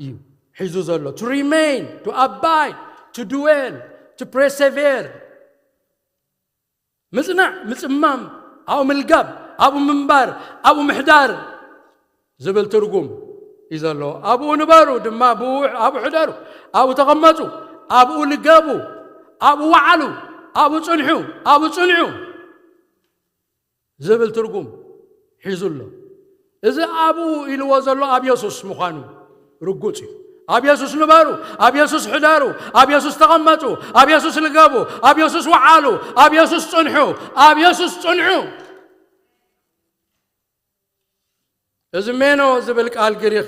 እዩ ሒዙ ዘሎ። To remain, to abide, to dwell, to persevere። ምጽናዕ፣ ምጽማም፣ ኣብኡ ምልጋብ፣ ኣብኡ ምንባር፣ ኣብኡ ምሕዳር ዝብል ትርጉም እዩ ዘለዎ። ኣብኡ ንበሩ ድማ፣ ብኡ፣ ኣብኡ ሕደሩ፣ ኣብኡ ተቐመጡ፣ ኣብኡ ልገቡ፣ ኣብኡ ወዓሉ፣ ኣብኡ ጽንሑ፣ ኣብኡ ጽንዑ ዝብል ትርጉም ሒዙ ኣሎ። እዚ ኣብኡ ኢልዎ ዘሎ ኣብ የሱስ ምዃኑ ርጉጽ እዩ። ኣብ የሱስ ንበሩ፣ ኣብ የሱስ ሕደሩ፣ ኣብ የሱስ ተቐመጡ፣ ኣብ የሱስ ልገቡ፣ ኣብ የሱስ ወዓሉ፣ ኣብ የሱስ ጽንሑ፣ ኣብ የሱስ ጽንሑ። እዚ ሜኖ ዝብል ቃል ግሪኽ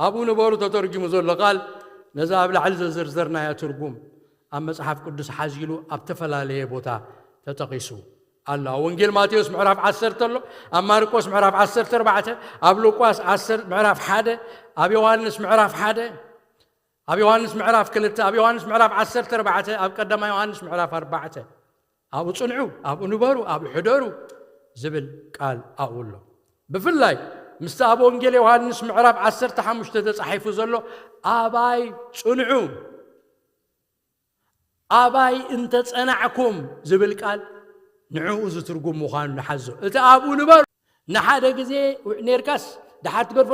ኣብኡ ንበሩ ተተርጊሙ ዘሎ ቃል፣ ነዚ ኣብ ላዕሊ ዘዘርዘርናዮ ትርጉም ኣብ መጽሓፍ ቅዱስ ሓዚሉ ኣብ ተፈላለየ ቦታ ተጠቒሱ ኣሎ። ኣብ ወንጌል ማቴዎስ ምዕራፍ ዓሰርተ ኣሎ፣ ኣብ ማርቆስ ምዕራፍ ዓሰርተ ኣርባዕተ፣ ኣብ ሉቃስ ዓሰርተ፣ ምዕራፍ ሓደ፣ ኣብ ዮሃንስ ምዕራፍ ሓደ፣ ኣብ ዮሃንስ ምዕራፍ ክልተ፣ ኣብ ዮሃንስ ምዕራፍ ዓሰርተ ኣርባዕተ፣ ኣብ ቀዳማይ ዮሃንስ ምዕራፍ ኣርባዕተ። ኣብኡ ጽንዑ፣ ኣብኡ ንበሩ፣ ኣብኡ ሕደሩ ዝብል ቃል ኣብኡ ኣሎ። ብፍላይ ምስቲ ኣብ ወንጌል ዮሃንስ ምዕራፍ ዓሰርተ ሓሙሽተ ተጻሒፉ ዘሎ ኣባይ ጽንዑ፣ ኣባይ እንተ ጸናዕኩም ዝብል ቃል ንዕኡ ዝትርጉም ምዃኑ ንሓዞ። እቲ ኣብኡ ንበሩ፣ ንሓደ ግዜ ውዕ-፣ ኔርካስ ደሓር ትገድፎ፣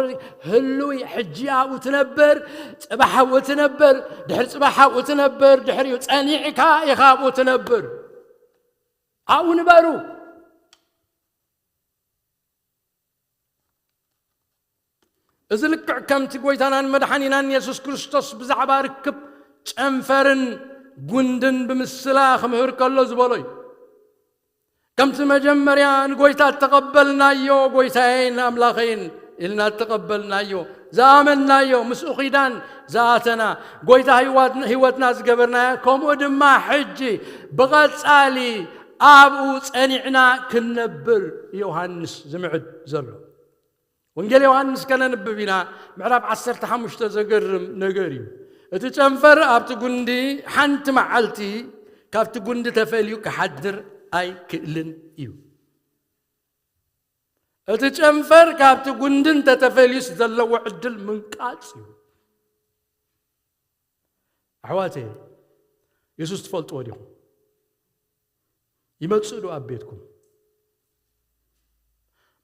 ህሉይ፣ ሕጂ ኣብኡ ትነብር፣ ጽባሕ ኣብኡ ትነብር፣ ድሕሪ ጽባሕ ኣብኡ ትነብር፣ ድሕሪኡ ጸኒዕካ ኢኻ ኣብኡ ትነብር። ኣብኡ ንበሩ። እዚ ልክዕ ከምቲ ጎይታናን መድሓኒናን የሱስ ክርስቶስ ብዛዕባ ርክብ ጨንፈርን ጉንድን ብምስላ ክምህር ከሎ ዝበሎ እዩ። ከምቲ መጀመርያ ንጎይታ እተቐበልናዮ፣ ጎይታየይን ኣምላኸይን ኢልና እተቐበልናዮ፣ ዝኣመንናዮ፣ ምስኡ ኪዳን ዝኣተና፣ ጎይታ ህይዋት-፣ ህይወትና ዝገበርናዮ፣ ከምኡ ድማ ሕጂ ብቐጻሊ ኣብኡ ጸኒዕና ክንነብር ዮሃንስ ዝምዕድ ዘሎ። ወንጌል ዮሃንስ ከነንብብ ኢና። ምዕራፍ ዓሰርተ ሓሙሽተ ዘገርም ነገር እዩ። እቲ ጨንፈር ኣብቲ ጉንዲ ሓንቲ መዓልቲ ካብቲ ጉንዲ ተፈልዩ ክሓድር ኣይክእልን እዩ። እቲ ጨንፈር ካብቲ ጉንዲ እንተተፈልዩስ ዘለዎ ዕድል ምንቃጽ እዩ። ኣሕዋተይ፣ የሱስ ትፈልጥዎ ዲኹም? ይመጽእ ዶ ኣብ ቤትኩም?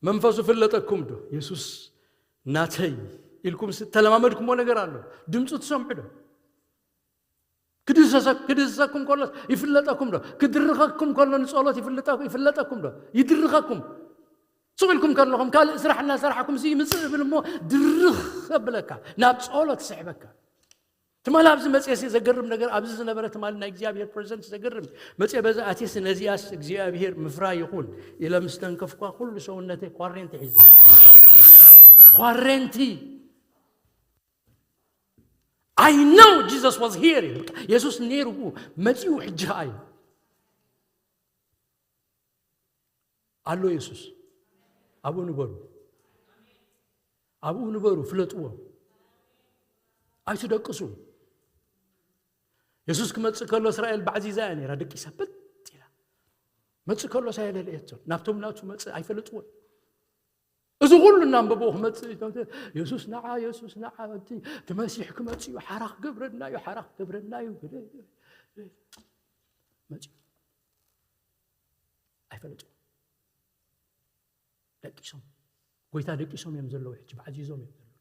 መንፈሱ ፍለጠኩም ዶ? የሱስ ናተይ ኢልኩም ስ-፣ ተለማመድኩምዎ ነገር ኣሎ? ድምፁ ትሰምዑ ዶ? ክድህሰሰ-፣ ክድህሰኩም ከሎ ይፍለጠኩም ዶ? ክድርኸኩም ከሎ ንጸሎት ይፍልጠ-፣ ይፍለጠኩም ዶ? ይድርኸኩም? ሱቕ ኢልኩም ከለኹም ካልእ ስራሕ እናሰራሕኩም ሲ ይምጽእ እብል እሞ ድርኽ ከብለካ፣ ናብ ጸሎት ስሕበካ። ትማሊ ኣብዚ መጽኤ ሲ ዘገርም ነገር፣ ኣብዚ ዝነበረ ትማሊ ናይ እግዚኣብሔር ፕሬዘንስ ዘገርም እዩ። መጽኤ በዛ ኣትየስ ነዚኣስ እግዚኣብሔር ምፍራይ ይኹን ኢለ ምስ ተንከፍኳ ኩሉ ሰውነተይ ኳሬንቲ ሒዘ። ኳሬንቲ። I know Jesus was here። በቃ የሱስ ነይሩ፣ መጺኡ፣ ሕጂ ኸኣ እዩ። ኣሎ የሱስ። ኣብኡ ንበሩ። ኣብኡ ንበሩ፣ ፍለጥዎ። ኣይትደቅሱ። የሱስ ክመጽእ ከሎ እስራኤል ባዕዚዛ እያ ነይራ፣ ደቂሳ ብጥ ኢላ። መጽእ ከሎ ሳየለለየቶ ናብቶም ናቱ መጽእ ኣይፈልጥዎን። እዚ ኩሉ እናንበብዎ ክመጽእ የሱስ ንዓ፣ የሱስ ንዓ፣ እቲ እቲ መሲሕ ክመጽእ እዩ፣ ሓራ ክገብረና እዩ፣ ሓራ ክገብረና እዩ። መጽኡ ኣይፈለጥዎ። ደቂሶም፣ ጎይታ ደቂሶም እዮም ዘለዉ። ሕጂ ባዕዚዞም እዮም ዘለዉ።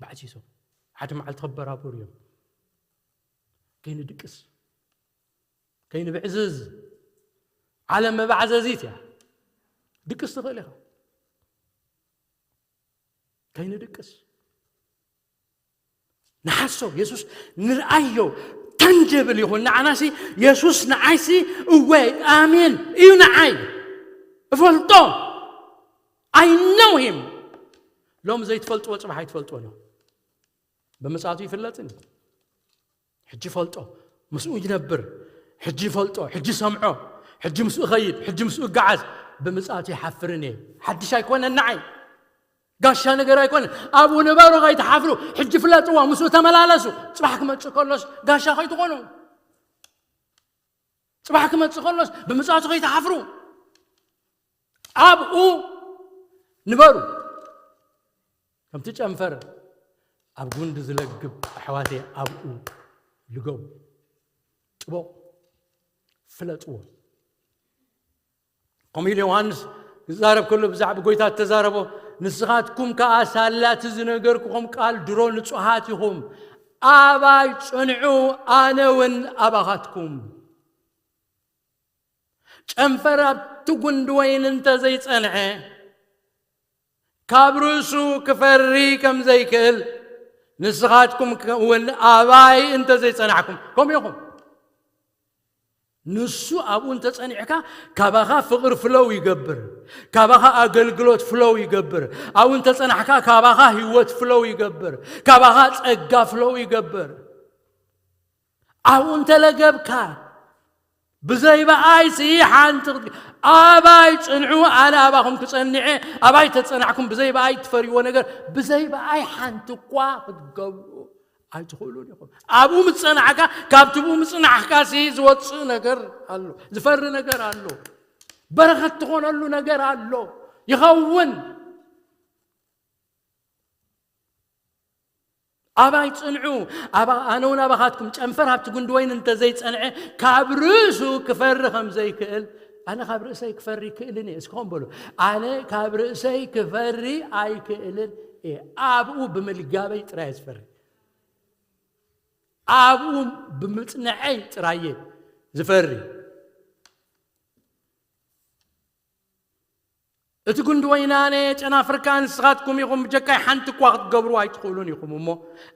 ባዕዚዞም ሓደ መዓልቲ ክበራበሩ እዮም። ከይንድቅስ፣ ከይንብዕዝዝ። ዓለም መባዕዘዚት እያ። ድቅስ ትኽእል ኢኻ። ከይንድቅስ ንሓሶ። የሱስ ንርኣዮ፣ ታንጀብል ይኹን ንዓናሲ። የሱስ ንዓይሲ እወ ኣሜን እዩ። ንዓይ እፈልጦ። I know him። ሎም ዘይትፈልጥዎ ጽባሕ ኣይትፈልጥዎን ኢኹም። ብምጽኣቱ ይፍለጥን እዩ። ሕጂ ፈልጦ፣ ምስኡ ይነብር። ሕጂ ፈልጦ፣ ሕጂ ሰምዖ፣ ሕጂ ምስኡ ኸይድ፣ ሕጂ ምስኡ ይገዓዝ። ብምጽኣቱ ይሓፍርን እየ። ሓድሽ ኣይኮነን ንዓይ። ጋሻ ነገር ኣይኮነን። ኣብኡ ንበሩ፣ ከይትሓፍሩ። ሕጂ ፍለጥዎ፣ ምስኡ ተመላለሱ። ጽባሕ ክመጽእ ከሎስ ጋሻ ከይትኾኑ። ጽባሕ ክመጽእ ከሎስ ብምጽኣቱ ከይትሓፍሩ። ኣብኡ ንበሩ። ከምቲ ጨንፈር ኣብ ጉንዲ ዝለግብ ኣሕዋተይ ኣብኡ ልገቡ። ጥበቑ፣ ፍለጥዎ። ከምኡ ኢሉ ዮሃንስ ክዛረብ ከሎ ብዛዕባ ጎይታ እተዛረቦ፣ ንስኻትኩም ከኣ ሳላ እቲ ዝነገርኩኹም ቃል ድሮ ንጹሃት ኢኹም። ኣባይ ጽንዑ፣ ኣነ እውን ኣባኻትኩም። ጨንፈር ኣብቲ ጉንዲ ወይኒ እንተ ዘይጸንዐ፣ ካብ ርእሱ ክፈሪ ከም ዘይክእል፣ ንስኻትኩም እውን ኣባይ እንተ ዘይጸናሕኩም ከምኡ ኢኹም። ንሱ ኣብኡ እንተ ጸኒዕካ፣ ካባኻ ፍቕሪ ፍለው ይገብር፣ ካባኻ ኣገልግሎት ፍለው ይገብር። ኣብኡ እንተ ጸናሕካ፣ ካባኻ ህይወት ፍለው ይገብር፣ ካባኻ ጸጋ ፍለው ይገብር። ኣብኡ እንተ ለገብካ፣ ብዘይ ብኣይሲ ሓንቲ ክትግ-፣ ኣባይ ጽንዑ፣ ኣነ ኣባኹም ክጸንዐ። ኣባይ ተጸናሕኩም፣ ብዘይ ብኣይ ትፈርይዎ ነገር፣ ብዘይ ብኣይ ሓንቲ እኳ ክትገብሩ ኣይትኽእሉን ኢኹም። ኣብኡ ምስ ጸናሕካ፣ ካብቲ ብኡ ምጽናሕካሲ ዝወጽእ ነገር ኣሎ፣ ዝፈሪ ነገር ኣሎ፣ በረኸት ትኾነሉ ነገር ኣሎ፣ ይኸውን። ኣባይ ጽንዑ፣ ኣባ-፣ ኣነ እውን ኣባኻትኩም። ጨንፈር ኣብቲ ጉንዲ ወይኒ እንተ ዘይጸንዐ፣ ካብ ርእሱ ክፈሪ ከም ዘይክእል፣ ኣነ ካብ ርእሰይ ክፈሪ ይክእልን እየ። እስኪ ኾን በሉ፣ ኣነ ካብ ርእሰይ ክፈሪ ኣይክእልን እየ። ኣብኡ ብምልጋበይ ጥራይ እየ ዝፈሪ። ኣብኡ ብምጽንዐይ ጥራይ እየ ዝፈሪ። እቲ ጉንዲ ወይኒ ኣነ ጨናፍርካ ንስኻትኩም ኢኹም፣ ብጀካይ ሓንቲ እኳ ክትገብሩ ኣይትኽእሉን ኢኹም። እሞ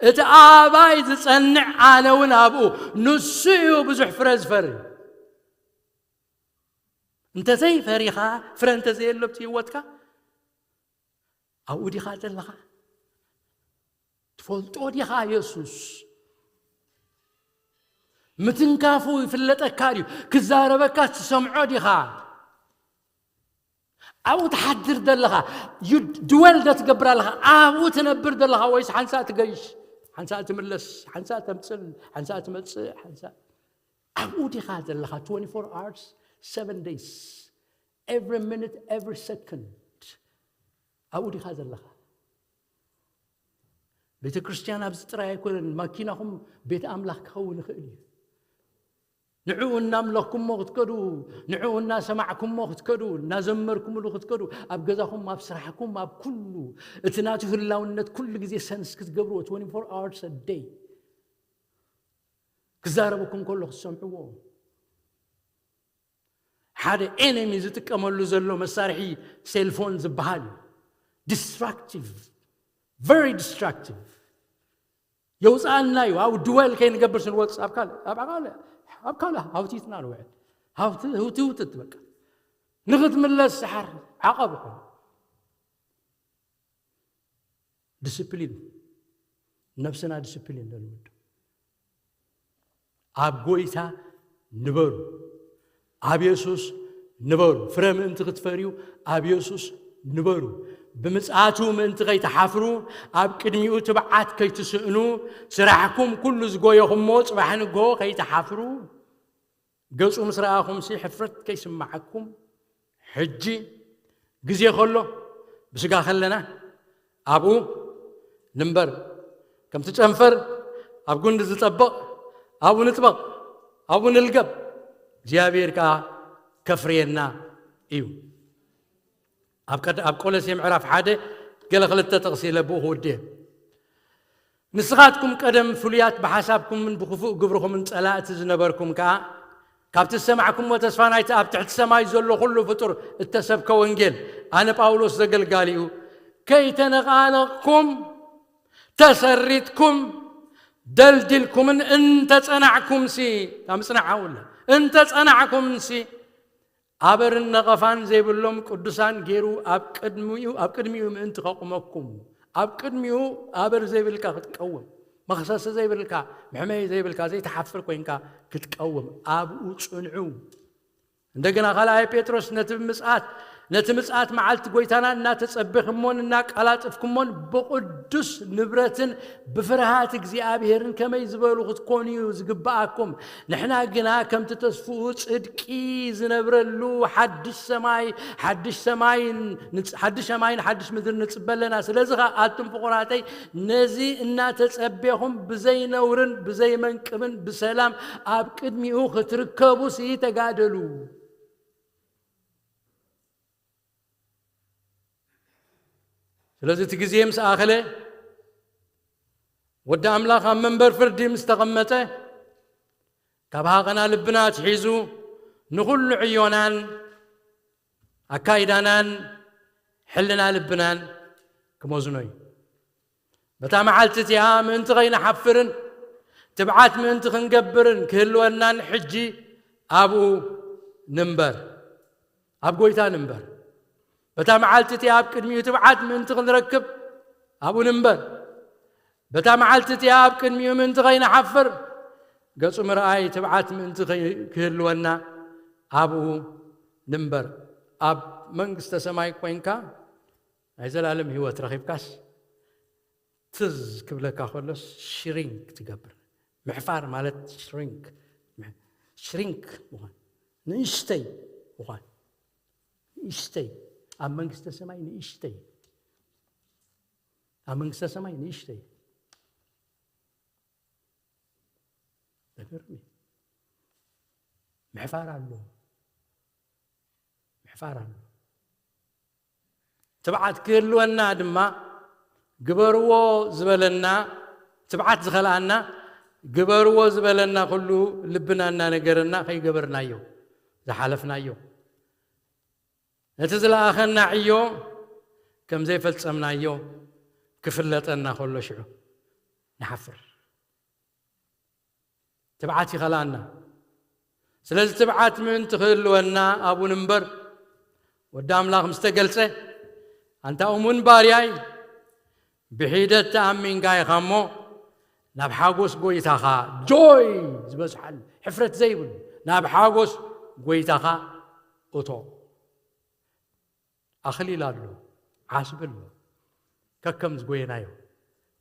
እቲ ኣባይ ዝጸንዕ፣ ኣነ እውን ኣብኡ፣ ንሱ እዩ ብዙሕ ፍረ ዝፈሪ። እንተዘይፈሪኻ፣ ፍረ እንተዘየሎ ኣብቲ ህይወትካ፣ ኣብኡ ዲኻ ዘለኻ? ትፈልጦ ዲኻ የሱስ? ምትንካፉ ይፍለጠካ ድዩ? ክዛረበካ ትሰምዖ ዲኻ? ኣብኡ ትሓድር ዘለኻ፣ ዩ ድወል ዶ ትገብር ኣለኻ? ኣብኡ ትነብር ዘለኻ ወይስ ሓንሳእ ትገይሽ፣ ሓንሳእ ትምለስ፣ ሓንሳእ ተምጽል፣ ሓንሳእ ትመጽእ፣ ሓንሳእ ኣብኡ ዲኻ ዘለኻ? Twenty-four hours, seven days, every minute, every second ኣብኡ ዲኻ ዘለኻ? ቤተ ክርስቲያን ኣብዚ ጥራይ ኣይኮነን፣ ማኪናኹም ቤተ ኣምላኽ ክኸውን ይኽእል እዩ። ንዕኡ እናምለኽኩሞ ክትከዱ፣ ንዕኡ እናሰማዕኩሞ ክትከዱ፣ እናዘመርኩምሉ ክትከዱ፣ ኣብ ገዛኹም፣ ኣብ ስራሕኩም፣ ኣብ ኩሉ እቲ ናቱ ህላውነት ኩሉ ግዜ ሰንስ ክትገብርዎ፣ twenty-four hours a day ክዛረበኩም ከሎ ክትሰምዕዎ። ሓደ ኤነሚ ዝጥቀመሉ ዘሎ መሳርሒ ሴልፎን ዝበሃል እዩ። Destructive, very destructive። የውፅኣና እዩ። ኣብ ድወል ከይንገብር ስንወፅእ ኣብ ካልእ፣ ኣብ ካልእ፣ ኣብ ካልእ ሃውቲትና ንውዕል። ሃውቲ-፣ ህውትውትት በቃ። ንኽትምለስ ሰሓር ዓቐብ ይኾን። ዲስፕሊን፣ ነብስና ዲስፕሊን ነልምድ። ኣብ ጎይታ ንበሩ፣ ኣብ የሱስ ንበሩ። ፍረ ምእንቲ ክትፈርዩ ኣብ የሱስ ንበሩ። ብምጽኣቱ ምእንቲ ከይትሓፍሩ፣ ኣብ ቅድሚኡ ትብዓት ከይትስእኑ፣ ስራሕኩም ኩሉ ዝጎየኹሞ ጽባሕ ንግሆ ከይትሓፍሩ፣ ገጹ ምስ ረኣኹምሲ ሕፍረት ከይስምዓኩም፣ ሕጂ ግዜ ከሎ፣ ብስጋ ከለና ኣብኡ ንንበር። ከምቲ ጨንፈር ኣብ ጉንዲ ዝጠብቕ ኣብኡ ንጥበቕ፣ ኣብኡ ንልገብ። እግዚኣብሔር ከኣ ከፍርየና እዩ። ኣብ ቀድ-፣ ኣብ ቆሎሴ ምዕራፍ ሓደ ገለ ክልተ ጥቕሲ ኢለ ብኡ ክውድእ። ንስኻትኩም ቀደም ፍሉያት ብሓሳብኩምን ብኽፉእ ግብርኹምን ጸላእቲ ዝነበርኩም ከኣ፣ ካብቲ ዝሰማዕኩምዎ ተስፋ ናይቲ ኣብ ትሕቲ ሰማይ ዘሎ ኩሉ ፍጡር እተሰብከ ወንጌል፣ ኣነ ጳውሎስ ዘገልጋሊኡ፣ ከይተነቓነቕኩም፣ ተሰሪትኩም፣ ደልዲልኩምን እንተጸናዕኩምሲ፣ እታ ምጽናዕ ኣውላ፣ እንተጸናዕኩምሲ፣ ኣበርን ነቐፋን ዘይብሎም ቅዱሳን ገይሩ ኣብ ቅድሚኡ፣ ኣብ ቅድሚኡ ምእንቲ ከቑመኩም፣ ኣብ ቅድሚኡ ኣበር ዘይብልካ ክትቀውም፣ መኽሰሲ ዘይብልካ፣ መሕመዪ ዘይብልካ፣ ዘይትሓፍር ኮይንካ ክትቀውም፣ ኣብኡ ጽንዑ። እንደገና ካልኣይ ጴጥሮስ ነቲ ምጽኣት፣ ነቲ ምጽኣት መዓልቲ ጐይታና እናተጸበኽሞን እናቀላጥፍኩሞን ብቕዱስ ንብረትን ብፍርሃት እግዚኣብሔርን ከመይ ዝበሉ ክትኮኑ እዩ ዝግብኣኩም። ንሕና ግና ከምቲ ተስፍኡ ጽድቂ ዝነብረሉ ሓድሽ ሰማይ፣ ሓድሽ ሰማይን ንጽ-፣ ሓድሽ ሰማይን ሓድሽ ምድርን ንጽበ ኣለና። ስለዚ ኸኣ ኣቱም ፍቑራተይ፣ ነዚ እናተጸቤኹም ብዘይነውርን ብዘይመንቅብን ብሰላም ኣብ ቅድሚኡ ክትርከቡሲ ተጋደሉ። ስለዚ እቲ ግዜ ምስ ኣኸለ፣ ወዲ ኣምላኽ ኣብ መንበር ፍርዲ ምስ ተቐመጠ፣ ካብ ሃቐና ልብና ኣትሒዙ ንኹሉ ዕዮናን ኣካይዳናን ሕልና ልብናን ክመዝኖ እዩ። በታ መዓልቲ እቲኣ ምእንቲ ኸይንሓፍርን ትብዓት ምእንቲ ክንገብርን ክህልወናን ሕጂ ኣብኡ ንንበር፣ ኣብ ጐይታ ንንበር። በታ መዓልቲ እቲኣ ኣብ ቅድሚኡ ትብዓት ምእንቲ ክንረክብ ኣብኡ ንንበር። በታ መዓልቲ እቲኣ ኣብ ቅድሚኡ ምእንቲ ኸይንሓፍር፣ ገጹ ምርኣይ ትብዓት ምእንቲ ኸይ-፣ ክህልወና ኣብኡ ንንበር። ኣብ መንግስተ ሰማይ ኮይንካ ናይ ዘላለም ህይወት ረኺብካስ፣ ትዝ ክብለካ ከሎስ ሽሪንክ ትገብር። ምሕፋር ማለት ሽሪንክ፣ ሽሪንክ ምዃን፣ ንእሽተይ ምዃን፣ ንእሽተይ፣ ኣብ መንግስተ ሰማይ ንእሽተይ፣ ኣብ መንግስተ ሰማይ ንእሽተይ። ዘገርም እዩ። ምሕፋር ኣሎ፣ ምሕፋር ኣሎ። ትብዓት ክህልወና ድማ፣ ግበርዎ ዝበለና፣ ትብዓት ዝኸልኣና፣ ግበርዎ ዝበለና ኩሉ ልብና እናነገረና ከይገበርናዮ፣ ዝሓለፍናዮ፣ ነቲ ዝለኣኸና ዕዮ ከም ዘይፈጸምናዮ ክፍለጠና ከሎ ሽዑ ንሓፍር። ትብዓት ይኸልኣና። ስለዚ ትብዓት ምእንቲ ክህልወና ኣብኡ ንንበር። ወዲ ኣምላኽ ምስ ተገልጸ፣ ኣንታ እሙን ባርያይ፣ ብሒደት ተኣሚንካ ኢኻ እሞ፣ ናብ ሓጎስ ጐይታኻ፣ ጆይ ዝበዝሓሉ፣ ሕፍረት ዘይብሉ፣ ናብ ሓጎስ ጐይታኻ እቶ። ኣኽሊል ኣሎ፣ ዓስቢ ኣሎ። ከከም ዝጎየናዮ፣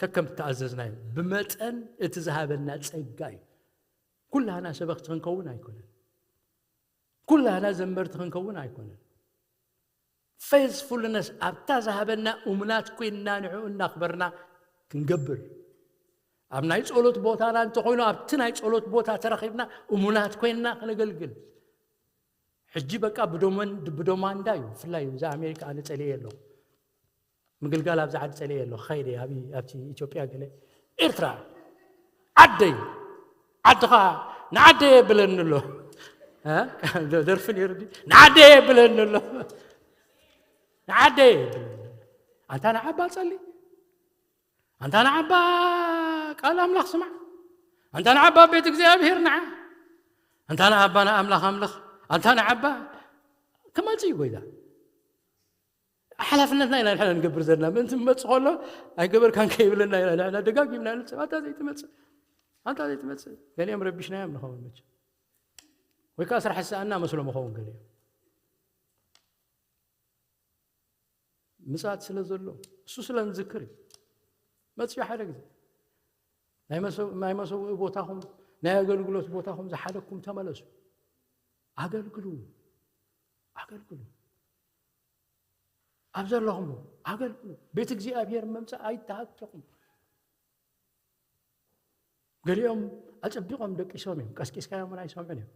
ከከም ዝተኣዘዝናዮ፣ ብመጠን እቲ ዝሃበና ጸጋ እዩ። ኩላህና ሰበኽቲ ክንከውን ኣይኮነን። ኩላህና ዘመርቲ ክንከውን ኣይኮነን። ፌዝፉልነስ ኣብታ ዝሃበና እሙናት ኮይንና ንዕኡ እናኽበርና ክንገብር። ኣብ ናይ ጸሎት ቦታና እንተኾይኑ ኣብቲ ናይ ጸሎት ቦታ ተረኺብና እሙናት ኮይንና ክነገልግል። ሕጂ በቃ ብዶመን-፣ ብዶማንዳ እዩ። ብፍላይ እዚ ኣሜሪካ ኣነ ጸሊኤ ኣለኹ። ምግልጋል ኣብዚ ዓዲ ጸሊኤ ኣለኹ። ከይደ ኣብ፣ ኣብቲ ኢትዮጵያ ገለ ኤርትራ ዓደይ፣ ዓድኻ ንዓደይ የብለኒ ኣሎ። እ? ደርፊ ነይሩ ድዩ? ንዓደይ የብለኒ ኣሎ። ንዓደይ የብለኒ ኣሎ። ኣንታ ንዓባ ጸሊ። ኣንታ ንዓባ ቃል ኣምላኽ ስማዕ። ኣንታ ንዓባ ቤት እግዚኣብሔር ንዓ። ኣንታ ንዓባ ንኣምላኽ ኣምልኽ። ኣንታ ንዓባ ክመጽእ እዩ ጎይታ። ሓላፍነትና ኢና ንሕና ንገብር ዘለና። ምእንቲ ክመጽእ ከሎ ኣይገበርካን ከይብለና ኢና ንሕና ደጋጊምና ንጽ-፣ ኣንታ ዘይትመጽእ፣ ኣንታ ዘይትመጽእ። ገሊኦም ረቢሽናዮም ንኸውን መቸም። ወይ ከኣ ስራሕ ዝሰኣና መስሎም ይኸውን ገሊኦም። ምጽኣት ስለ ዘሎ እሱ ስለ ንዝክር እዩ። መጽዩ ሓደ ግዜ ናይ መሰው- ናይ መሰውኢ ቦታኹም ናይ ኣገልግሎት ቦታኹም ዝሓደኩም ተመለሱ። ኣገልግሉ፣ ኣገልግሉ፣ ኣብ ዘለኹም ኣገልግሉ። ቤት እግዚኣብሔር መምጽእ ኣይተሃተኹም። ገሊኦም ኣጸቢቖም ደቂሶም እዮም። ቀስቂስካዮም ኣይሰምዑን እዮም።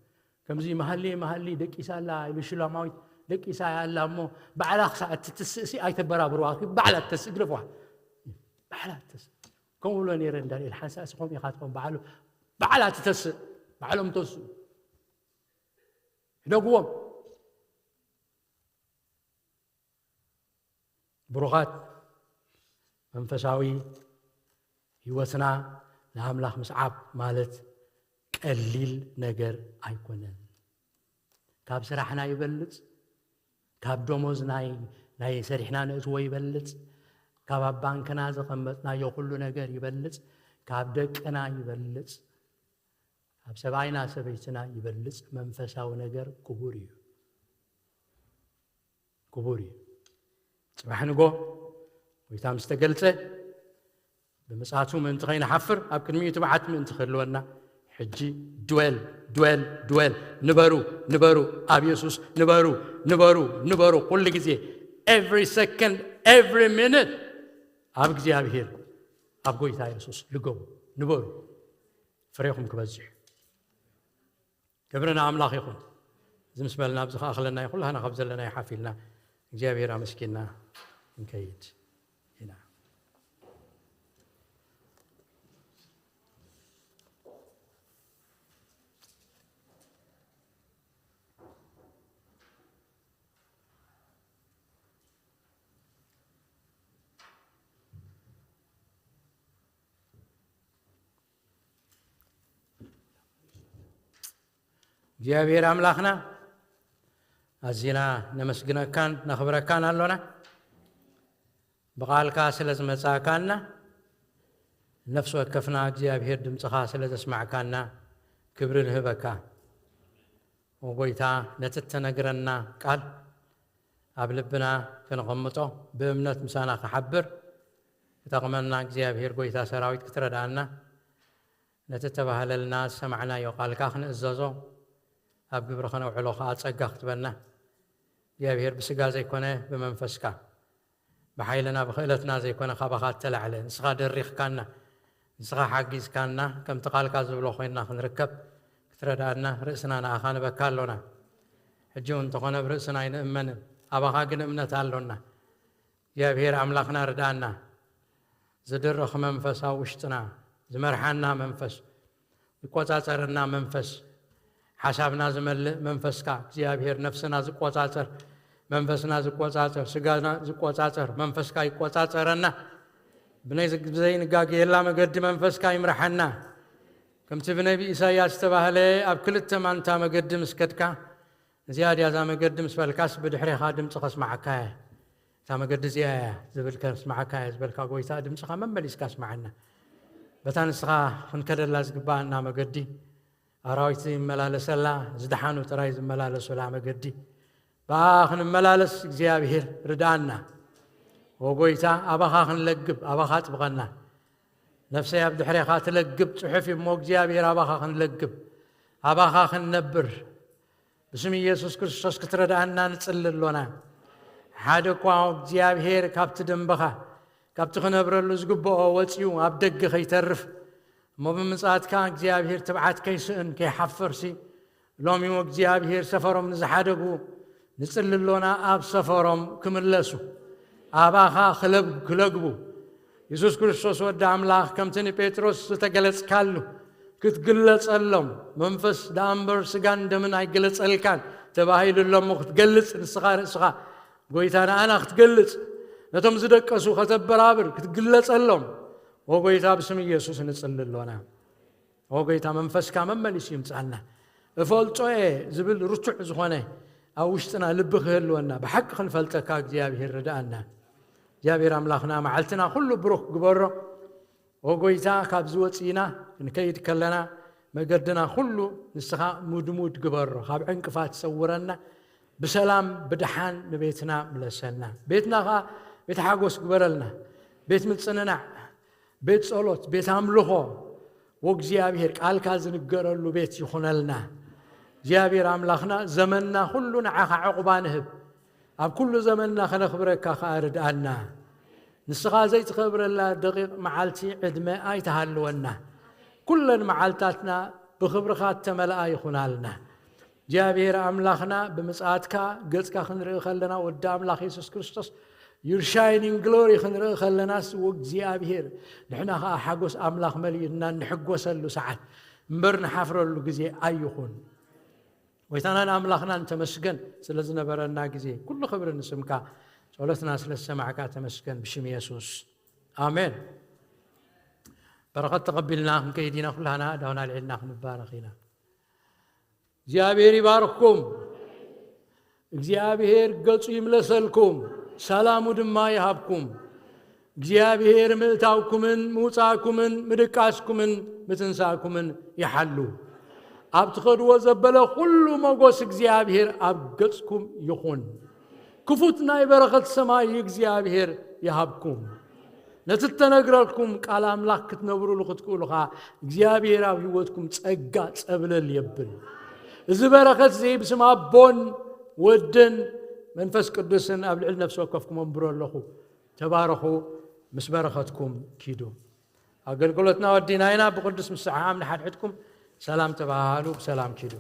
ከምዚ መሃሊ መሃሊ ደቂሳ ኣላ ኢሉ ሽላማዊት ደቂሳ ኣላ እሞ ባዕላ ክሳዕ እትትስእ ሲ ኣይተበራብርዋ። ባዕላ ትተስእ ግደፍዋ። ባዕላ ትተስእ። ከምኡ ብሎ ነይረ ዳንኤል ሓንሳእ ሲ ከምኡ ኢኻ ትኾን ባዕሉ ባዕላ ትተስእ። ባዕሎም ተስኡ። ህደግዎም። ብሩኻት መንፈሳዊ ህይወትና ንኣምላኽ ምስዓብ ማለት ቀሊል ነገር ኣይኮነን። ካብ ስራሕና ይበልጽ፣ ካብ ደሞዝ ናይ ናይ ሰሪሕና ንእትዎ ይበልጽ፣ ካብ ኣብ ባንክና ዘቐመጥናዮ ኩሉ ነገር ይበልጽ፣ ካብ ደቅና ይበልጽ፣ ካብ ሰብኣይና ሰበይትና ይበልጽ። መንፈሳዊ ነገር ክቡር እዩ። ክቡር እዩ። ጽባሕ ንጎ ጎይታ ምስ ተገልጸ ብምጽኣቱ ምእንቲ ከይንሓፍር ኣብ ቅድሚኡ ትብዓት ምእንቲ ክህልወና ሕጂ ድወል ድወል ድወል ንበሩ ንበሩ ኣብ የሱስ ንበሩ ንበሩ ንበሩ ኩሉ ግዜ every second every minute ኣብ እግዚኣብሔር ኣብ ጎይታ የሱስ ልገቡ ንበሩ ፍሬኹም ክበዝሕ ክብሪ ንኣምላኽ ይኹን። እዚ ምስ በልና ኣብዚ ከኣኽለና ኩላህና ካብ ዘለና ይሓፍ ኢልና እግዚኣብሔር ኣመስኪና ክንከይድ ኢና። እግዚኣብሔር ኣምላኽና ኣዚና ነመስግነካን ነኽብረካን ኣሎና። ብቓልካ ስለ ዝመጻእካና ነፍሲ ወከፍና እግዚኣብሔር ድምፅኻ ስለ ዘስማዕካና ክብሪ ንህበካ። ኦጎይታ ነቲ እተነግረና ቃል ኣብ ልብና ከነቐምጦ ብእምነት ምሳና ክሓብር ክጠቕመና እግዚኣብሔር ጎይታ ሰራዊት ክትረድኣና ነቲ እተባህለልና ዝሰማዕናዮ ቃልካ ክንእዘዞ ኣብ ግብሪ ከነውዕሎ ከዓ ጸጋ ክትበና እግዚኣብሔር ብስጋ ዘይኮነ ብመንፈስካ ብሓይልና ብክእለትና ዘይኮነ ካባኻ እተላዕለ ንስኻ ደሪኽካና ንስኻ ሓጊዝካና ከምቲ ቃልካ ዝብሎ ኮይንና ክንርከብ ክትረድኣና ርእስና ንኣኻ ንበካ ኣሎና። ሕጂ እውን እንተኾነ ብርእስና ኣይንእመንን ኣባኻ ግን እምነት ኣሎና። እግዚኣብሔር ኣምላኽና ርድኣና። ዝድርኽ መንፈስ ኣብ ውሽጥና ዝመርሓና መንፈስ ዝቆጻጸረና መንፈስ ሓሳብና ዝመልእ መንፈስካ እግዚኣብሔር ነፍስና ዝቆጻጸር መንፈስና ዝቆጻጸር ስጋና ዝቆጻጸር መንፈስካ ይቆጻጸረና። ብዘይንጋግየላ መገዲ መንፈስካ ይምርሓና። ከምቲ ብነቢ ኢሳያስ ዝተባህለ ኣብ ክልተ ማንታ መገዲ ምስ ከድካ እዚኣ ድያ እዛ መገዲ ምስ በልካስ ብድሕሬኻ ድምፂ ከስማዓካ እየ። እታ መገዲ እዚኣ እያ ዝብል ከስማዓካ እየ ዝበልካ ጎይታ ድምፅኻ መመሊስካ ስማዓና። በታ ንስኻ ክንከደላ ዝግባኣና መገዲ ኣራዊት ዝመላለሰላ ዝደሓኑ ጥራይ ዝመላለሱላ መገዲ ብኣ ክንመላለስ እግዚኣብሔር ርድኣና። ወጎይታ ኣባኻ ክንለግብ ኣባኻ ጥብቐና። ነፍሰይ ኣብ ድሕሬኻ ትለግብ ጽሑፍ እሞ እግዚኣብሔር ኣባኻ ክንለግብ ኣባኻ ክንነብር ብስም ኢየሱስ ክርስቶስ ክትረድኣና ንጽሊ ኣሎና። ሓደ እኳ እግዚኣብሔር ካብቲ ደንበኻ ካብቲ ክነብረሉ ዝግብኦ ወጺኡ ኣብ ደገ ከይተርፍ እሞ ብምጽኣትካ እግዚኣብሔር ትብዓት ከይስእን ከይሓፈርሲ ሎሚ እግዚኣብሔር ሰፈሮም ንዝሓደጉ ንጽሊ ኣሎና ኣብ ሰፈሮም ክምለሱ ኣባኻ ክለግቡ የሱስ ክርስቶስ ወዲ ኣምላኽ ከምቲ ንጴጥሮስ ዝተገለጽካሉ ክትግለጸሎም መንፈስ ደኣ እምበር ስጋን ደምን ኣይገለጸልካን ተባሂሉ ኣሎ እሞ ክትገልጽ ንስኻ ርእስኻ ጎይታ ንኣና ክትገልጽ ነቶም ዝደቀሱ ከተበራብር ክትግለጸሎም ወጎይታ ብስም ኢየሱስ ንጽሊ ኣሎና። ኦ ጎይታ መንፈስካ መመሊሱ ይምጻና እፈልጦ እየ ዝብል ርቱዕ ዝኾነ ኣብ ውሽጥና ልቢ ክህልወና ብሓቂ ክንፈልጠካ እግዚኣብሔር ርድኣና። እግዚኣብሔር ኣምላኽና መዓልትና ኩሉ ብሩኽ ግበሮ። ኦ ጎይታ ካብዚ ወፂእና ክንከይድ ከለና መገድና ኩሉ ንስኻ ሙድሙድ ግበሮ፣ ካብ ዕንቅፋት ሰውረና፣ ብሰላም ብድሓን ንቤትና ምለሰና። ቤትና ኸዓ ቤት ሓጎስ ግበረልና። ቤት ምጽንናዕ፣ ቤት ጸሎት፣ ቤት ኣምልኾ ወእግዚኣብሔር ቃልካ ዝንገረሉ ቤት ይኹነልና። እግዚኣብሔር ኣምላኽና፣ ዘመንና ኩሉ ንዓኻ ዕቑባ ንህብ። ኣብ ኩሉ ዘመንና ከነኽብረካ ከኣ ርድኣና። ንስኻ ዘይትኸብረላ ደቂቕ መዓልቲ ዕድመ ኣይትሃልወና። ኩለን መዓልታትና ብኽብርኻ እተመልኣ ይኹናልና። እግዚኣብሔር ኣምላኽና፣ ብምጽኣትካ ገጽካ ክንርኢ ከለና፣ ወዲ ኣምላኽ የሱስ ክርስቶስ your shining glory ክንርኢ ከለናስ፣ ወእግዚኣብሔር፣ ንሕና ኸኣ ሓጎስ ኣምላኽ መሊኡና እንሕጎሰሉ ሰዓት እምበር ንሓፍረሉ ግዜ ኣይኹን። ጎይታናን ኣምላኽናን ተመስገን ስለ ዝነበረና ግዜ። ኩሉ ክብሪ ንስምካ። ጸሎትና ስለ ዝሰማዕካ ተመስገን፣ ብሽም የሱስ። ኣሜን። በረኸት ተቐቢልና ክንከይድ ኢና። ኩላህና ኣእዳውና ኣልዒልና ክንባረኽ ኢና። እግዚኣብሔር ይባርኽኩም። እግዚኣብሔር ገጹ ይምለሰልኩም፣ ሰላሙ ድማ ይሃብኩም። እግዚኣብሔር ምእታውኩምን ምውጻእኩምን ምድቃስኩምን ምትንሳእኩምን ይሓሉ። ኣብ ትኸድዎ ዘበለ ኩሉ መጎስ እግዚኣብሔር ኣብ ገጽኩም ይኹን። ክፉት ናይ በረኸት ሰማይ እግዚኣብሔር ይሃብኩም። ነቲ እተነግረልኩም ቃል ኣምላኽ ክትነብሩሉ ክትክእሉ ኸኣ እግዚኣብሔር ኣብ ህይወትኩም ጸጋ ጸብለል የብል። እዚ በረኸት እዚ ብስም ኣቦን ወድን መንፈስ ቅዱስን ኣብ ልዕሊ ነፍሲ ወከፍኩም ኣንብሮ ኣለኹ። ተባረኹ፣ ምስ በረኸትኩም ኪዱ። ኣገልግሎትና ወዲና ኢና። ብቅዱስ ምስሕሓም ንሓድሕድኩም ሰላም ተባሃሉ፣ ብሰላም ኪዱ።